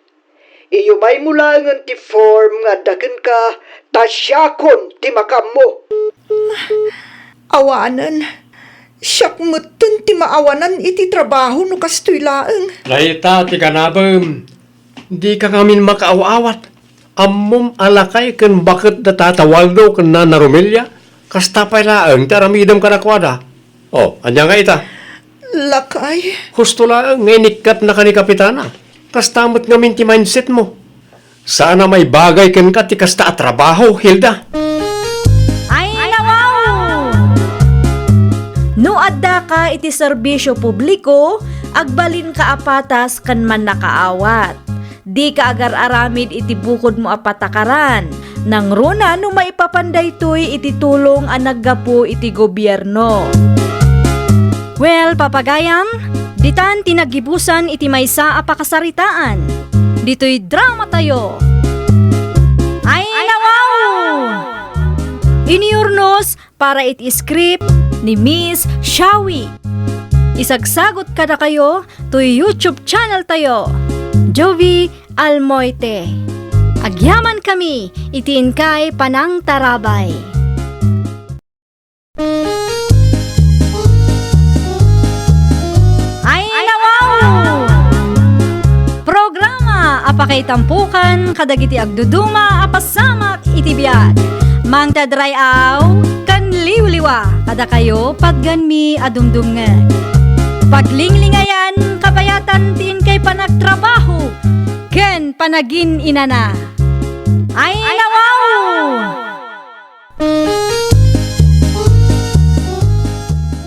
Iyumaymo laengen ti form nga adda kenka ta siakon ti makaammo. Awanen. Siak metten ti maawanan iti trabaho no kastoy laeng. Dayta ti ganabem. Dika ngamin makaaw-awat. Ammom a lakay ken baket da Tata Waldo ken Nana Romelia, kasta pay laeng ti aramidem kadakuada. O, ania nga ita? Lakay. Husto laeng nga inikkatnaka ni Kapitana. Kasta met ngamin ti mindsetmo. Saan a maibagay kenka ti kasta a trabaho, Hilda. Ay, nawaw! No addaka iti serbisio publiko, agbalinka a patas ken mannakaawat. Dika agar-aramid iti bukodmo a patakaran. Nangruna no maipapan daytoy iti tulong a naggapu iti gobierno. Well, papagayam, ditan ti naggibusan iti maysa a pakasaritaan. Ditoy dramatayo. Iniurnos para iti script ni Miss Shawi. Isagsagut kadakayo toy YouTube channel tayo, Jovie Almoite. Agyaman kami iti inkay panangtarabay. Ay, nawaw! Programa a pakaitampukan kadagiti agduduma a pasamak iti biag. Mangted ray-aw ken liwliwa kadakayo patgenmi a dumdumngeg. Paglinglingayan, kabayatan ti inkay panagtrabaho ken panagin-inana. Ay, nawaw!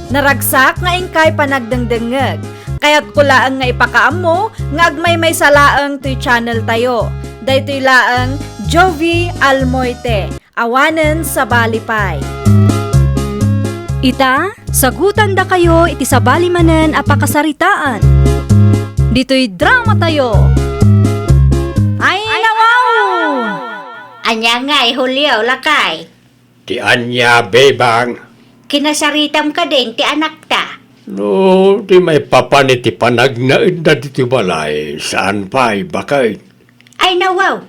Naragsak nga inkay panagdengdengngeg. Kayatko laeng nga ipakaammo nga agmaymaysa laeng toy channel tayo. Daytoy laeng Jovie Almoite, awanen sabali pay. Ita, sagutandakayo iti sabali manen a pakasaritaan. Ditoy drama tayo. Ay, nawaw! Ania ngay, Julio, lakay? Ti ania, Bebang? Kinasaritam kadin ti anakta? No, ti maipapan iti panagnaedda ditoy balay, saan pay, baket? Ay, nawaw!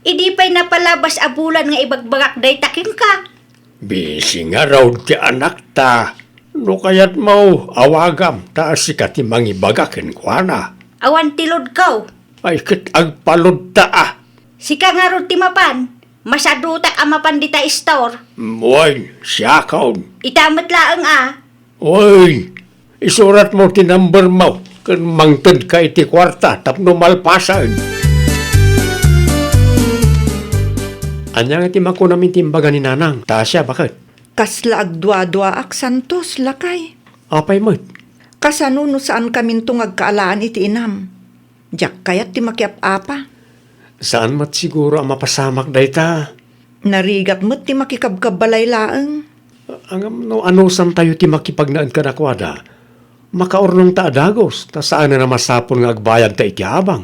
Idi pay napalabas a bulan nga ibagbagak dayta kenka. Bisi ngarud ti anakta. No kayatmo, awagam, ta sika ti mangibaga kenkuana. Awan ti loadko. Ay, ket agpa-loadta a. Sika ngarud ti mapan. Masadutak a mapan dita store. Wen, siakon. Ita met laeng a. Oy, isuratmo ti numbermo ken mangtedka iti kuarta tapno malpasen. Ania nga ti makunam iti imbaga ni Nanang? Ta siak, baket? Kasla agduaduaak, Santos, lakay. Apay met? Kasano no saankaminto nga agkaalaan iti inam? Diak kayat ti makiap-apa. Saan met siguro a mapasamak dayta. Narigat met ti makikabkabbalay laeng. Ngem no anusantayo ti makipagnaed kadakuada, makaurnongta a dagus, ta saanen a masapul nga agbayadta iti abang.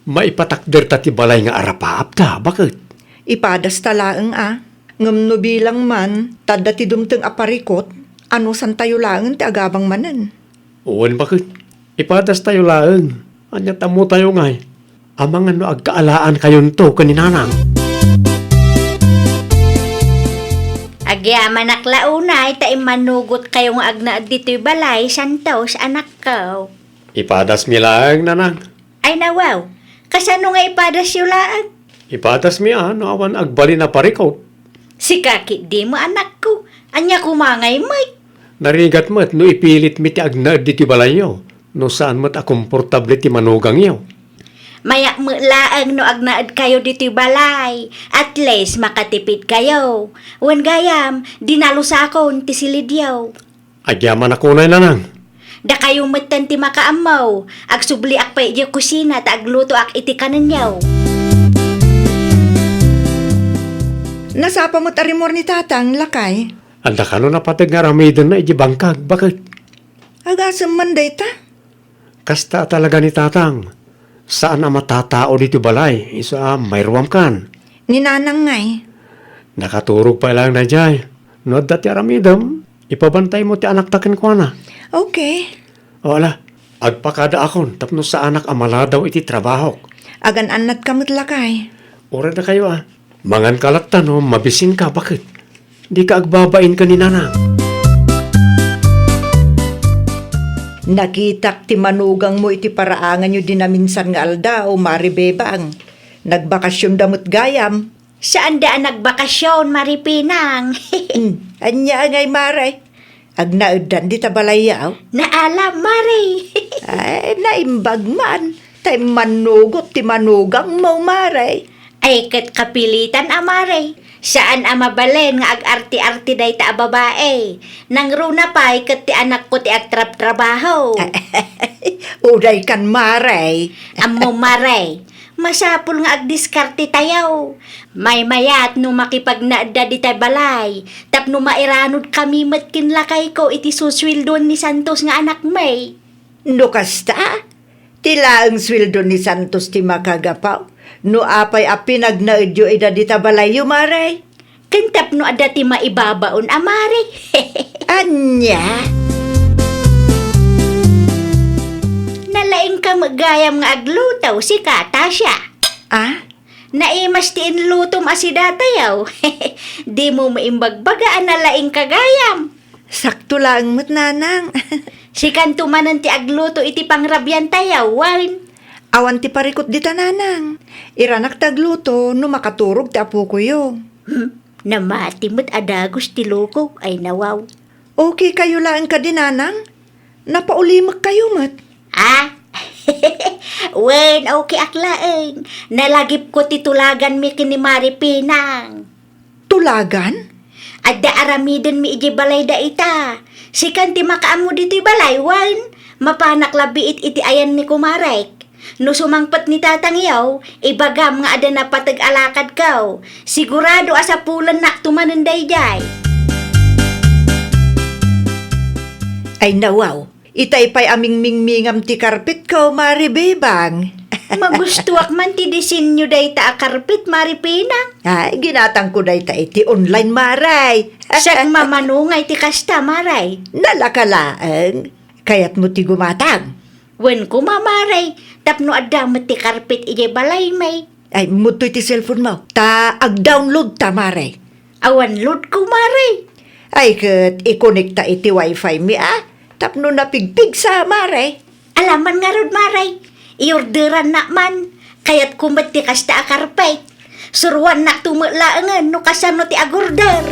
Maipatakderta ti balay nga arapaapta, baket? Ipadasta laeng a. Ngem no bilang man, ta adda ti dumteng a parikut, anusantayo laeng ti agabang manen. Wen, baket. Ipadastayo laeng. Ania ti ammotayo ngay? Amangan no agkaalaankayo ken ni Nanang. Agyamanak la unay ta immannugotkayo nga agnaed ditoy balay, Santos, anakko. Ipadasmi laeng, Nanang. Ay, nawaw. Kasano nga ipadasyo laeng? Ipadasmi a no awan agbalin a parikut. Sika ketdin, anakko. Ania koma ngay met? Narigat met no ipilitmi ti agnaed ditoy balayyo, no saan met a komportable ti manugangyo. Mayat met laeng no agnaedkayo ditoy balay. At least, makatipidkayo. Wen gayam, di nalusakon ti silidyo. Agyamanak unay, Nanang. Dakayo metten ti makaammo. Agsubliak pay idiay kusina ta aglutoak iti kanenyo. Nasapa met a rimmuar ni Tatang, lakay. Adda kano napateg nga aramidenna idiay bangkag, baket? Agasem man dayta? Kasta a talaga ni Tatang. Saan a matatao ditoy balay, isu a mairuamkan. Ni Nanang ngay? Nakaturog pay laeng daydiay. No adda ti aramidem, ipabantaymo ti anakta kenkuana. Okay. O, ala, agpakadaakon tapno saanak a maladaw iti trabahok. Agan-annatka met, lakay. Uray dakayo a. Manganka latta no mabisinka, baket? Dika agbabain ken ni Nanang. Nakitak ti manugangmo iti paraanganyo di naminsan nga aldaw, Mare Bebang. Nagbakasionda met gayam. Saanda a nagbakasion, Mare Pinang. Hmm, ania ngay, Mare? Agnaeddan dita balayyo? Naalam, Mare. Ay, naimbag man. Ta immannugot ti manugangmo, Mare. Ay, ket kapilitan a, Mare. Saan a mabalin nga agarti-arti dayta a babai. Nangruna pay ket ti anakko ti agtrabtrabaho. Uray kan, Mare. Ammo, Mare. Masapul nga agdiskarte tayo. Maymayat no makipagnaedda dita balay, tapno mairanudkami met ken lakayko iti susueldoen ni Santos nga anakmi. No kasta, ti laeng sueldo ni Santos ti makagapu no apay a pinagnaedyo ida dita balayyo, Mare. Tapno adda ti maibabaon a mare. Ania? Nalaingka met gayam nga agluto, sika, Tasha. Ah? Naimas ti inlutom a sidatayaw. Dimo maimbagbaga a nalaingka gayam. Sakto laeng met, nanang. Sikanto manen ti agluto iti pangrabiantayaw, wen? Awan ti parikut dita, nanang. Iranak ti agluto no makaturog ti apokoyo. Hmm, namati met a dagus ti loko, ay nawaw. Okay kayo laeng kadi, nanang? Napaulimekkayo met. Ah? Wen, okay ak laeng. Nalagipko ti tulaganmi ken ni Mari Pinang. Tulagan? Adda aramidenmi idiay balay dayta. Sikan ti makaammo ditoy balay, wen? Mapanak la biit iti ayan ni kumarek. No sumangpet ni tatangyo, ibagam nga adda napateg a lakadko. Sigurado a sapulennakto manen daydiay. Ay nawaw, itay pay a mingmingmingam ti karpetko, Mari Bebang. Magustuak man ti disenyo dayta a karpet, Mari Pinang. Ay, ginatangko dayta iti online, Maray. Siak mamano nga iti kasta, Maray. Nalaka laeng. Kayatmo ti gumatang? Wen koma, Maray, tapno adda met ti karpet idiay balaymi. Ay, mudtoy ti cellphone mo. Ta ag-download ta, Maray. Awan load ko, Maray. Ay, ket ikonekta iti wifi mi, a. Tapno napigpigsa, Maray. Alaman ngarud, Maray. Iorderannak man. Kayatko met ti kasta a karpet. Suroannakto met laengen no kasano ti agorder.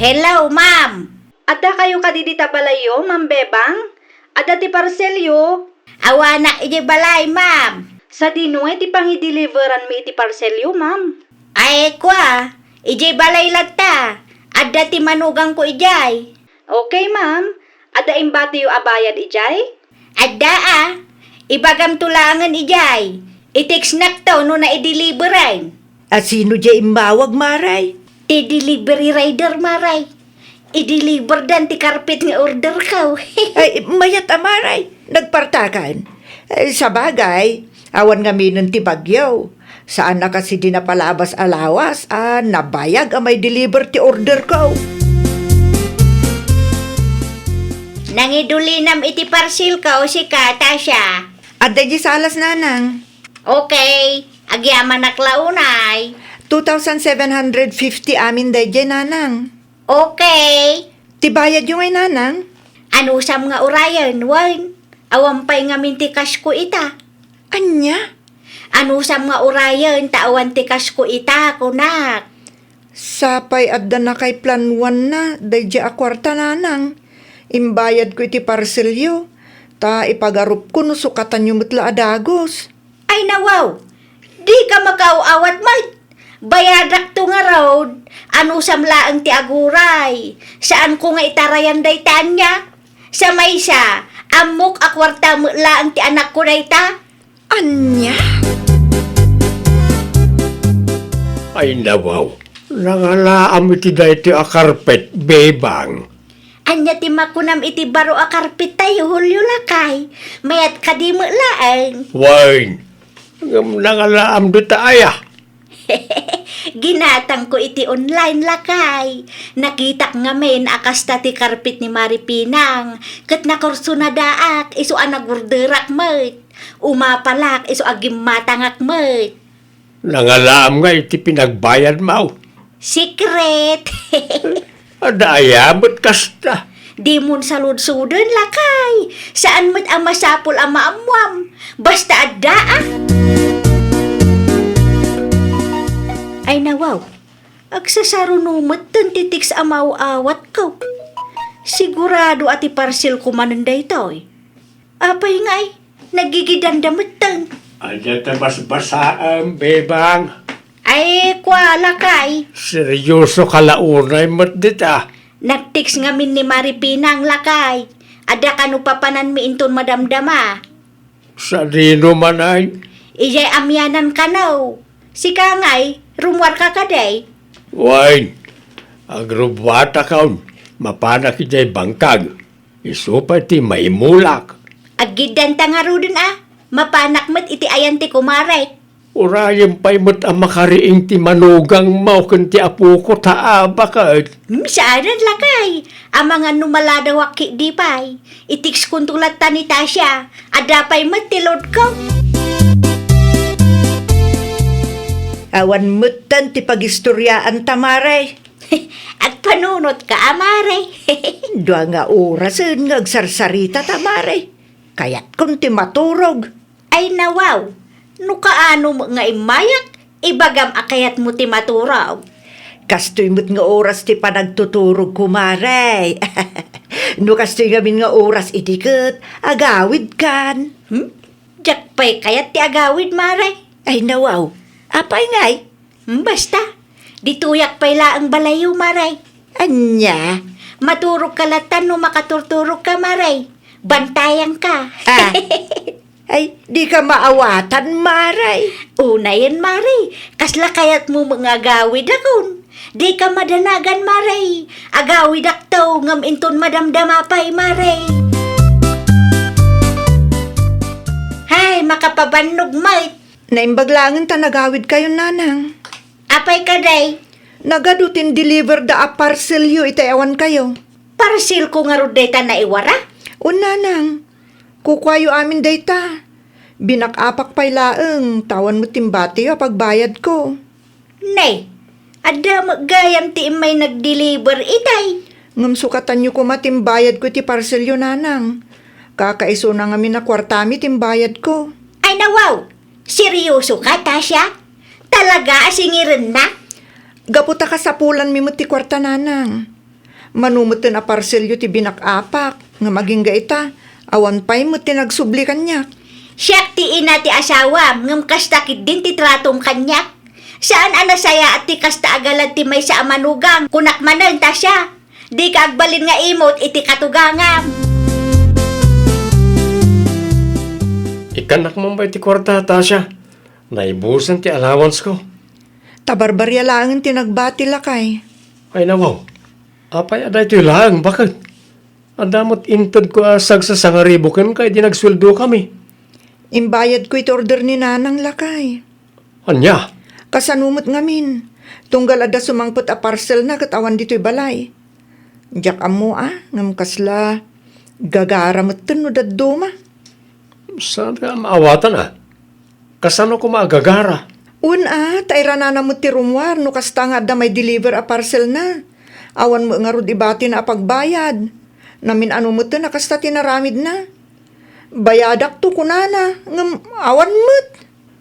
Hello, ma'am. Adda kayo kadi dita balayyo, Ma'am Bebang? Adda ti parcelyo? Awanak idiay balay, ma'am. Sadino ngay ti pangideliveranmi iti parcelyo, ma'am? Ay, kua, idiay balay latta. Adda ti manugangko idiay. Okay, ma'am. Adda imbatiyo a bayad idiay? Adda a. Ibagamto laengen idiay. I-textnakto no naideliveren. A sino diay immawag, Maray? Ti delivery rider, Maray. I-deliverdan ti karpet nga orderko. Ay, mayat a, Maray. Nagpartakan. Eh, sabagay, awan ngaminen ti bagyo. Saan a kas idi napalabas a lawas a nabayag a mai-deliver ti orderko. Nangidulinam iti parcelko, sika, Tasha. Adda di salas, nanang. Okay. Agyamanak la unay. Two thousand seven hundred fifty amin daydiay, nanang. Okay. Ti bayadyo ngay, nanang? Anusam nga urayen, wen? Awan pay ngamin ti cashko ita. Ania? Anusam nga urayen ta awan ti cashko ita, kunak. Sapay adda nakaiplanuanna daydiay a kuarta, nanang. Imbayadko iti parcelyo, ta ipagarupko no sukatanyo met la a dagus. Ay nawaw, dika makaaw-awat met. Bayadakto ngarud, anusam laeng ti aguray. Saanko nga itarayan dayta ania? Sa maysa, ammok a kuarta met laeng ti anakko dayta. Ania? Ay nawaw, nangalaam iti daytoy a karpet, Bebang. Ania ti makunam iti baro a karpet tayo, Julio, lakay? Mayat kadi met laeng? Wen, ngem nangalaam dita aya? Ginatangko iti online, lakay. Nakitak ngamin a kasta ti karpet ni Mari Pinang, ket nakursunadaak isu a nagurderak met. Umapalak isu a gimmatangak met. Nangalaam nga iti pinagbayadmo. Secret. Adda aya met kasta? Dimon saludsoden, lakay. Saan met a masapul a maammuam. Basta adda, a. Ay nawaw, agsasaruno metten ti text a maaw-awatko. Sigurado a ti parcelko manen daytoy. Apay ngay, nagigidanda metten. Adda ta basbasaem, Bebang. Ay, kua, lakay. Seryoso ka la unay met dita. Nag-text ngamin ni Mari Pinang, lakay. Adda kano papananmi inton madamdama. Sadino man ay? Ijay amianan kano. Sika ngay, rummuarka kadi? Wen, agrubbuatakon. Mapanak ijay bangkag. Isu pay ti maimulak. Aggiddanta ngaruden a, mapanak met iti ayan ti kumarek. Urayem pay met a makariing ti manugangmo ken ti apoko ta abaket. Hmm, saanen lakay. Amangan no maladawak ketdi pay. I-textkonto latta ni Tasha. Adda pay met ti loadko. Awan metten ti pagistoriaanta, Mare. Agpanunotka a, Mare. Dua nga orasen nga agsarsarita ta, Mare. Kayatkon ti maturog. Ay, nawaw. No kaano met nga immayak, ibagam a kayatmo ti maturog. Kastoy met nga oras ti panagtuturogko, Mare. No kastoy ngamin nga oras, idi ket agawidkan. Hmm? Diak pay kayat ti agawid, Mare. Ay, nawaw. Apay ngay? Hmm, basta. Ditoyak pay laeng balayyo, Mare. Ania? Maturogka latta no makaturturogka, Mare. Bantayanka. Ah. Ay, dika maawatan, Mare. Unayen, Mare. Kasla kayatmo met nga agawidakon? Dika madanagan, Mare. Agawidakto, ngem inton madamdama pay, Mare. Hay, makapabannog met. Naimbag laengen ta nagawidkayon, Nanang. Apay kadi? Nagadu ti in-deliverda a parcelyo itay awankayo. Parcelko ngarud dayta naiwara? Wen, Nanang. Kukuayo amin dayta. Binak-apak pay laeng, ta awan met ti imbatiyo a pagbayadko. Ne, adda met gayam ti immay nag-deliver itay. Ngem sukatanyo koma ti imbayadko iti parcelyo, Nanang. Kakaisuna ngamin a kuartami ti imbayadko. Ay, nawaw! Seryosoka, Tasha? Talaga a singirenna? Gapu ta kasapulanmi met ti kuarta, Nanang. Mano metten a parcelyo ti binak-apak, ngem agingga ita, awan pay met ti nagsubli kaniak. Siak ti ina ti asawam, ngem kasta ketdin ti tratom kaniak. Saan a nasayaat ti kasta a galad ti maysa a manugang, kunak manen, Tasha. Dika agbalin nga imut iti katugangam. Ikkannak man pay ti kuarta, Tasha. Naibusen ti allowance ko. Ta barbaria laengen ti nagbati, lakay. Ay, nawaw. Apay a daytoy laeng, baket? Adda met intedko a sagsasangaribu kenka idi nagsueldokami. Imbayadko iti order ni Nanang, lakay. Ania? Kasano met ngamin? Tunggal adda sumangpet a parcelna ket awan ditoy balay. Diak ammo a, ngem kasla gagara metten no dadduma. Saanka a maawatan a? Kasano koma a gagara? Wen a, ta iranana met ti rummuar no kasta nga adda mai-deliver a parcelna. Awan met ngarud ibatina a pagbayad. Namin-ano metten a kasta ti naramidna. Bayadakto, kunana, ngem awan met.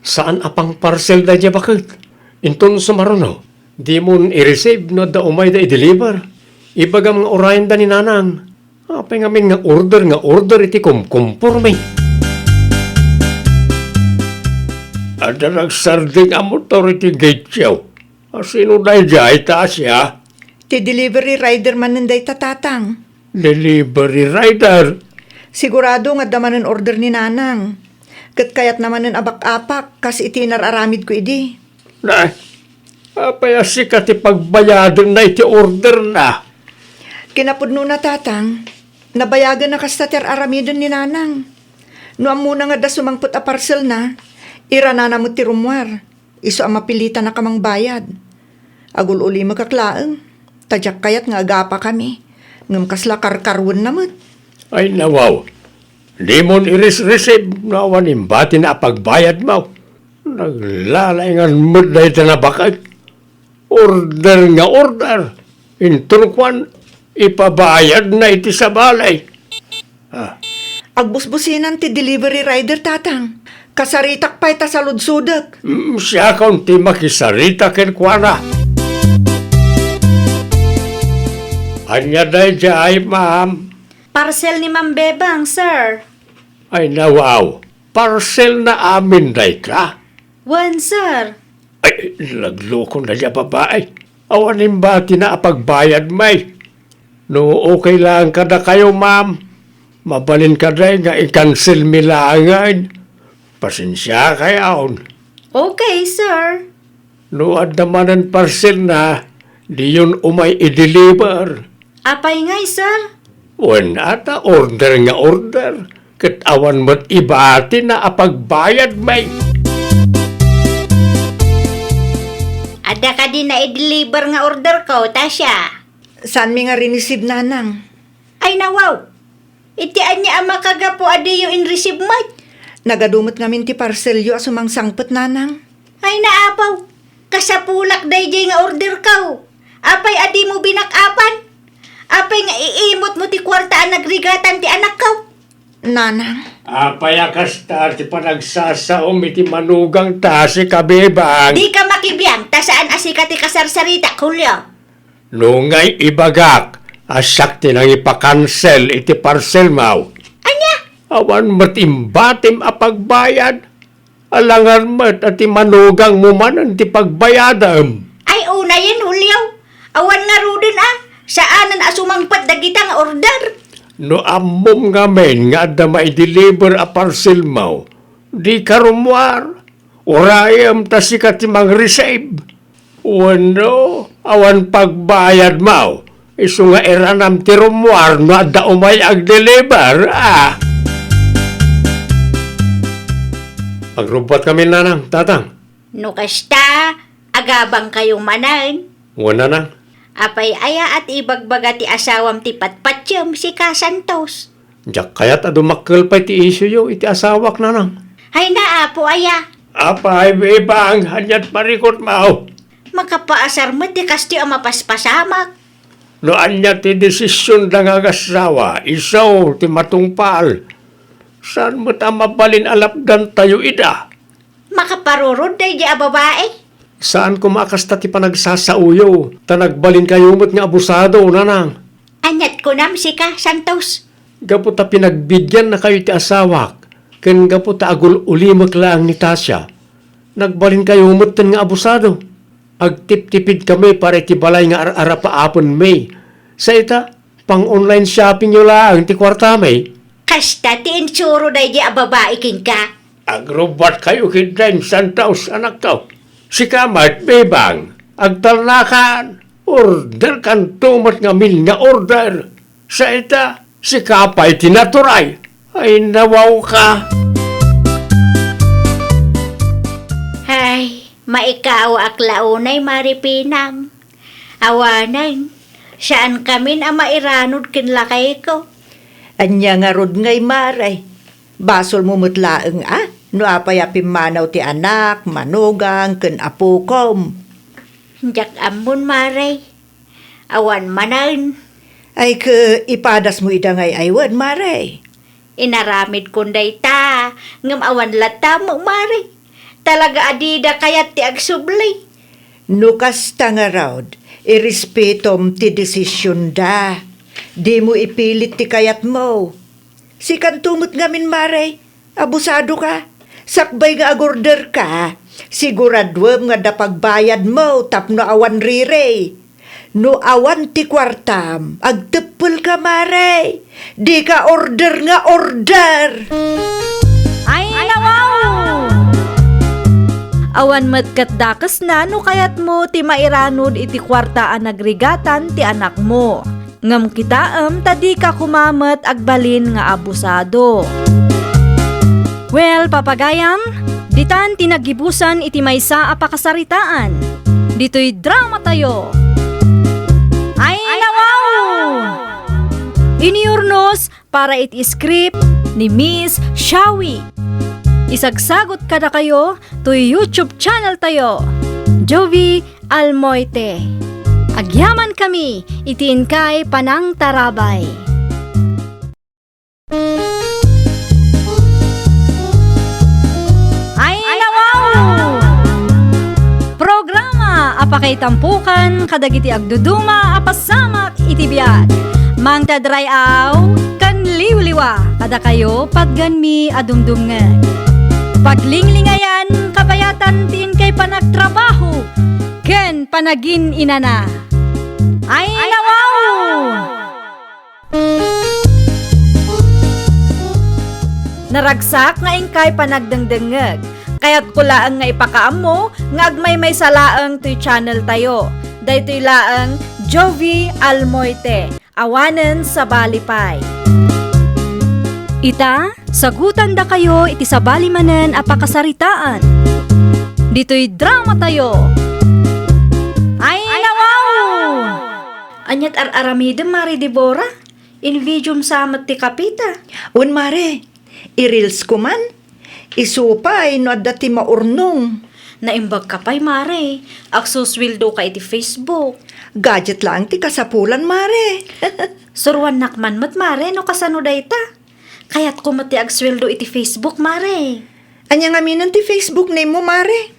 Saan a pangparcel daydiay, baket? Inton sumaruno, dimon i-receive no adda umayda i-deliver. Ibagam nga urayenda ni Nanang. Apay ngamin nga order nga order iti kumkumpormi? Adda nagsardeng a motor iti gateyo. A, sino daydiay, Tasha? Ti delivery rider manen dayta, Tatang. Delivery rider? Sigurado nga adda manen order ni Nanang. Ket kayatna manen a bak-apak kas iti inar-aramidko idi. Nay, apay a sika ti pagbayadenna iti orderna? Kinapudnona, Tatang, nabayagen a kasta ti ar-aramiden ni Nanang. No ammona nga adda sumangpet a parcelna, iranana met ti rummuar, isu a mapilitan a ka mangbayad. Agul-ulimekak laeng, ta diak kayat nga agapakami, ngem kasla karkaruenna met. Ay, nawaw, dimon irisrisib no awan imbatina a pagbayadmo. Naglalaingan met dayta a baket. Order nga order. Inton kuan, ipabayadna iti sabali. Ah. Agbusbusinan ti delivery rider, Tatang. Kasaritak pay ta saludsodek. Mm, siakon ti makisarita kenkuana. Ania daydiay, ma'am? Parcel ni Ma'am Bebang, sir. Ay, nawaw. Parcelna amin dayta? Wen, sir. Ay, nagloko na dia babai. Awan imbatina a pagbayad, may. No okay lang kadakayo, ma'am, mabalin kadi nga i-cancel mi laengen. Pasensia kayon. Okay, sir. No adda manen parcelna, diyon umay i-deliver. Apay ngay, sir? Wen, ata order nga order, ket awan met ibatina a pagbayad, may. Adda kadi nai-deliver nga orderko, Tasha? Saanmi nga rinisib, Nanang. Ay, nawaw! Iti ania a makagapu a diyo inrisib met? Nagadu met ngamin ti parcelyo a sumangsangpet, Nanang. Ay, naapaw! Kasapulak daydiay nga orderko. Apay a dimo binak-apan? Apay nga iimutmo ti kuarta a nagrigatan ti anakko? Nanang. Apay a kasta ti panagsasaom iti manugangta, sika, Bebang? Dika makibiang, ta saan a sika ti kasarsaritak, Julio. No ngay ibagak a siak ti nangipakansel iti parcelmo. Ania? Awan met imbatim a pagbayad. Alangan met a ti manugangmo manen ti pagbayadem. Ay, unayen, Julio. Awan ngaruden a, saanen a sumangpet dagita nga order. No ammom ngamin nga adda maideliver a parcelmo, dika rummuar. Urayem ta sika ti mangreceive. Wenno, awan pagbayadmo, isu nga iranam ti rummuar no adda umay agdeliver, a. Agrubbuat kami, Nanang, Tatang. No kasta, agabangkayo manen. Wen, Nanang. Apay aya a ti ibagbaga ti asawam ti patpatiem, sika, Santos? Diak kayat a dumakkel pay ti isioyo iti asawak, Nanang. Hay na, apo aya. Apay, Bebang, aniat parikutmo? Makapaasar met ti kastoy a mapaspasamak. No ania ti desisionda nga agassawa, isu ti matungpal. Saan met a mabalin a lapdantayo ida? Makaparurod daydi a babai? Saan koma a kasta ti panagsasaoyo, ta nagbalinkayo met nga abusado, Nanang. Aniat kunam, sika, Santos? Gapu ta pinagbidiannakayo ti asawak, ken gapu ta agul-ulimek laeng ni Tasha, nagbalinkayo metten nga abusado. Agtiptipidkami para iti balay nga ar-arapaapenmi. Sa ita, pang-online shoppingyo laeng ti kuartami. Kasta ti insuro daydi a babai kenka. Agrubbuatkayo ketdin, Santos, anakko. Sika met, Bebang, agtalnakan. Orderkanto met ngamin nga order. Sa ita, sika pay ti naturay. Ay, nawawka. Ay, maikawaak la unay, Mare Pinang. Awanen, saan kamin a mairanod ken lakayko. Ania ngarud ngay, Mare? Basolmo met laeng a no apay a pimmanaw ti anak, manugang, ken apokom. Diak ammon, Mare. Awan manen. Ay, ket ipadasmo ida ngay ay wen, Mare? Inaramidkon dayta, ngem awan latta, Mare. Talaga a dida kayat ti agsubli. No kasta ngarud, irespetom ti desisionda. Dimo ipilit ti kayatmo. Sikanto met ngamin, Mare, abusadoka. Sakbay nga agorderka, siguraduem nga adda pagbayadmo tapno awan riri. No awan ti kuartam, agteppelka, Mare. Dika order nga order. Ay, nawaw! Awan met ket dakesna no kayatmo ti mairanod iti kuarta a nagrigatan ti anakmo. Ngem kitaem ta dika koma met agbalin nga abusado. Well, papagayam, ditan ti naggibusan iti maysa a pakasaritaan. Ditoy dramatayo. Ay, nawaw! Iniurnos para iti script ni Miss Shawi. Isagsagot kadakayo toy YouTube channel tayo, Jovi Almoite. Agyaman kami iti inkay panangtarabay. Ay, nawaw! Programa a pakaitampokan kadagiti agduduma a pasamak iti biag. Mangted ray-aw ken liwliwa kadakayo, patgenmi a dumdumngeg. Paglinglingayan, kabayatan ti inkay panagtrabaho ken panagin-inana. Ay, nawaw! Naragsak nga inkay panagdengdengngeg. Kayatko laeng nga ipakaammo nga agmaymaysa laeng toy channel tayo. Daytoy laeng Jovi Almoite, awanen sabali pay. Ita, sagutandakayo iti sabali manen a pakasaritaan. Ditoy dramatayo. Ania't ar-aramidem, Mare Debora? In-videom sa met ti kapita. Wen, Mare. I-reels ko man. Isu pay no adda ti maurnong. Naimbag ka pay, Mare. Agsusueldo ka iti Facebook. Gadget laeng ti kasapulan, Mare. Suruannak man met, Mare, no kasano dayta. Kayatko met ti agsueldo iti Facebook, Mare. Ania ngamin ti Facebook name mo, Mare?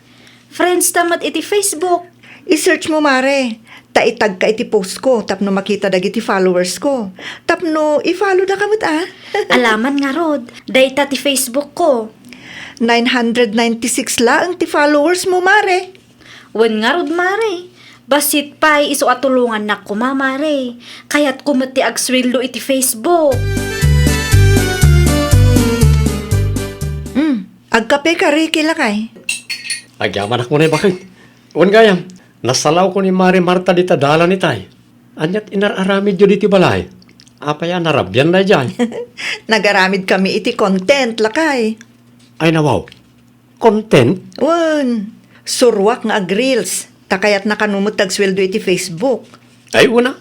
Friends ta met iti Facebook. I-search mo, Mare. Ta itag ka iti post ko tapno makita dagiti followers ko. Tapno i-follow da ka met, a. Alaman ngarud, dayta ti Facebook ko. Nine hundred ninety-six laeng ti followers mo, Mare. Wen ngarud, Mare. Bassit pay isu a tulongannak koma, Mare. Kayatko met ti agsueldo iti Facebook. Hmm, agkape ka, Ricky, lakay. Agyamanak unay baket. Wen gayam, nasalawko ni Mare Marta dita dalan itay. Ania't inar-aramidyo ditoy balay? Apay a narabian daydiay? Nagaramid kami iti content, lakay. Ay, nawaw. Content? Wen, suruak nga ag-reels, ta kayatna kano met ti agsueldo iti Facebook. Ay, una,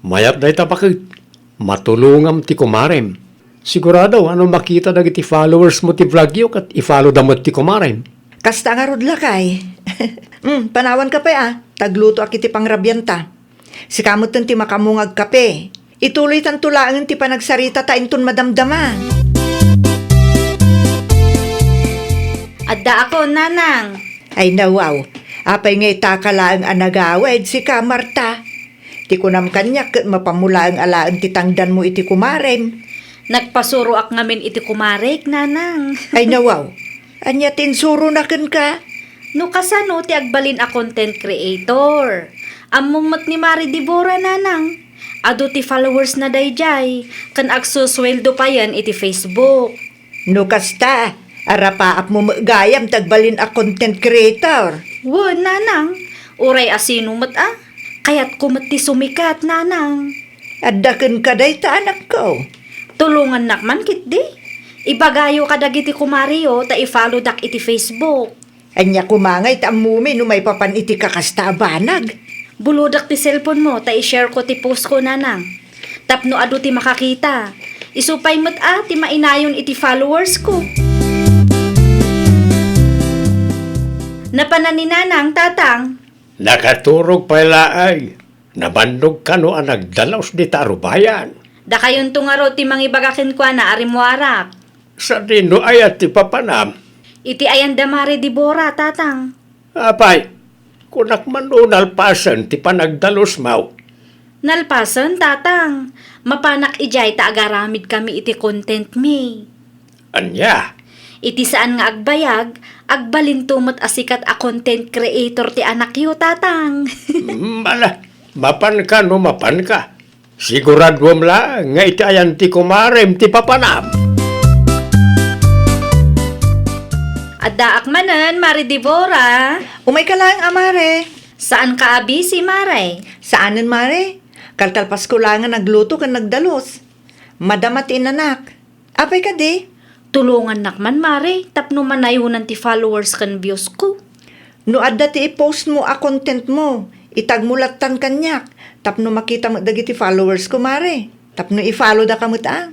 mayat dayta baket. Matulongam ti kumarem. Sigurado a no makita dagiti followers mo ti vlog yo, ket i-follow da met ti kumarem. Kasta ngarud, lakay. Hmm, panawan ka pay, a. Taglutoak iti pangrabianta. Sika metten ti makaammo nga agkape. Ituloytanto laengen ti panagsaritata inton madamdama. Addaakon, Nanang. Ay, nawaw. Apay nga itaka laeng a nagawid, sika, Marta? Ti kunam kaniak ket mapanmo laeng alaen ti tangdanmo iti kumarem. Nagpasuroak ngamin iti kumarek, Nanang. Ay, nawaw. Ania ti insurona kenka? No kasano ti agbalin a content creator? Ammom met ni Mare Debora, Nanang. Adu ti followers na daydiay, ken agsusueldo payen iti Facebook. No kasta, arapaapmo met gayam ti agbalin a content creator. Wen, Nanang. Uray a sino met a. Kayatko met ti sumikat, Nanang. Adda kenka dayta, anakko. Tulongannak man ketdi. Ibagayo kadagiti kumareyo ta i-follow dak iti Facebook. Ania koma ngay ta ammomi no maipapan iti kakasta a banag? Bulodak ti cellphone mo ta i-share ko ti post ko, Nanang. Tapno adu ti makakita. Isu pay met a ti mainayon iti followers ko. Napanan ni Nanang, Tatang. Nakaturog pay laeng. Nabannog kano a nagdalus dita a rubayan. Dakayonto ngarud ti mangibaga kenkuana a rimmuarak. Sadino aya ti papanam? Iti ayan da Mare Debora, Tatang. Apay, kunak man no nalpasen ti panagdalusmo. Nalpasen, Tatang. Mapanak idiay ta agaramid kami iti content mi. Ania? Iti saan nga agbayag, agbalinto met a sikat a content creator ti anakyo, Tatang. Mm, ala, mapanka no mapanka. Siguraduem la nga iti ayan ti kumarem ti papanam. Addaak manen, Mare Debora. Umayka laeng a, Mare. Saanka a busy, Mare? Saanen, Mare. Kalkalpasko laeng nga nagluto ken nagdalus. Madama ti inanak. Apay kadi? Tulongannak man, Mare, tapno manayonan ti followers ken views ko. No adda ti i-post mo a content mo, itag mo lattan kaniak, tapno makita met dagiti followers ko, Mare. Tapno i-follow daka met a.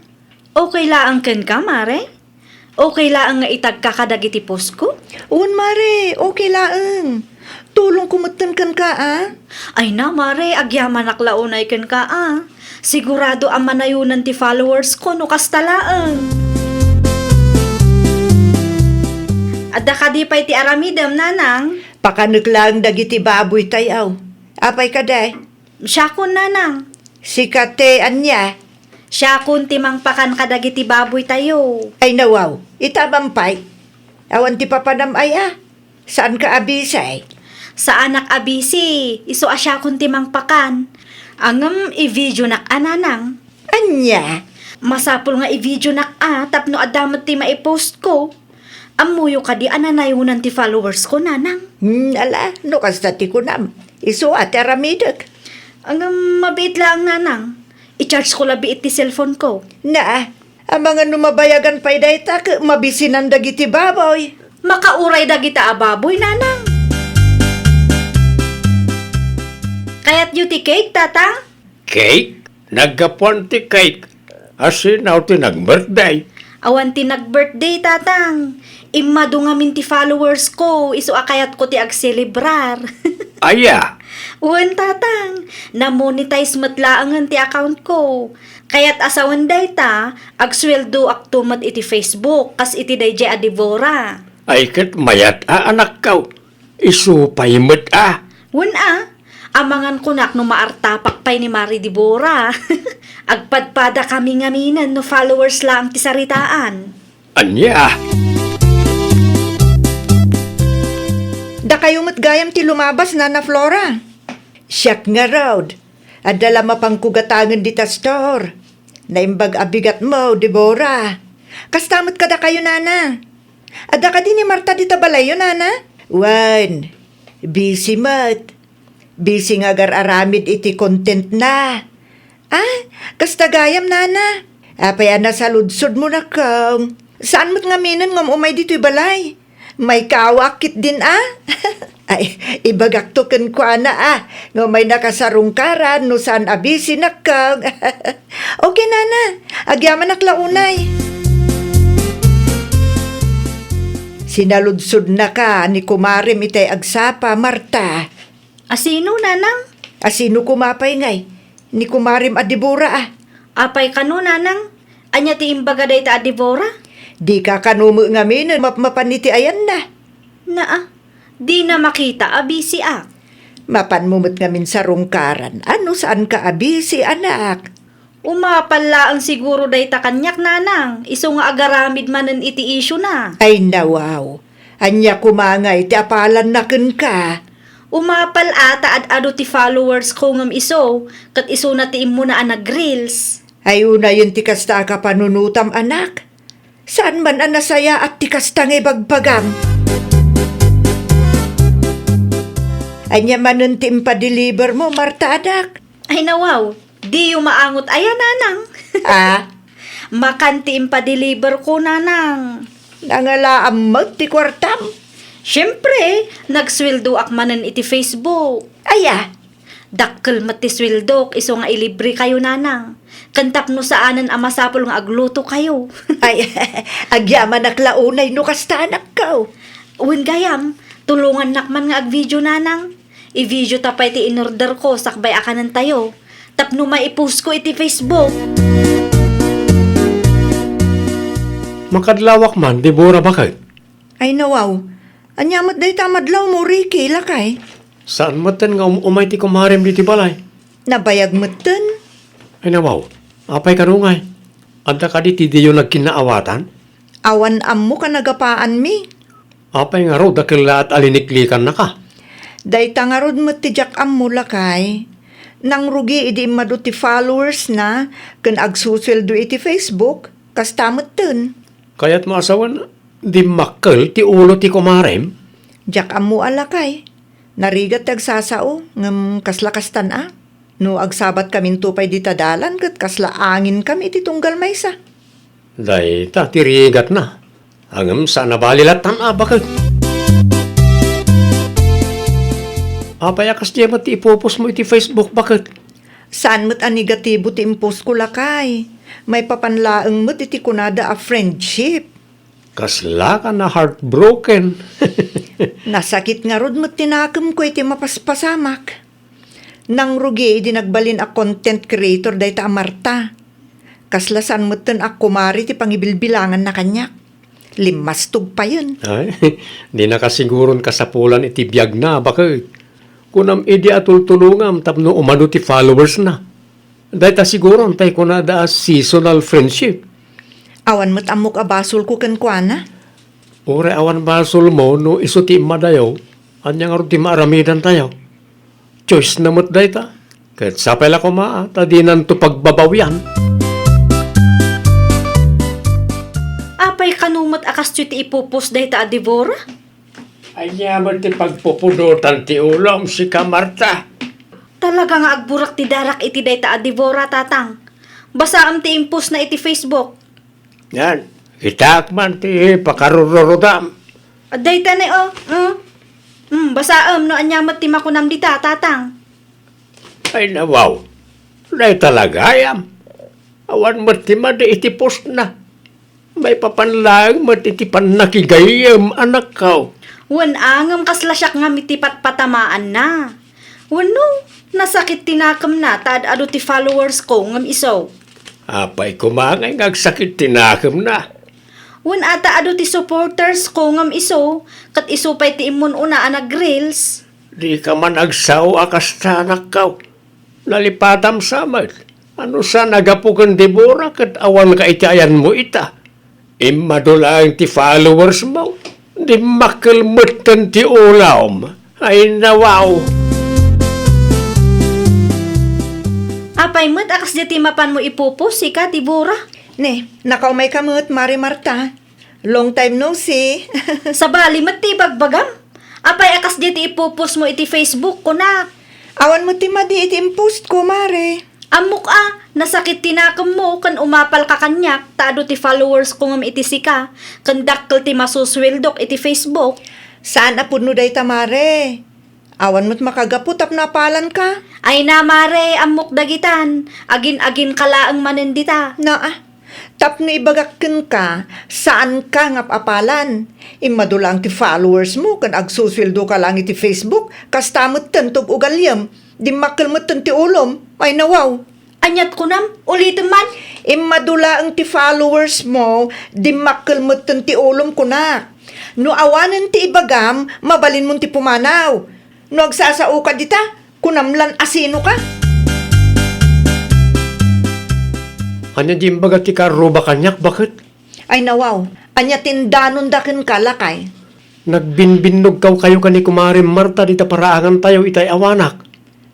Okay laeng kenka, Mare? Okay laeng nga itagka kadagiti post ko? Wen, Mare, okay laeng. Tulongko metten kenka, a? Ay na, Mare, agyamanak la unay kenka, a. Sigurado a manayonan ti followers ko no kasta laeng. Adda kadi pay ti aramidem, Nanang? Pakanek laeng dagiti baboytayo. Apay kadi? Siakon, Nanang. Sika ti ania? Siakon ti mangpakan kadagiti baboytayo. Ay, nawaw. Ita man pay. Awan ti papanam ay a. Saanka a busy? Saanak a busy. Isu a siakon ti mangpakan. Ngem i-videonak a, Nanang. Ania? Masapul nga i-videonak a tapno adda met ti maipost ko. Ammoyo kadi a nanayonan ti followers ko, Nanang? Hmm, ala, no kasta ti kunam. Isu a ti aramidek. Ngem mabiit laeng, Nanang. I-charge ko labi iti cellphone ko. Na, amangan no mabayagan pay dayta ket mabisinan dagiti baboy. Makauray dagita a baboy, Nanang. Kayatyo ti cake, Tatang? Cake? Naggapuan ti cake. Asino ti nag-birthday? Awan ti nag-birthday, Tatang. Immadu ngamin ti followers ko, isu a kayatko ti agselebrar. Aya? Wen, Tatang. Na-monetize met laengen ti account ko. Kayat a sawen dayta, agsueldoakto met iti Facebook, kas iti daydiay a Debora. Ay ket mayat a, anakko. Isu pay met a. Wen a, amangan kunak no maartapak pay ni Mari Debora. Agpadpadakami ngaminen no followers laeng ti saritaan. Ania? Dakayo met gayam ti lumabas, Nana Flora. Siak ngarud. Adda la mapangko gatangen dita store. Naimbag a bigatmo, Debora. Kasta met kadakayo, Nana. Adda kadi ni Marta dita balayyo, Nana? Wen, busy met. Busy nga agar-aramid iti contentna. Ah, kasta gayam, Nana. Apay a nasaludsodmo, nakong? Saan met ngaminen nga um-umay ditoy balay? Maikawak ketdin a? Ay, ibagakto kenkuana a, nga umaynaka sarungkaran no saan a busy, nakong. Okay, Nana. Agyamanak la unay. Sinaludsodnaka ni kumarem itay agsapa, Marta. Asino, Nanang? Asino koma pay ngay? Ni kumarem a Debora a. Apay kano, Nanang? Ania ti imbaga dayta a Debora? Dika kano met ngaminen mapmapan iti ayanna? Naa, dina makita a bisiak. Mapanmo met ngamin sarungkaran a no saanka a bisi, anak. Umapal laeng siguro dayta kaniak, Nanang, isu nga agaramid manen iti issue na. Ay, nawaw. Ania koma ngay ti apalanna kenka? Umapal a ta ad-adu ti followers ko ngem isu, ket isuna ti immuna a nag-reels. Ay, unayen ti kasta a kapanunotam, anak. Saan man a nasayaat ti kasta nga ibagbagam. Ania manen ti impadeliver mo, Marta, anak? Ay, nawaw, diyo maangot aya, Nanang. Ah? Makan ti impadeliver ko, Nanang. Nangalaam met ti kuartam? Siempre, nagsueldoak manen iti Facebook. Aya? Dakkel met ti sueldok isu nga ilibre kayo, Nanang. Ken tapno saanen a masapul nga agluto kayo. Ay, agyamanak la unay no kasta, anakko. Wen gayam, tulongannak man nga agvideo, Nanang. I-video ta pay ti inorder ko sakbay a kanen tayo. Tapno maipost ko iti Facebook. Makadlawak man, Debora, baket. Ay, nawaw. Ania met dayta a madlaw mo, Ricky, lakay? Saan metten nga um-umay ti kumarem ditoy balay? Nabayag metten. Ay, nawaw. Apay kano ngay? Adda kadi ti diyo nagkinnaawatan? Awan ammok a nagapaanmi. Apay ngarud a kellaat a liniklikannaka? Dayta ngarud met ti diak ammo, lakay. Nangrugi idi immadu ti followers na ken agsusueldo iti Facebook, kasta metten. Kayatmo a sawen, dimmakkel ti ulo ti kumarem? Diak ammo a, lakay. Narigat ti agsasao, ngem kasla kastan a. No agsabatkaminto pay dita dalan ket kasla anginkami iti tunggal maysa. Dayta ti rigatna. Ngem saan a bali lattan a baket. Apay a kasdiay met ti ipopost mo iti Facebook, baket? Saan met a negatibo ti impost ko, lakay. Maipapan laeng met iti kunada a friendship. Kaslaka na-heartbroken. Nasakit ngarud met ti nakemko iti mapaspasamak. Nangrugi idi nagbalin a content creator dayta a Marta. Kasla saan metten a kumare ti pangibilbilanganna kaniak. Limmastog payen. Ay, dinaka siguron kasapulan iti biagna, baket. Kunam idi a tultulongam tapno umadu ti followers na. Dayta siguron tay kunada a seasonal friendship. Awan met ammok a basolko kenkuana. Uray awan basolmo no isu ti immadayo, ania ngarud ti maaramidantayo? Choice na met dayta. Ket sapay la koma ta dinanto pagbabawian. Apay kano met a kastoy ti ipopost dayta a Debora? Ania met ti pagpupudotan ti ulom, sika, Marta? Talaga nga agburak ti darak iti dayta a Debora, Tatang. Basaem ti impostna iti Facebook. Yan, kitaak man ti pakarururudam. Dayta ni, oh, oh. Hmm, basaem no ania met ti makunam dita, Tatang. Ay, nawaw. Dayta la gayam. Awan met ti madi iti postna. Maipapan laeng met iti pannakigayyem, anakko. Wen a, ngem kasla siak ngem iti patpatamaanna. Wenno, nasakit ti nakemna ta ad-adu ti followers ko ngem isu. Apay koma ngay nga agsakit ti nakemna? Wen a ta adu ti supporters ko ngem isu, ket isu pay ti immun-una a nag-reels. Dika man agsao a kasta, anakko. Nalipatam sa met. Ano sa nagapu ken Debora ket awanka iti ayanmo ita? Immadu laeng ti followers mo. Dimmakkel metten ti ulom. Ay, nawaw. Apay met a kasdiay ti mapanmo ipupos, sika, Debora? Ne, nakaumay ka met, Mare Marta. Long time no see. Sabali met ti ibagbagam. Apay a kasdiay ti ipupos mo iti Facebook, kunak? Awan met ti madi iti impost ko, Mare. Ammok a, nasakit ti nakemmo ken umapalka kaniak ta adu ti followers ko ngem iti sika, ken dakkel ti masusueldok iti Facebook. Saan a pudno dayta, Mare. Awan met makagapu tapno apalanka. Ay na, Mare, ammok dagitan. Agin-aginka laeng manen dita. Naa, tapno ibagak kenka, saanka nga apalan. Immadu laeng ti followers mo ken agsusueldoka laeng iti Facebook, kasta metten ti ug-ugaliem. Dimmakkel metten ti ulom. Ay na, wow. Aniat kunam? Ulitem man. Immadu laeng ti followers mo, dimmakkel metten ti ulom, kunak. No awanen ti ibagam, mabalinmon ti pumanaw. No agsasaoka dita, kunam lan a sinoka. Ania ti imbaga ti kaarruba kaniak, baket? Ay nawaw, ania ti indanonda kenka, lakay? Nagbinbinnogkaw kayo ken ni Kumare Marta dita paraangantayo itay awanak.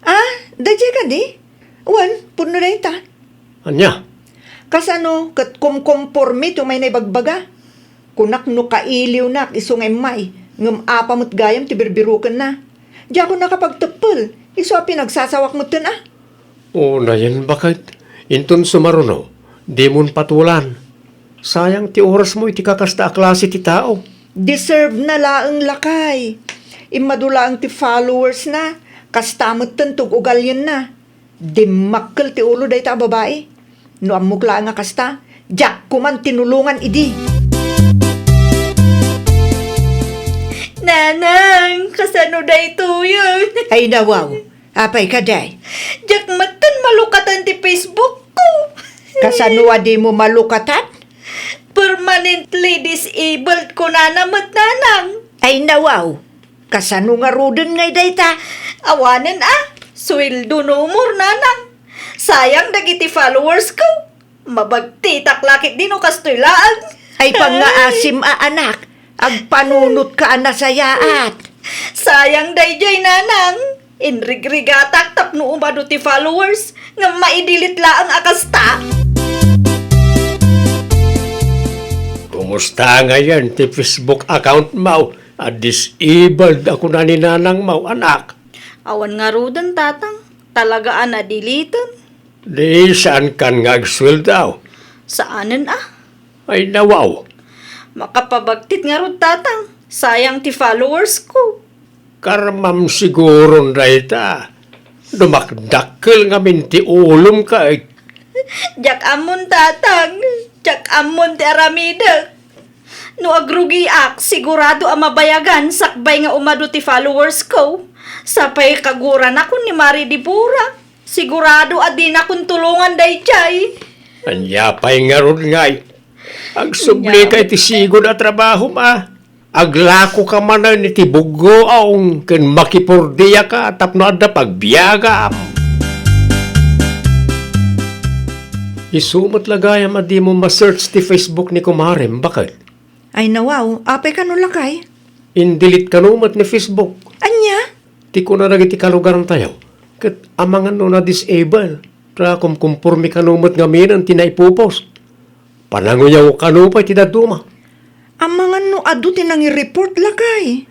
Ah, daydiay kadi? Wen, pudno dayta. Ania? Kasano ket kumkompormi ti umay na ibagbaga? Kunak no kailiwnak isu nga immay, ngem apa met gayam ti birbirukenna? Diakon nakapagteppel, isu a pinagsasawak metten a. Unayen, baket. Inton sumaruno, dimon patulan. Sayang ti orasmo iti kakasta a klase ti tao. Deserve na laeng, lakay. Immadu laeng ti followers na, kasta metten ti ug-ugalienna. Dimmakkel ti ulo dayta a babai. No ammok laeng a kasta, diak koman tinulongan idi. Nanang, kasano daytoyen? Ay, nawaw. Apay kadi? Diak metten malukatan ti Facebook ko. Kasano a dimo malukatan? Permanently disabled kunana met, nanang. Ay, nawaw. Kasano ngaruden ngay dayta? Awanen a, sueldo no umor, nanang. Sayang dagiti followers ko. Mabagtitak la ketdi no kastoy laeng. Ay, pangngaasim a anak, agpanunotka a nasayaat. Sayang daydiay, nanang. Inrigrigatak tapno umadu ti followers, ngem maidelete laeng a kasta. Kumusta ngayen ti Facebook account mo a disabled a kuna ni nanang mo, anak? Awan ngaruden, tatang. Talaga a nadeleten. Di saankan nga agsueldo? Saanen a. Ay, nawaw. Makapabagtit ngarud, tatang. Sayang ti followers ko. Karmam siguron dayta. Dumakdakkel ngamin ti ulom ket. Diak ammon, tatang. Diak ammon ti aramidek. No agrugiak, sigurado a mabayagan sakbay nga umadu ti followers ko. Sapay kaguranakon ni Mari Dibura. Sigurado a dinakon tulongan daydiay. Ania pay ngarud ngay? Agsublika iti sigud a trabahom a. Aglakoka manen iti buggoong ken makipordiaka tapno adda pagbiagam. Isu met la gayam a dimo ma-search ti Facebook ni kumarem, baket? Ay nawaw, apay kano lakay? Indelete kano met ni Facebook. Ania? Ti kuna dagiti kalugarantayo, ket amangan no na-disable, ta kumkumpormi kano met ngamin ti naipupos. Pananguyaw kano pay ti dadduma. Amangan no adu ti nangi-report, lakay.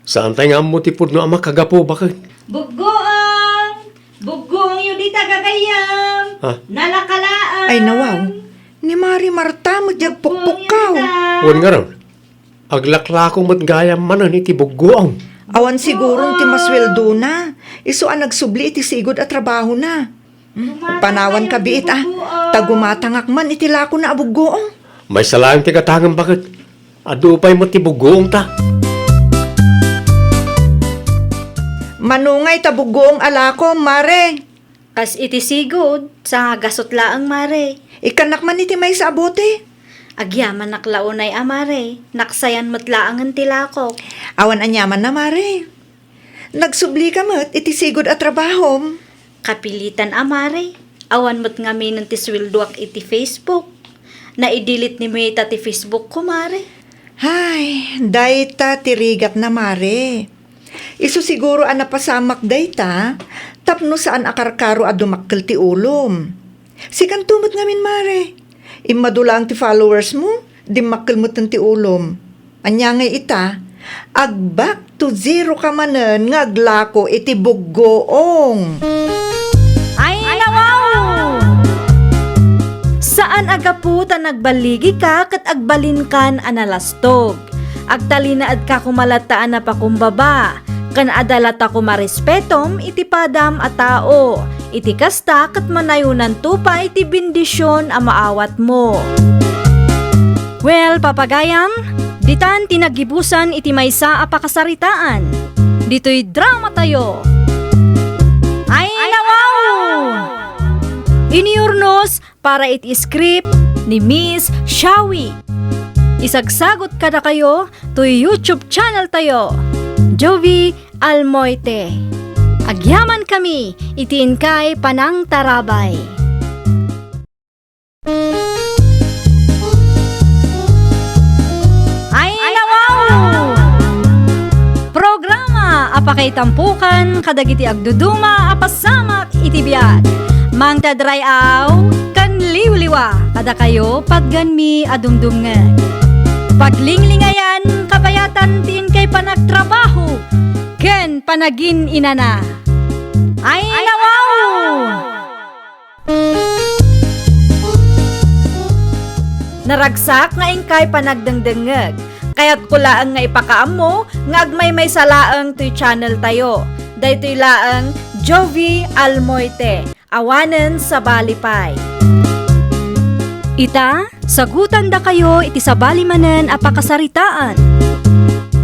Saantay nga ammo ti pudno a makagapu, baket? Buggoang! Buggoangyo dita, gagayyem! Ha? Nalaka laeng! Ay, nawaw. Ni Mari Marta met diay agpukpukkaw. Wen ngarud, aglaklako met gayam manen iti buggoang. Awan siguron ti masueldona. Isu a nagsubli iti sigud a trabahona. Hmm, panawanka biit, a. Ta gumatangak man iti lakona a buggoong. Maysa laeng ti gatangem, baket. Adu pay met ti buggoongta. Mano ngay ta buggoong a lakom, Mare? Kas iti sigud, sangagasut laeng, Mare. Ikkannak man iti maysa a bote. Agyamanak la unay a, Mare. Naksayan met laengen ti lakok. Awan aniamanna, Mare. Nagsublika met iti sigud a trabahom. Kapilitan a, Mare. Awan met ngaminen ti sueldoak iti Facebook. Naidelete ni Meta ti Facebook ko, Mare. Hay, dayta ti rigatna, Mare. Isu siguro a napasamak dayta tapno saan a karkaro a dumakkel ti ulom. Sikanto met ngamin, Mare. Immadu laeng ti followers mo, dimmakkel metten ti ulom. Ania ngay ita? Ag-back to zero ka manen nga aglako iti buggoong. Ay, nawaw! Saan a gapu ta nagballigika ket agbalinkan a nalastog. Agtalinaedka koma latta a napakumbaba, ken adda latta koma respetom iti padam a tao. Iti kasta, ket manayonanto pay ti bendision a maawatmo. Well, papagayam, ditan ti naggibusan iti maysa a pakasaritaan. Ditoy dramatayo. Ay, nawaw! Inurnos para iti script ni Miss Shawi. Isagsagut kadakayo toy YouTube channel tayo, Jovi Almoite. Agyaman kami iti inkay panangtarabay. Ay, nawaw! Programa a pakaitampokan kadagiti agduduma a pasamak iti biag. Mangted ray-aw ken liwliwa kadakayo, patgenmi a dumdumngeg. Paglinglingayan, kabayatan ti inkay panagtrabaho ken panagin-inana. Ay, nawaw! Naragsak nga inkay panagdengdengngeg. Kayatko laeng nga ipakaammo nga agmaymaysa laeng toy channel tayo. Daytoy laeng Jovi Almoite, awanen sabali pay. Ita, sagutandakayo iti sabali manen a pakasaritaan.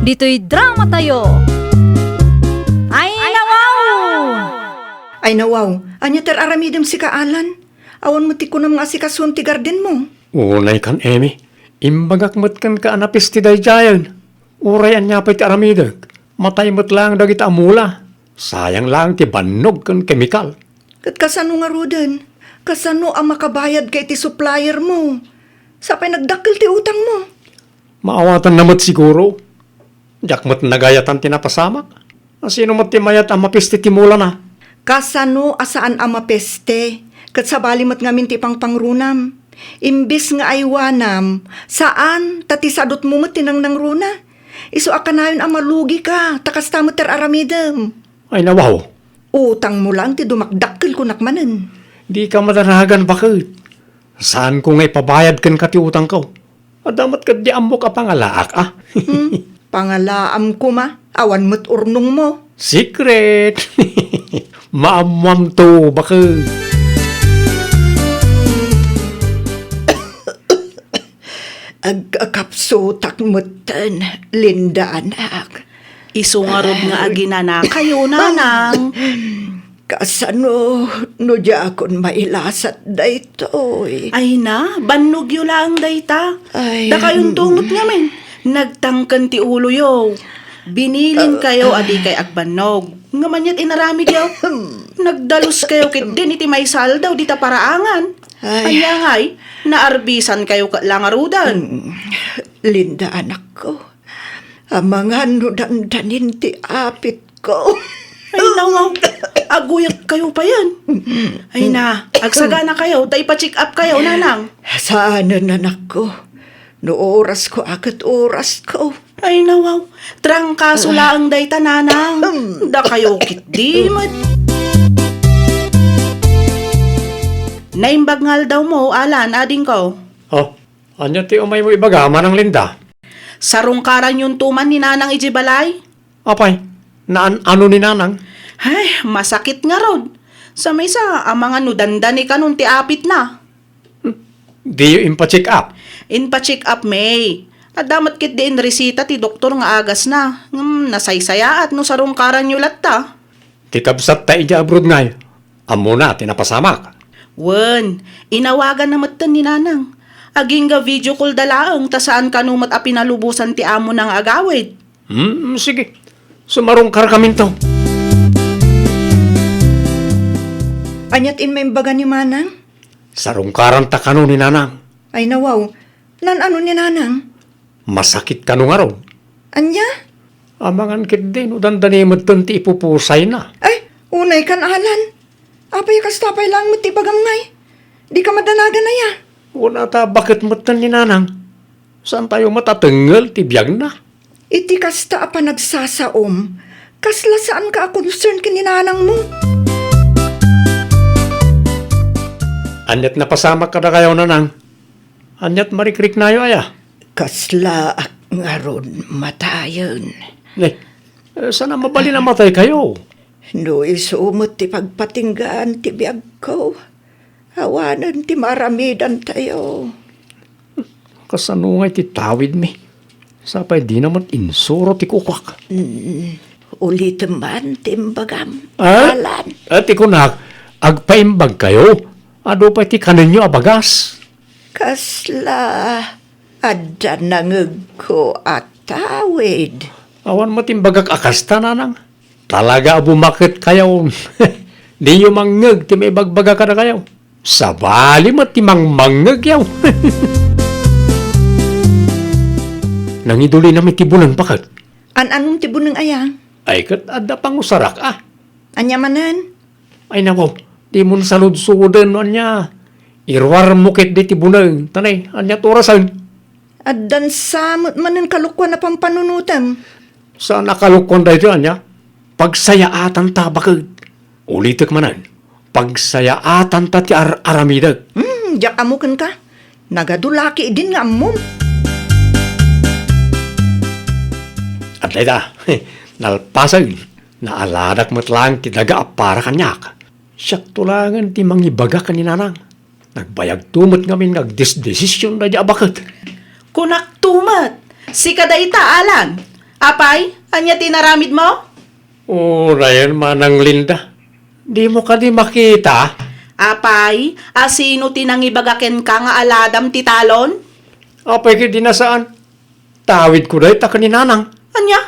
Ditoy dramatayo. Ay, nawaw! Ay, nawaw, ania ti ar-aramidem sika, Alan? Awan met ti kunam nga asikason ti gardenmo. Unay kan, Emi. Imbagak met kenka a napeste daydiayen. Uray ania pay ti aramidek, matay met laeng dagita a mula. Sayang laeng ti bannog ken kemikal. Ket kasano ngaruden? Kasano a makabayadka iti suppliermo? Sapay nagdakkel ti utangmo. Maawatanna met siguro. Diak met nagayatan ti napasamak. Asino met ti mayat a mapeste ti mulana? Kasano a saan a mapeste? Ket sabali met ngamin ti pangpangrunam. Imbes nga aywanam, saan, ta ti sadutmo met ti nangnangruna. Isu a kanayon a malugika, ta kasta met ti ar-aramidem. Ay, nawaw. Utangmo laeng ti dumakdakkel kunak manen. Dika madaragan, baket. Saanko nga ipabayad kenka ti utangko. Adda met ketdi ammok a pangalaak, a. Hmm, pangalaam koma, awan met urnongmo. Secret! Maammoamto, baket. Agkakapsutak metten, Linda, anak. Isu ngarud nga aginanakayo, nanang. Kasano no diakon mailasat daytoy? Ay na, bannogyo laeng dayta. Ay. Dakayonto met ngamin, nagtangken ti uloyo. Bininkayo a dikay agbannog. Ngem aniat inaramidyo? Nagdaluskayo ketdin iti maysa aldaw dita paraangan. Ay. Ania ngay, naarbisankayo ket la ngaruden? Mm, Linda, anakko, amangan no dandanin ti apitko. Ay, nawaw, aguyekkayo payen. Ay na, agsaganakayo ta ipa-check up kayo, nanang. Saanen, anakko. No orasko a ket orasko. Ay, nawaw, trangkaso laeng dayta, nanang. Dakayo ketdi met. Naimbag nga aldawmo, Alan, adingko. Oh, ania ti umaymo ibaga, Manang Linda? Sarungkaranyonto man ni Nanang idiay balay. Apay, naan-ano ni Nanang? Ay, masakit ngarud. Sa maysa, amangan no dandani kanon ti apitna. Diyo impa-check up? Inpa-check up, May. Adda met ketdi inresita ti doktor nga agasna, ngem nasaysayaat no sarungkaranyo latta. Ti kabsatta idiay abroad ngay, ammona ti napasamak? Wen, inawaganna metten ni Nanang. Agingga video call da laeng ta saan kano met a pinalubosan ti amona nga agawid. Hmm, sige. Sumarungkarkaminto. Ania ti imbaga ni Manang? Sarungkaranta kano ni Nanang. Ay, nawaw. Naan-ano ni Nanang? Masakit kano ngarud? Ania? Amangan ketdi no dandani metten ti ipupusayna. Ay, unay kan, Alan. Apay a kasta pay laeng met ti ibagam ngay? Dika madanagan aya? Wen a ta baket metten ni Nanang. Saantayo met a tengngel ti biagna. Iti kasta a panagsasaom, kasla saanka a concern ken ni Nanangmo? Aniat napasamak kadakayo, Nanang? Aniat marikriknayo aya? Kaslaak ngarud matayen. Ne, eh, saan a mabalin a mataykayo? No isu met ti pagpatinggaan ti biagko, awanen ti maaramidantayo. Kasano ngay ti tawidmi? Sapay dina met insuro ti kukuak. Mm, ulitem man ti imbagam, Ah? Alan. Ah, ti kunak, agpaimbagkayo. Adu pay ti kanenyo a bagas. Kasla adda nangegko a tawid. Awan met imbagak a kasta, Nanang. Talaga a bumaketkayo. Diyo mangngeg ti maibagbaga kadakayo. Sabali met ti mangmangngegyo. Nangidulinami ti buneng, baket. An-anom ti buneng aya? Ay, ket adda pangusarak, a. Ania manen? Ay, nawaw, dimon saludsoden no ania. Iruarmo ketdi ti buneng, ta ne, ania ti orasen? Addan sa met manen kalokuan a pampanunotem. Saan a kalokuan daytoy, ania? Pagsayaatanta, baket. Ulitek manen, pagsayaatanta ti ar-aramidek. Hmm, diak ammo kenka. Nagadu la ketdin nga ammom. Adda ita, nalpasen, naaladak met laeng ti daga a para kaniak. Siakto laengen ti mangibaga ken ni Nanang. Nagbayagto met ngamin nga agdesdesision daydi a baket. Kunakto met, sika dayta, Alan. Apay, ania ti inaramidmo? Uray, Manang Linda. Dimo kadi makita? Apay, a sino ti nangibaga kenka nga aladam ti talon? Apay, ket di na saan. Tawidko dayta ken ni Nanang. Ania?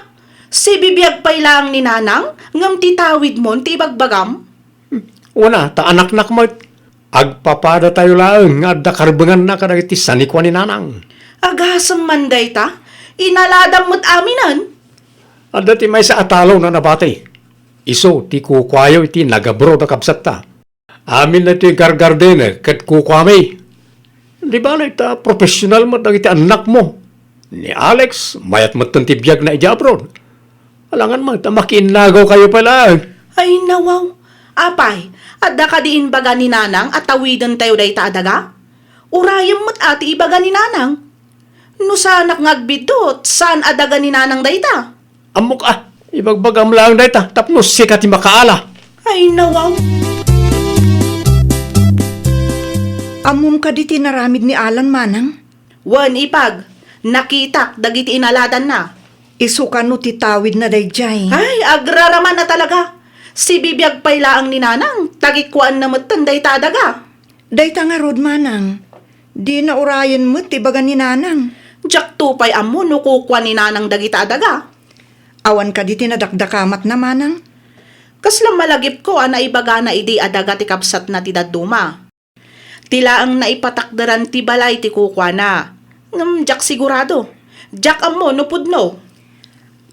Sibibiag pay laeng ni Nanang, ngem ti tawidmon ti ibagbagam? Una, ta anaknak met. Agpapadatayo laeng nga adda karbenganna kadagiti sanikua ni Nanang. Agasem man dayta, inaladam met aminen. Adda ti maysa a talon a nabati. Isu ti kukuayo iti nagabroad a kabsatta. Amin daytoy gargardener ket kukuami. Di bale ta professional met dagiti annakmo. Ni Alex, mayat metten ti biagna idiay abroad. Alangan met ta makiinnagawkayo pay laeng. Ay, nawaw. Apay, adda kadi imbaga ni Nanang a tawidentayo dayta a daga? Urayem met a ti ibaga ni Nanang. No saanak nga agbiddut, saan a daga ni Nanang dayta? Ammok a, ibagbagam laeng dayta tapno sika ti makaala. Ay, nawaw. Ammom kadi ti inaramid ni Alan, Manang? Wen, ipag, nakitak dagiti inaladanna. Isu kano ti tawidna daydiay? Ay, agraraman a talaga. Sibibiag pay laeng ni Nanang, ta kikuaenna metten dayta a daga. Dayta ngarud, Manang, dina urayen met ti ibaga ni Nanang. Diakto pay ammo no kukua ni Nanang dagita a daga. Awan kadi ti nadakdakamatna, Manang? Kasla malagipko a naibagana idi a daga ti kabsatna ti dadduma. Ti laeng naipatakderan ti balay ti kukuana. Ngem diak sigurado. Diak ammo no pudno.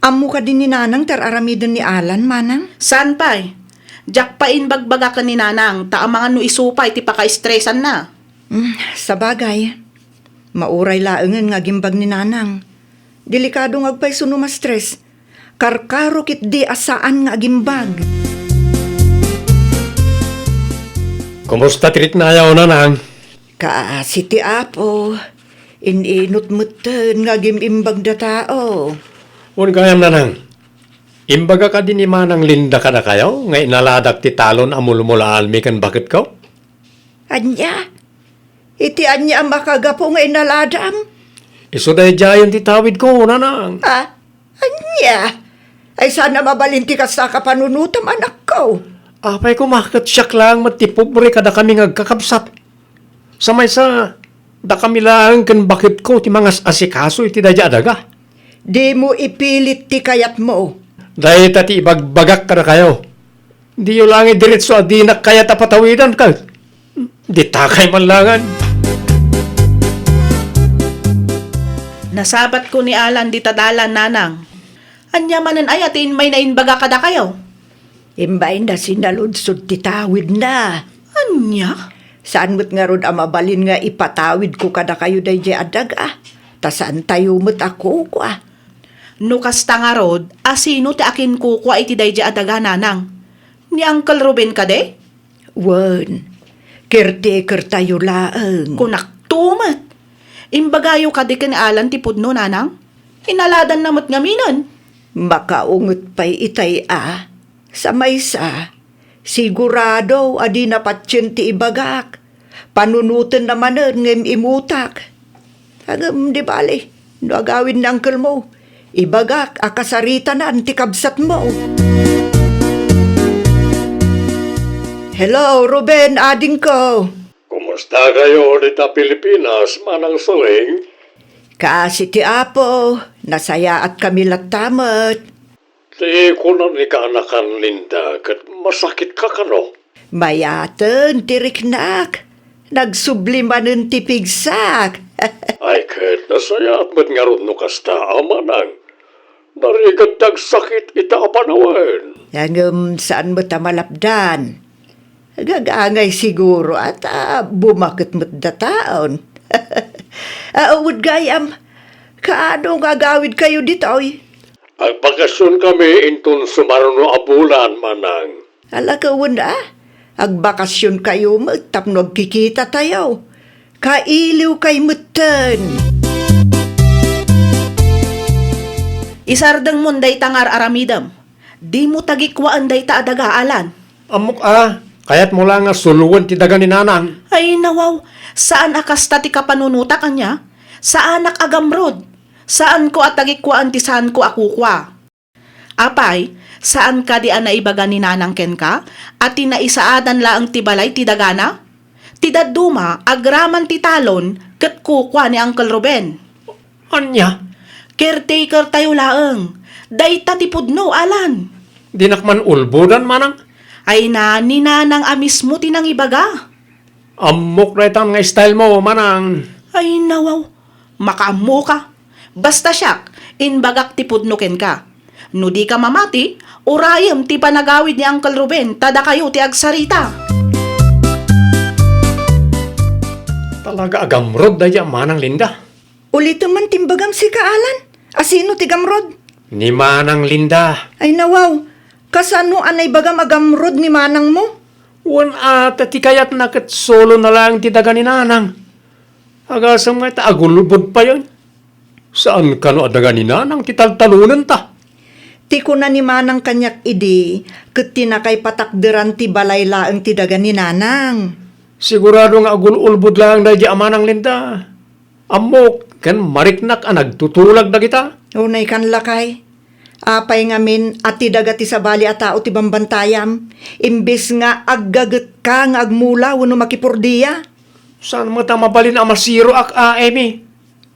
Ammo kadi ni Nanang ti ar-aramiden ni Alan, Manang? Saan pay? Diak pay imbagbaga ken ni Nanang, ta amangan no isu pay ti pakaestresanna. Hmm, sabagay. Mauray laengen nga agimbag ni Nanang. Delikado nga agpayso no ma-stress. Karkaro ketdi a saan nga agimbag. Kumusta ti riknayo, Nanang? Kaasi ti Apo, in-inut metten nga agim-imbag datao. Wen gayam, Nanang. Imbaga kadi ni Manang Linda kadakayo nga inaladak ti talon a mulmulaanmi ken baketko? Ania? Iti ania a makagapu nga inaladam? Isu daydiayen ti tawidko, nanang. Ah, ania? Ay, saan a mabalin ti kasta a kapanunotam, anakko? Apay koma, ket siak laeng met ti pobre kadakami nga agkakabsat. Sa maysa, dakami laeng ken baketko ti mangas-asikaso iti daydiay a daga. Dimo ipilit ti kayatmo. Dayta ti ibagbagak kadakayo. Diyo laeng idiretso a dinak kayat a patawidan, ket ditakay man laengen. Nasabatko ni Alan dita dalan, nanang. Ania manen aya ti immayna imbaga kadakayo? Imbayna sinaludsod ti tawidna. Ania? Saan met ngarud a mabalin nga ipatawidko kadakayo daydiay a daga, ta saantayo met a kukua. No kasta ngarud, a sino ti akinkukua iti daydiay a daga, nanang? Ni Uncle Ruben kadi? Wen, caretakertayo laeng. Kunakto met. Imbagayo kadi ken Alan ti pudno, nanang? Inaladanna met ngaminen. Makaunget pay itay a. Sa maysa, sigurado a dina patien ti ibagak. Panunotenna manen nga im-imutak. Ngem di bale, no agawid ni uncle mo, ibagak a kasaritanan ti kabsatmo. Hello, Ruben, adingko. Kumusta kayo dita Pilipinas, Manang Suling? Kaasi ti Apo, nasayaat kami latta met. Ti kuna ni kaanakan Linda, ket masakit ka kano? Mayaten ti riknak. Nagsubli manen ti pigsak. Ay, ket nasayaat met ngarud no kasta, a manang. Narigat ti agsakit ita a panawen. Ngem saan met a malapdan. Gagangay siguro, ta bumaket met dataon. Aawed gayam, kaano nga agawid kayo ditoy? Agbakasyon kami inton sumaruno a bulan, manang. Ala ket wen a, agbakasyon kayo met tapno agkikita tayo. Kailiw kay metten. Isardengmon dayta nga ar-aramidem. Dimo tagikuaen dayta a daga, Alan. Ammok a, kayatmo la nga suloen ti daga ni Nanang. Ay, nawaw, saan a kasta ti kapanunotak, ania? Saanak a gamrod. Saanko a tagikuaen ti saanko a kukua. Apay, saan kadi a naibaga ni Nanang kenka a ti naisaadan laeng ti balay ti dagana? Ti dadduma, agraman ti talon ket kukua ni Uncle Ruben. Ania? Caretaker tayo laeng. Dayta ti pudno, Alan. Dinak man ulbodan, manang? Ay na, ni Nanang a mismo ti nangibaga. Ammok daytan nga style mo, manang. Ay, nawaw. Makaammoka. Basta siak, imbagak ti pudno kenka. No dika mamati, urayem ti panagawid ni Uncle Ruben, ta dakayo ti agsarita. Talaga a gamrod dayta, Manang Linda. Ulitem man ti imbagam sika, Alan. A sino ti gamrod? Ni Manang Linda. Ay, nawaw. Kasano a naibagam a gamrod ni manangmo? Wen a, ta ti kayatna ket solo na laeng ti daga ni Nanang. Agasem nga ita agulbod payen. Saan kano a daga ni Nanang ti taltalonenta? Ti kuna ni Manang kaniak idi, ket ti nakaipatakderan ti balay laeng ti daga ni Nanang. Sigurado nga agul-ulbod laeng daydi a Manang Linda. Ammok, ken mariknak a nagtutulag dagita. Unay kan lakay. Apay ngamin a ti daga ti sabali a tao ti bambantayam, imbes nga aggagetka nga agmula wenno makipurdia? Saan met a mabalin a masiroak a, Amy?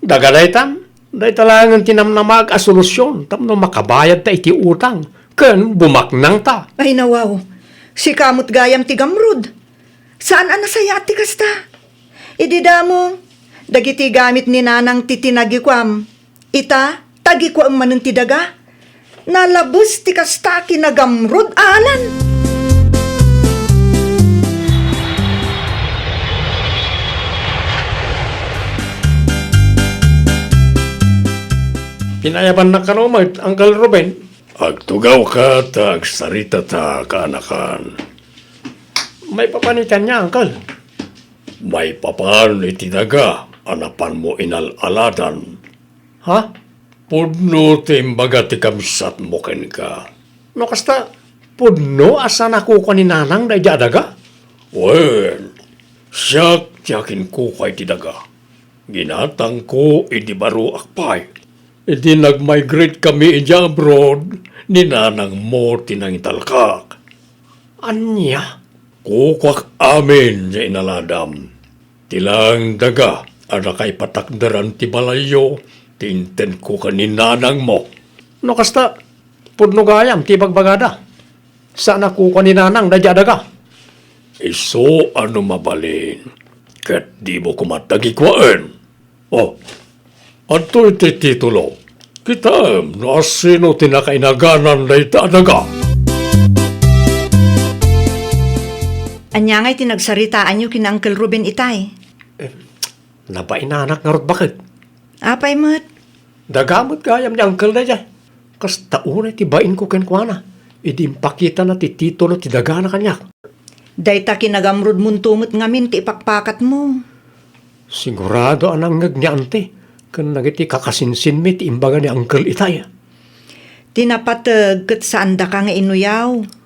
Daga daytan, dayta laengen ti namnamaag a solusion tapno makabayadta iti utang ken bumaknangta. Ay, nawaw, sika met gayam ti gamrod. Saan a nasayaat ti kasta? Idi damo, dagiti gamit ni Nanang ti tinagikuam. Ita, tagikuam manen ti daga. Nalabes ti kasta a kinagamrod, Alan. Pinayabannak kano met, Uncle Ruben? Agtugawka ta agsaritata kaanakan. Maipapan iti ania, Uncle? Maipapan iti daga a napanmo inal-aladan. Ha? Pudno ti imbaga ti kabsatmo kenka. No kasta, pudno a saan a kukua ni Nanang daydiay a daga? Wen, siak ti akinkukua iti daga. Ginatangko idi baro a pay. Idi nag-migrate kami idiay abroad, ni Nanangmo ti nangitalkak. Ania? Kukuak amin diay inaladam. Ti laeng daga a nakaipatakderan ti balayyo ti intedko ken ni Nanangmo. No kasta, pudno gayam ti ibagbagada. Saan a kukua ni Nanang daydiay a daga? Isu a no mabalin, ket dimo koma tagikuaen. Oh, adtoy ti titulo. Kitaem no asino ti nakainaganan dayta a daga. Ania ngay ti nagsaritaanyo ken ni Uncle Ruben itay? Eh, nabainanak ngarud baket. Apay met? Daga met gayam ni Uncle daydiay. Kasta unay ti bainko kenkuana idi impakitana ti titulo ti dagana kaniak. Dayta kinagamrodmonto met ngamin ti ipakpakatmo. Sigurado a nangngeg ni Auntie ken dagiti kakasinsinmi ti imbaga ni Uncle itay. Ti napateg ket saandaka nga inuyaw.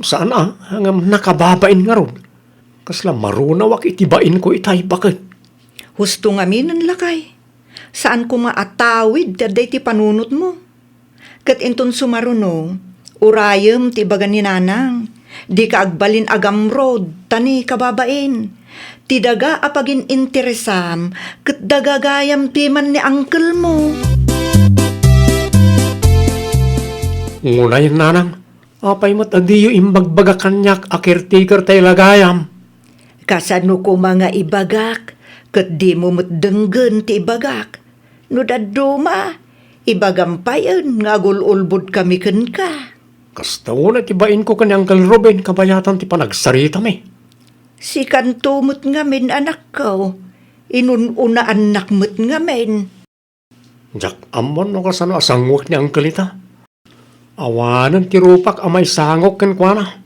Saan a, ngem nakababain ngarud. Kasla marunawak iti bainko itay baket. Husto ngaminen, lakay. Saan koma a tawid ti adda iti panunotmo. Ket inton sumaruno, urayem ti ibaga ni Nanang. Dika agbalin a gamrod, ta ni kababain. Ti daga a pagin-interesam, ket daga gayam ti man ni uncle-mo. Ngunay, Nanang, apay met a diyo imbagbaga kaniak a caretaker tay lagayam? Kasano koma nga ibagak, ket dimo met denggen ti ibagak? No dadduma, ibagam payen nga agul-ulbodkami kenka. Kasta unay ti bainko ken ni Uncle Ruben kabayatan ti panagsaritami. Sikanto met ngamin, anakko, inun-unaannak met ngamin. Diak ammon no kasano a sanguek ni Uncle ita. Awanen ti rupak a maisangok kenkuana.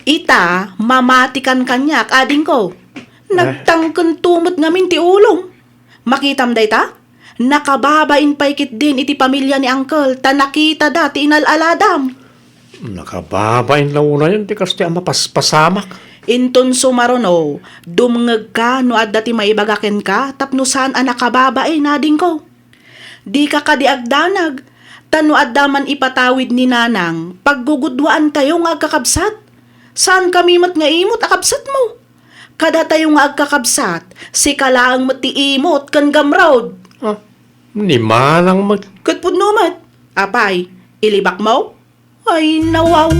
Ita, mamatikan kaniak, adingko. Eh? Nagtangkento met ngamin ti ulom. Makitam dayta? Nakababain pay ketdin iti pamilia ni Uncle ta nakitada ti inal-aladam. Nakababain la unayen ti kastoy a mapaspasamak. Inton sumaruno, dumngegka no adda ti maibaga kenka tapno saan a nakababain, adingko. Dika kadi agdanag, ta no adda man ipatawid ni Nanang, paggugudwaantayo nga agkakabsat. Saankami met nga imot a kabsatmo. Kadatayo nga agkakabsat, sika laeng met ti imot ken gamrod. Ah, ni Manang met. Ket pudno met. Apay, ilibakmo? Ay, nawaw.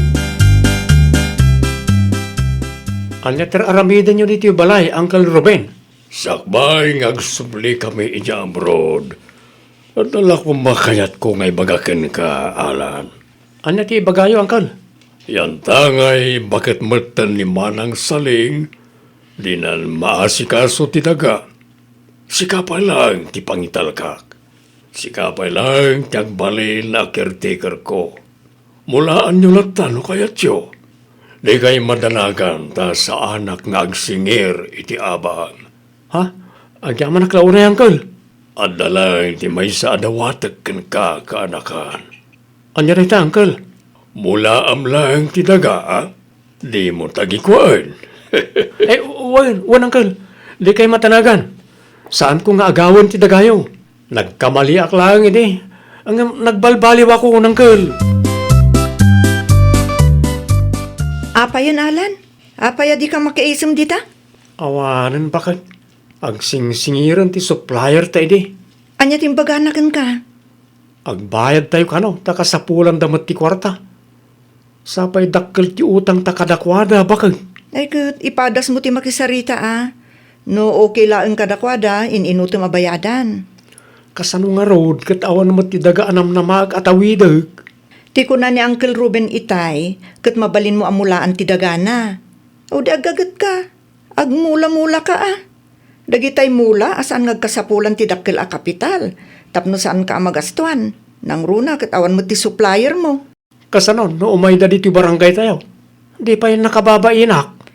Ania ti ar-aramidenyo ditoy balay, Uncle Ruben? Sakbay nga agsublikami idiay abroad, adda la koma kayatko nga ibaga kenka, Alan. Ania ti ibagayo, Uncle? Yantangay baket metten ni Manang Saling, dinan maasikaso ti daga. Sika pay laeng ti pangitalkak. Sika pay laeng ti agbalin a caretakerko. Mulaanyo latta no kayatyo. Dikay madanagan ta saanak nga agsingir iti abaan. Ha? Agyamanak la unay, Uncle. Adda laeng ti maysa a dawatek kenka, kaanakan. Ania dayta, Uncle? Mulaam laeng ti daga, a? Dimo tagikuaen. Eh, wen, wen, Uncle. Dikay madanagan. Saanko nga agawen ti dagayo. Nagkamaliak laeng idi. Ngem nagbalbaliwakon, Uncle. Apayen, Alan? Apay a dika makiisem dita? Awanen, baket. Agsingsingiren ti supplier ta idi. Ania ti imbagana kenka? Agbayadtayo kano, ta kasapulanda met ti kuarta. Sapay dakkel ti utangta kadakuada, baket. Ay ket, ipadasmo ti makisarita a. No okay laeng kadakuada, in-inutem a bayadan. Kasano ngarud ket awan met ti daga a namnamaek a tawidek? Ti kuna ni Uncle Ruben itay, ket mabalinmo a mulaan ti dagana. O di aggagetka. Agmula-mulaka a. Dagitay mula a saan nga agkasapulan ti dakkel a kapital, tapno saanka a magastuan. Nangruna ket awan met ti suppliermo. Kasano no umayda ditoy barangaytayo? Di pay nakababainak.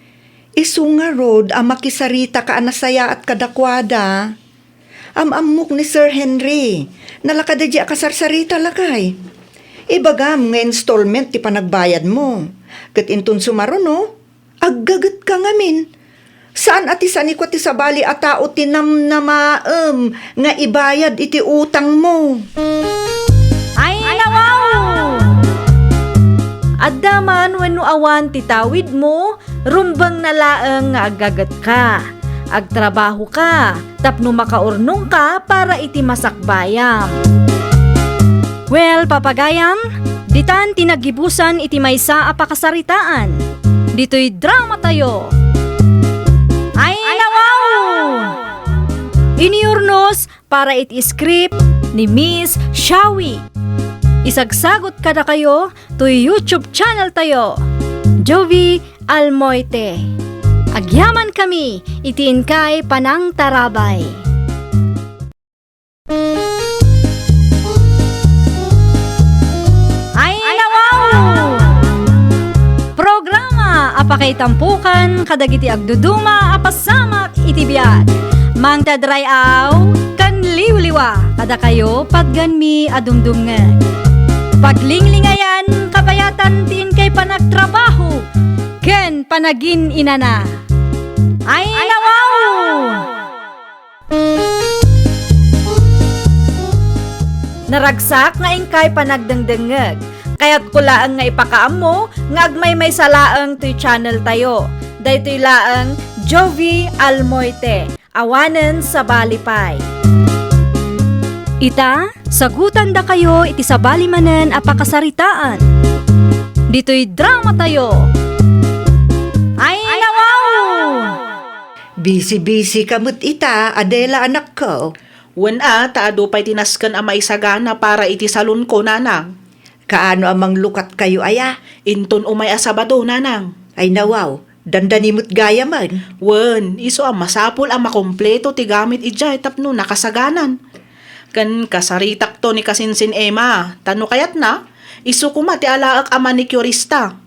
Isu ngarud a makisaritaka a nasayaat kadakuada. Am-ammok ni Sir Henry. Nalakada di a kasarsarita, lakay. Ibagam nga installment ti panagbayadmo. Ket inton sumaruno, aggagetka ngamin. Saan a ti sanikua ti sabali a tao ti namnamaem nga ibayad iti utangmo. Ay, nawaw! Adda man wenno awan ti tawidmo, rumbengna laeng nga aggagetka. Agtrabahoka tapno makaurnongka para iti masakbayam. Well, papagayam, ditan ti naggibusan iti maysa a pakasaritaan. Ditoy dramatayo. Ay, nawaw! Iniurnos para iti script ni Miss Shawi. Isagsagot kadakayo toy YouTube channel tayo, Jovie Almoite. Agyaman kami iti inkay panangtarabay. Ay, nawaw! Programa a pakaitampokan kadagiti agduduma a pasamak iti biag. Mangted ray-aw ken liwliwa kadakayo patgenmi a dumdumngeg. Paglinglingayan, kabayatan ti inkay panagtrabaho ken panagin-inana. Ay, nawaw! Naragsak nga inkay panagdengdengngeg. Kayatko laeng nga ipakaammo nga agmaymaysa laeng toy channel tayo. Daytoy laeng Jovie Almoite. Awanen sabali pay. Ita, sagutandakayo iti sabali manen a pakasaritaan. Ditoy dramatayo. Ay, nawaw! Busy-busy ka met ita, Adela, anakko. Wen a, ta adu pay ti nasken a maisagana para iti salonko, nanang. Kaano a manglukatkayo aya? Inton umay a Sabado, nanang. Ay nawaw, dandani met gayamen. Wen, isu a masapul a makompleto ti gamit idiay tapno nakasaganan. Ken kasaritakto ni kasinsin Emma, ta no kayatna, isu koma ti alaek a manicurista.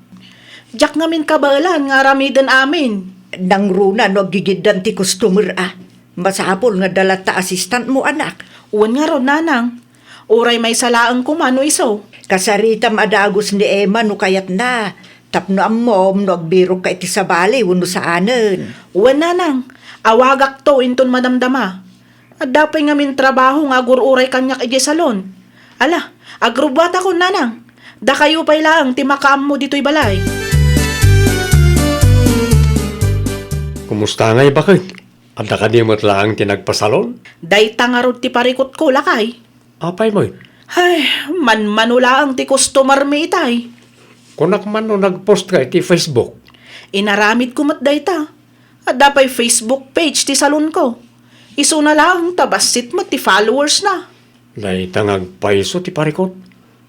Diak ngamin kabaelan nga aramiden amin. Nangruna no aggigiddan ti customer a. Masapul nga adda latta assistantmo, anak. Wen ngarud, nanang. Uray maysa laeng koma no isu. Kasaritam a dagus ni Emma no kayatna, tapno ammom no agbirokka iti sabali wenno saanen. Wen, nanang, awagakto inton madamdama. Adda pay ngamin trabaho nga agur-uray kaniak idiay salon. Ala, agrubbuatakon, nanang. Dakayo pay laeng ti makaammo ditoy balay. Kumusta ngay, baket? Adda kadi met laeng ti nagpasalon? Dayta ngarud ti parikutko, lakay. Apay met? Ay, manmano laeng ti customermi itay. Kunak man no nagpostka iti Facebook. Inaramidko met dayta. Adda pay Facebook page ti salonko. Isuna laeng ta bassit met ti followersna. Dayta nga agpayso ti parikut.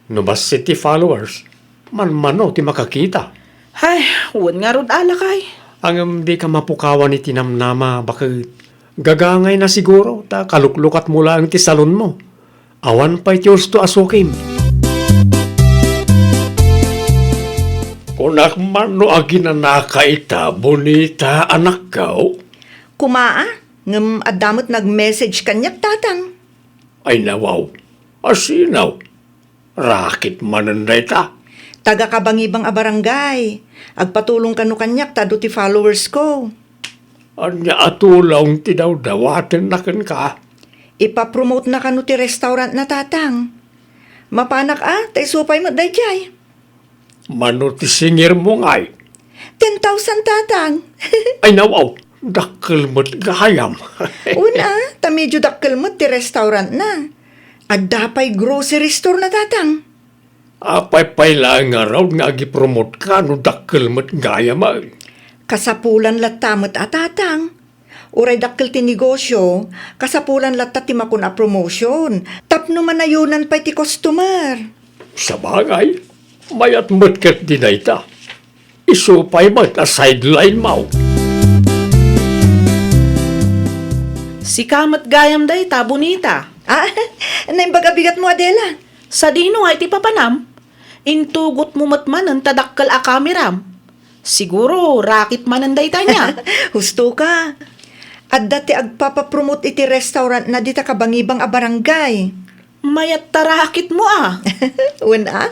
No bassit ti followers, manmano ti makakita. Ay, wen ngarud a, lakay. Ngem dika mapukawan iti namnama, baket. Gagangayna siguro ta kaluklukatmo laeng ti salonmo. Awan pay ti husto a sukim. Kunak man no aginanaka ita, Bonita, anakko? Koma a, ngem adda met nag-message kaniak, tatang. Ay nawaw, asino? Rakit manen dayta. Taga-Kabangibang a barangay. Agpatulong kano kaniak ta adu ti followersko. Ania a tulong ti dawdawatenna kenka? Ipapromotena kano ti restaurantna, tatang. Mapanak a, ta isu pay met daydiay. Mano ti singirmo ngay? Ten thousand, tatang. Ay, nawaw, dakkel met gayam. Wen a, ta medio dakkel met ti restaurantna. Adda pay grocery store na, tatang. Apay pay laeng ngarud nga agipromotka no dakkel met gayam, ay? Kasapulan latta met a, tatang. Uray dakkel ti negosyo, kasapulan latta ti makun a promotion, tapno manayonan pay ti customer. Sabagay, mayat met ketdi dayta. Isu pay met a sideline mo. Sika met gayam dayta, Bonita. Ah, naimbag a bigatmo, Adela. Sadino nga iti papanam? Intugotmo met manen ta dakkel a kameram. Siguro, rakit manen dayta nia. Husto ka. Adda ti agpapapromote iti restaurantna dita Kabangibang a barangay. Mayat ta rakitmo a. Wen a?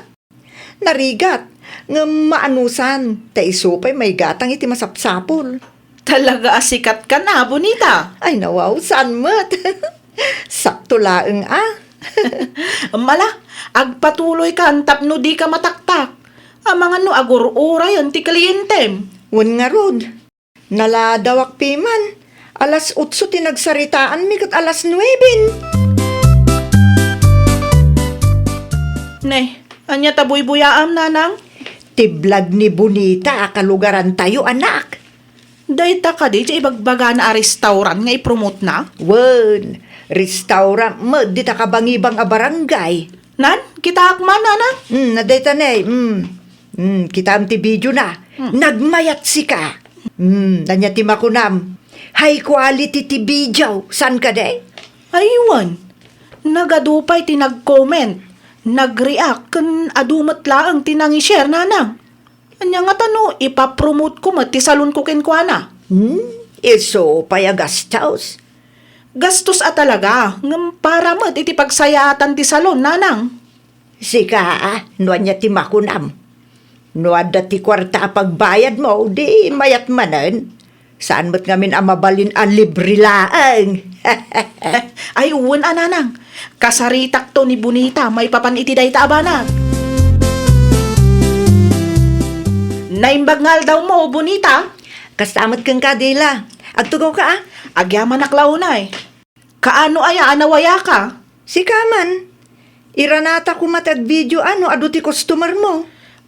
Narigat, ngem maanusan, ta isu pay maigatang iti masapsapul. Talaga a sikat ka na, Bonita. Ay, nawaw, saan met? Sakto laeng, a. Mala, agpatuloy kan tapno di ka mataktak. Amangan no agur-urayen ti klientem. Wen ngarud, naladawak piman. Alas otso ti nagsaritaanmi ket alas nueben. Ne, ania ta buybuyaam, nanang? Ti vlog ni Bonita a kalugarantayo, anak. Dayta kadi ti ibagbagana a restaurant nga ipromotna? Wen, restaurant met dita kabangibang a barangay. Nan, kitaak man, nanang. Hmm, na dayta ne. Hmm. Hmm, kitaem ti videona. Hmm. Nagmayat sika. Hmm, ania ti makunam? High quality ti video. Saan kadi? Aywan. Nagadu pay ti nag-comment, nag-react, ken adu met laeng ti nangi-share, nanang. Ania ngata no ipapromotko met ti salonko kenkuana? Hmm, isu pay a gastos. Gastos a talaga, ngem para met iti pagsayaatan ti salon, nanang. Sika, no ania ti makunam? No adda ti kuarta a pagbayadmo, di mayat manen. Saan met ngamin a mabalin a libre laeng. Ay, wen a, nanang. Kasaritakto ni Bonita maipapan iti dayta a banag. Naimbag nga aldawmo, Bonita. Kasta met kenka, Dila. Agtugawka, a. Agyamanak la unay. Kaano aya a nawayaka? Sika man. Iranata koma ti agvideo a no adu ti customermo.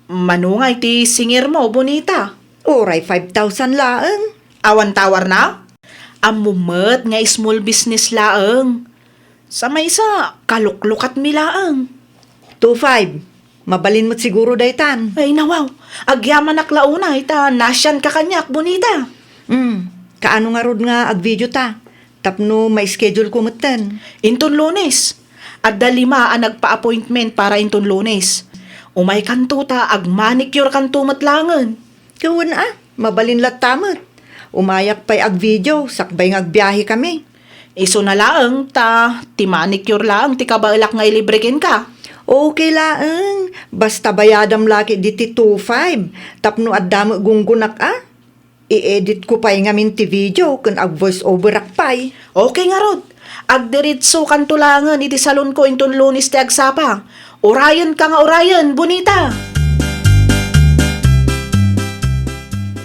Mano ngay ti singirmo, Bonita? Uray five thousand laeng. Awan tawarna? Ammom met nga small business laeng. Sa maysa, kaluklukatmi laeng. Two five. Mabalin met siguro daytan. Ay, nawaw. Agyamanak la unay ta nasianka kaniak, Bonita. Hmm. Kaano ngarud nga agvideota? Tapno ma-schedule ko metten. Inton Lunes. Adda lima a nagpa-appointment para inton Lunes. Umaykanto ta agmanicure kanto met laengen. Wen a, mabalin latta met. Umayak pay agvideo, sakbay nga agbiahekami. Isuna laeng ta ti manicure laeng ti kabaelak nga ilibre kenka. Okay laeng, basta bayadam la ketdi ti two five, tapno adda met gunggonak a. I-editko pay ngamin ti video ken ag-voice overak pay. Okay ngarud. Agdiritsokanto laengen iti salonko inton Lunes ti agsapa. Urayenka nga urayen, Bonita!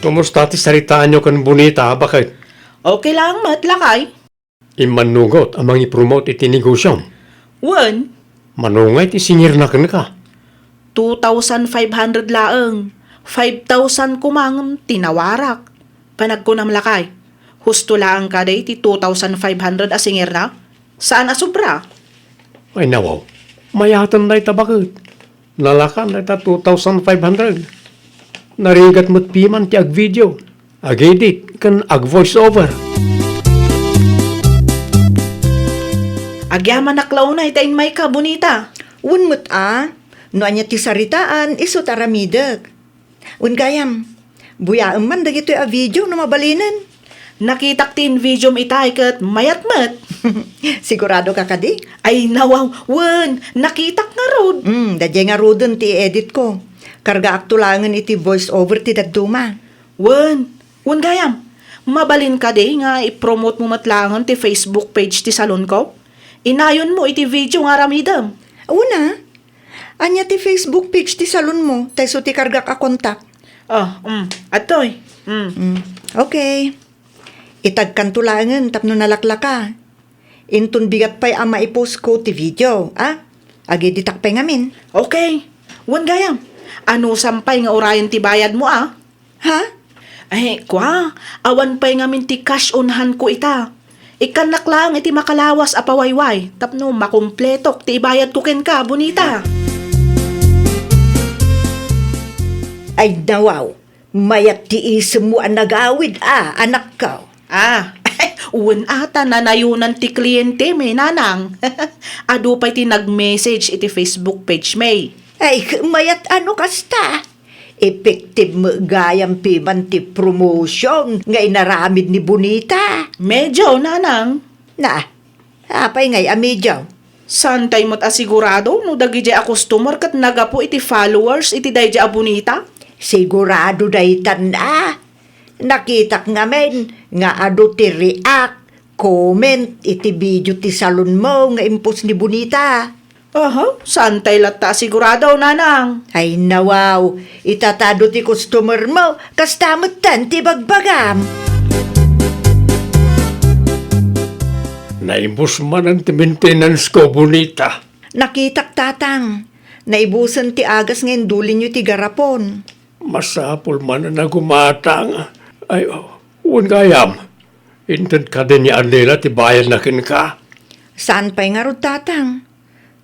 Kumusta ti saritaanyo ken Bonita, baket? Okay laeng met, lakay. Immannugot a mangipromote iti negosiom. Wen? Mano ngay ti singirna kenka? Two thousand five hundred laeng. Five thousand koma ngem ti nawarak. Panagkunam, lakay, husto laeng kadi ti two thousand five hundred a singirna? Saan a sobra? Ay, nawaw. Mayaten dayta, baket. Nalakan dayta two thousand five hundred. Narigat met piman ti agvideo, agedit, ken ag-voice over. Agyamanak la unay ta immayka, Bonita. Wen met a, no ania ti saritaan, isu ti aramidek. Wen gayam, buyaem man dagitoy a video no mabalinen. Nakitak ti invidiom itay ket mayat met. Sigurado ka kadi? Ay, nawaw, wen, nakitak ngarud. Hmm, daydiay ngaruden ti i-edit ko. Kargaakto laengen iti voice over ti dadduma. Wen, wen gayam, mabalin kadi nga i-promote mo met laengen ti Facebook page ti salonko? Inayonmo iti video nga aramidem. Wen a, Ania ti Facebook page ti salonmo, ta isu ti kargak a kontak? Ah, mm, adtoy. Mm. Mm, okay. Itagkanto laengen tapno nalaklaka. Inton bigat pay a maipostko ti video, a? Ageditak pay ngamin. Okay. Wen gayam. Anusam pay nga urayen ti bayadmo, a? Ha? Ay, kua, awan pay ngamin ti cash on hand ko ita. Ikkannak laeng iti makalawas a pawayway tapno makumpletok ti ibayadko kenka, Bonita. Ay, nawaw, mayat ti isemmo a nagawid a, anakko. Ah, wen a ta nanayonan ti kliente mi, nanang. Adu pay ti nag-message iti Facebook page mi. Ay, mayat a no kasta. Effective met gayam piman ti promotion nga inaramid ni Bonita. Medyo, nanang. Na, apay ngay a medyo? Saantay met a sigurado no dagidiay a customer ket naggapu iti followers iti daydiay a Bonita? Sigurado daytan a. Nakitak ngamin nga adu ti react, comment iti video ti salonmo nga impost ni Bonita. Aha, saantay latta a sigurado, nanang. Ay, nawaw, ita ta adu ti customermo, kasta metten ti bagbagam. Naibus manen ti maintenance ko, Bonita. Nakitak, Tatang. Naibusen ti agas nga indulinyo iti garapon. Masapul manen a gumatang. Ay, wen gayam, inted kadi ni Adela ti bayadna kenka? Saan pay ngarud, Tatang.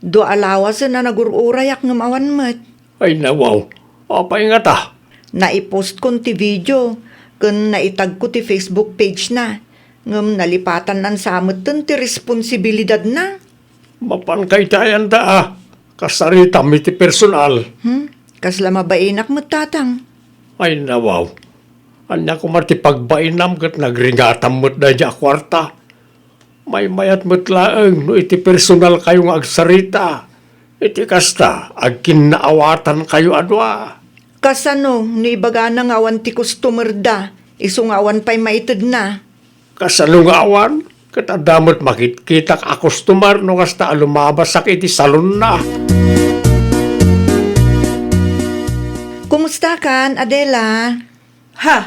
Dua a lawasen a nagur-urayak ngem awan met. Ay, nawaw. Apay ngata? Naipostkon ti video ken naitagko ti Facebook page na, ngem nalipatannan sa metten ti responsibilidadna. Mapanka iti ayanda a kasaritam iti personal. Hmm? Kasla mabainak met, Tatang. Ay, nawaw. Ania koma ti pagbainam ket nagrigatam met daydiay a kuarta? Maymayat met laeng no iti personalkayo nga agsarita. Iti kasta, agkinnaawatankayo a dua. Kasano no ibagana nga awan ti customerda, isu nga awan pay maitedna? Kasano nga awan? Ket adda met makitkitak a customer no kasta a lumabasak iti salonna. Kumustakan, Adela? Ha?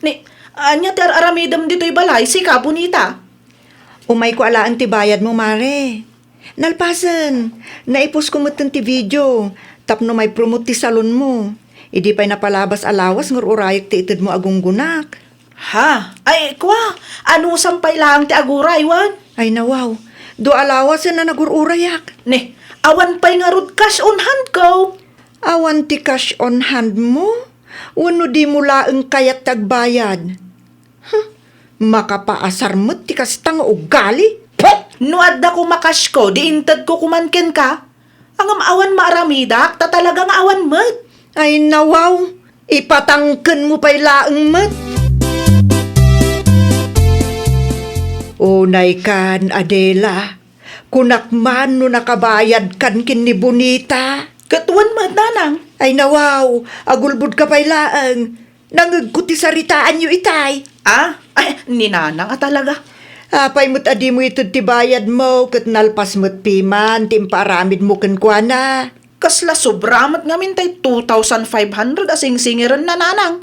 Ni, ania ti ar-aramidem ditoy balay, sika, Bonita? Umayko alaen ti bayadmo, Mare. Nalpasen, naiposko metten ti video tapno maipromote ti salonmo. Idi pay napalabas a lawas nga ur-urayek ti itedmo a gunggonak. Ha? Ay, kua, anusam pay laeng ti aguray, wen? Ay, nawaw. Dua a lawasen a nagur-urayak. Ne, awan pay ngarud cash on hand ko. Awan ti cash on hand mo? Wenno dimo laeng kayat ti agbayad? Huh, makapaasar met ti kasta nga ugali. Pet! No adda koma cash ko, di intedko koman kenka. Ngem awan maaramidak, ta talaga nga awan met. Ay, nawaw, ipatangkenmo pay laeng met. Unaykan, Adela, kunak man no nakabayadkan ken ni Bonita. Ket wen met, nanang. Ay, nawaw, agulbodka pay laeng. Nangegko ti saritaanyo itay. Ah? Ay, ni nanang a talaga. Apay met a dimo ited ti bayadmo ket nalpas met piman ti impaaramidmo kenkuana? Kasla sobra met ngamin tay two thousand five hundred a singsingirenna, nanang.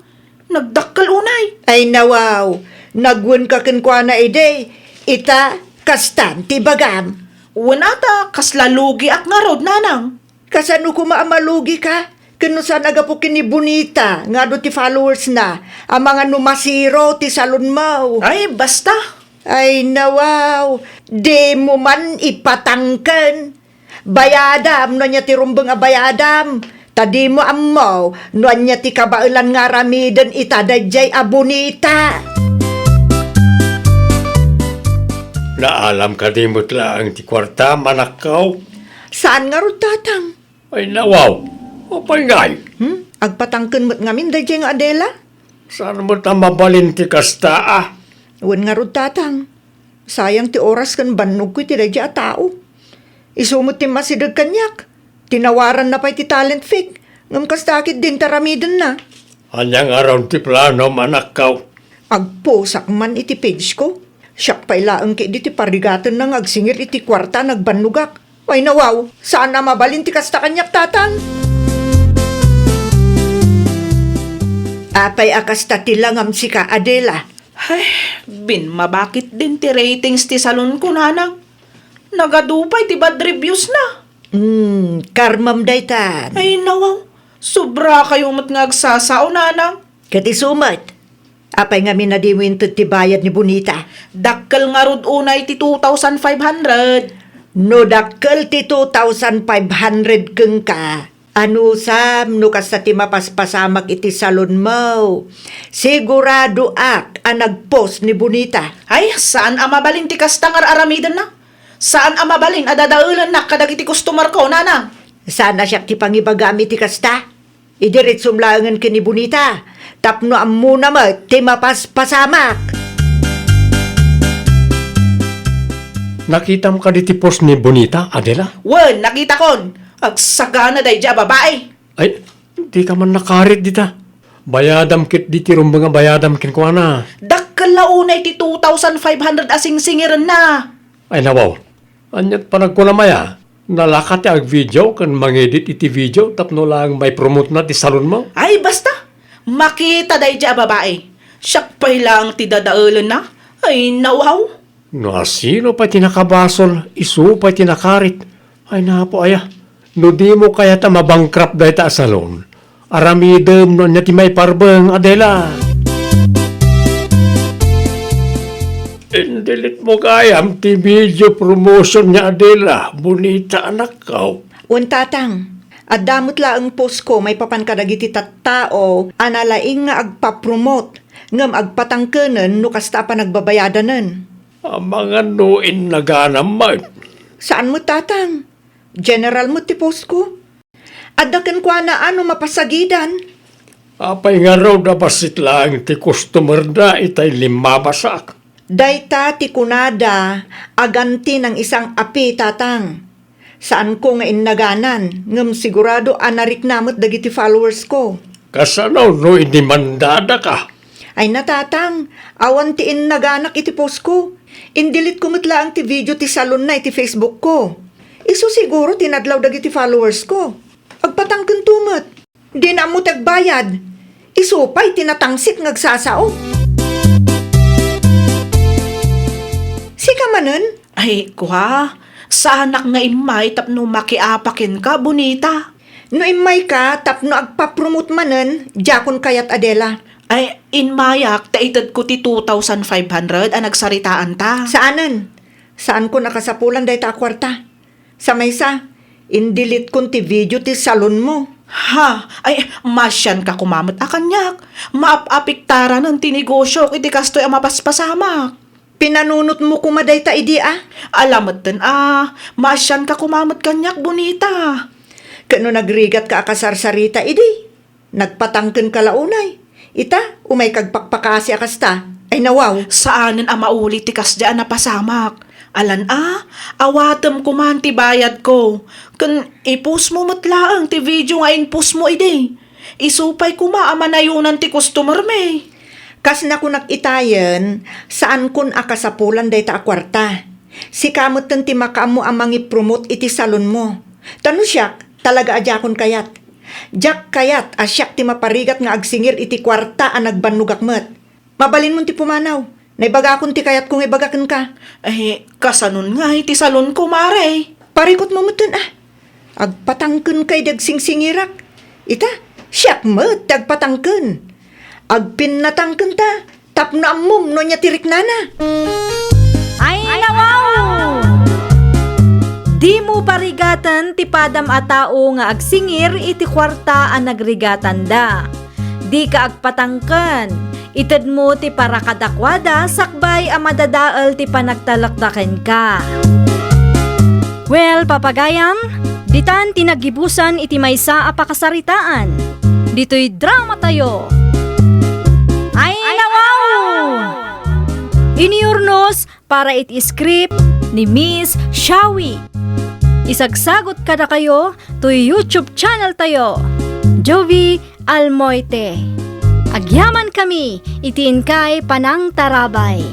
Nagdakkel unay. Ay, nawaw, nagwenka kenkuana idi, ita, kastan ti ibagam. Wen ata, kasla lugiak ngarud, nanang. Kasano koma a malugika? Ken no saan a gapu ken ni Bonita nga adu ti followersna, amangan no masiro ti salonmo. Ay, basta. Ay, nawaw, dimo man ipatangken. Bayadam no ania ti rumbeng a bayadam, ta dimo ammo no ania ti kabaelan nga aramiden ita daydiay a Bonita. Naalam kadi met laeng ti kuarta, manakkaw? Saan ngarud, Tatang. Ay, nawaw. Apay ngay? Hmm? Agpatangken met ngamin daydiay nga Adela? Saan met a mabalin ti kasta, a? Wen ngarud, Tatang. Sayang ti oras ken bannogko iti daydiay a tao. Isu met ti masideg kaniak. Tinawaranna pay ti talent fake. Ngem kasta ketdin ti aramidenna. Ania ngarud ti planom, anakko? Agposak man iti page ko. Siak pay laeng ketdi ti parigatenna nga agsingir iti kuarta a nagbannogak. Ay, nawaw, saan a mabalin ti kasta kaniak, Tatang. Apay a kasta ti langam sika, Adela? Ay, bimmaba ketdin ti ratings ti salonko, nanang. Nagadu pay ti bad reviews na. Hmm, karmam daytan. Ay, nawaw, sobrakayo met nga agsasao, nanang. Ket isu met, apay ngamin a dimo inted ti bayad ni Bonita? Dakkel ngarud unay ti two thousand five hundred. No dakkel ti two thousand five hundred kenka, anusam no kasta ti mapaspasamak iti salonmo? Siguradoak a nagpost ni Bonita. Ay, saan a mabalin ti kasta nga ar-aramidenna. Saan a mabalin a dadaelennak kadagiti customerko, nanang. Saan a siak ti pangibagam iti kasta? Idiretsom laengen ken ni Bonita tapno ammona met ti mapaspasamak. Nakitam kadi ti post ni Bonita, Adela? Wen, nakitakon. Agsagana daydiay a babai. Ay, dika man nakarit dita. Bayadam ketdi ti rumbeng a bayadam kenkuana. Dakkel la unay ti two thousand five hundred a singsingirenna. Ay, nawaw. Ania't panagkunam aya? Nalaka ti agvideo ken mangedit iti video tapno laeng maipromotena ti salonmo? Ay, basta! Makita daydiay a babai. Siak pay laeng ti dadaelenna. Ay, nawaw! No asino pay ti nakabasol, isu pay ti nakarit. Ay, napo aya. No dimo kayat a mabankrupt dayta a salon, aramidem no ania ti maiparbeng, Adela. Indilit mo gayam ti video promotion ni Adela, Bonita, anakko. Wen, tatang, adda met laeng post ko maipapan kadagiti tattao a nalaing nga agpapromot, ngem agpatangkenen no kasta a panagbabayadanen. Amangan no innaganam met. Saan met, tatang. General met ti post ko. Adda kenkuana a no mapasagidan. Apay ngarud a bassit laeng ti customer da itay limmabasak? Dayta ti kunada, aganti nang isang api, tatang. Saanko nga innaganan, ngem sigurado a narikna met dagiti followers ko. Kasano no idemandadaka? Ay, natatang, awan ti innaganak iti post ko. Indilit ko met laeng ti video ti salonna iti Facebook ko. Isu siguro ti nadlaw dagiti followers ko. Agpatangkento met. Dina ammo ti agbayad. Isu pay ti natangsit nga agsasao. Sika manen? Ay, kua, saanak nga immay tapno makiapa kenka, Bonita. No immayka tapno agpapromot manen, diakon kayat, Adela. Ay, immayak ta itedko ti two thousand five hundred a nagsaritaanta. Saanen. Saankon a kasapulan dayta a kuarta. Sa maysa, indilitkon ti video ti salonmo. Ha? Ay, maasianka koma met a kaniak. Maap-apiktaranen ti negosiok iti kastoy a mapaspasamak. Pinanunotmo koma dayta idi a? Ala metten a, maasianka koma met kaniak, Bonita. Ket no nagrigatka a kasarsarita idi, nagpatangkenka la unay. Ita, umayka agpakpakasi a kasta. Ay, nawaw. Saanen a mauli ti kasdiay a napasamak. Alan a, awatem koman ti bayadko. Ken i-postmo met laeng ti video nga in-postmo idi. Isu pay koma a manayonan ti customermi. Kas nakunak itayen, saankon a kasapulan dayta a kuarta. Sika metten ti makaammo a mangipromot iti salonmo. Ta no siak, talaga a diakon kayat. Diak kayat a siak ti maparigat nga agsingir iti kuarta a nagbannogak met. Mabalinmon ti pumanaw. Naibagakon ti kayatko nga ibaga kenka. Ay, kasanon ngay ti salonko, Mare? Parikutmo metten a. Agpatangkenka idi agsingsingirak. Ita, siak met ti agpatangken. Agpinnatangkenta tapno ammom no ania ti riknana. Ay, nawaw! Dimo parigaten ti padam a tao nga agsingir iti kuarta a nagrigatanda. Dika agpatangken. Itedmo ti para kadakuada sakbay a madadael ti panagtalekda kenka. Well, papagayam, ditan ti naggibusan iti maysa a pakasaritaan. Ditoy dramatayo. Ay, nawaw! Inurnos para iti script ni Miss Shawi. Isagsagot kadakayo toy YouTube channel tayo, Jovie Almoite. Agyamankami iti inkay panangtarabay.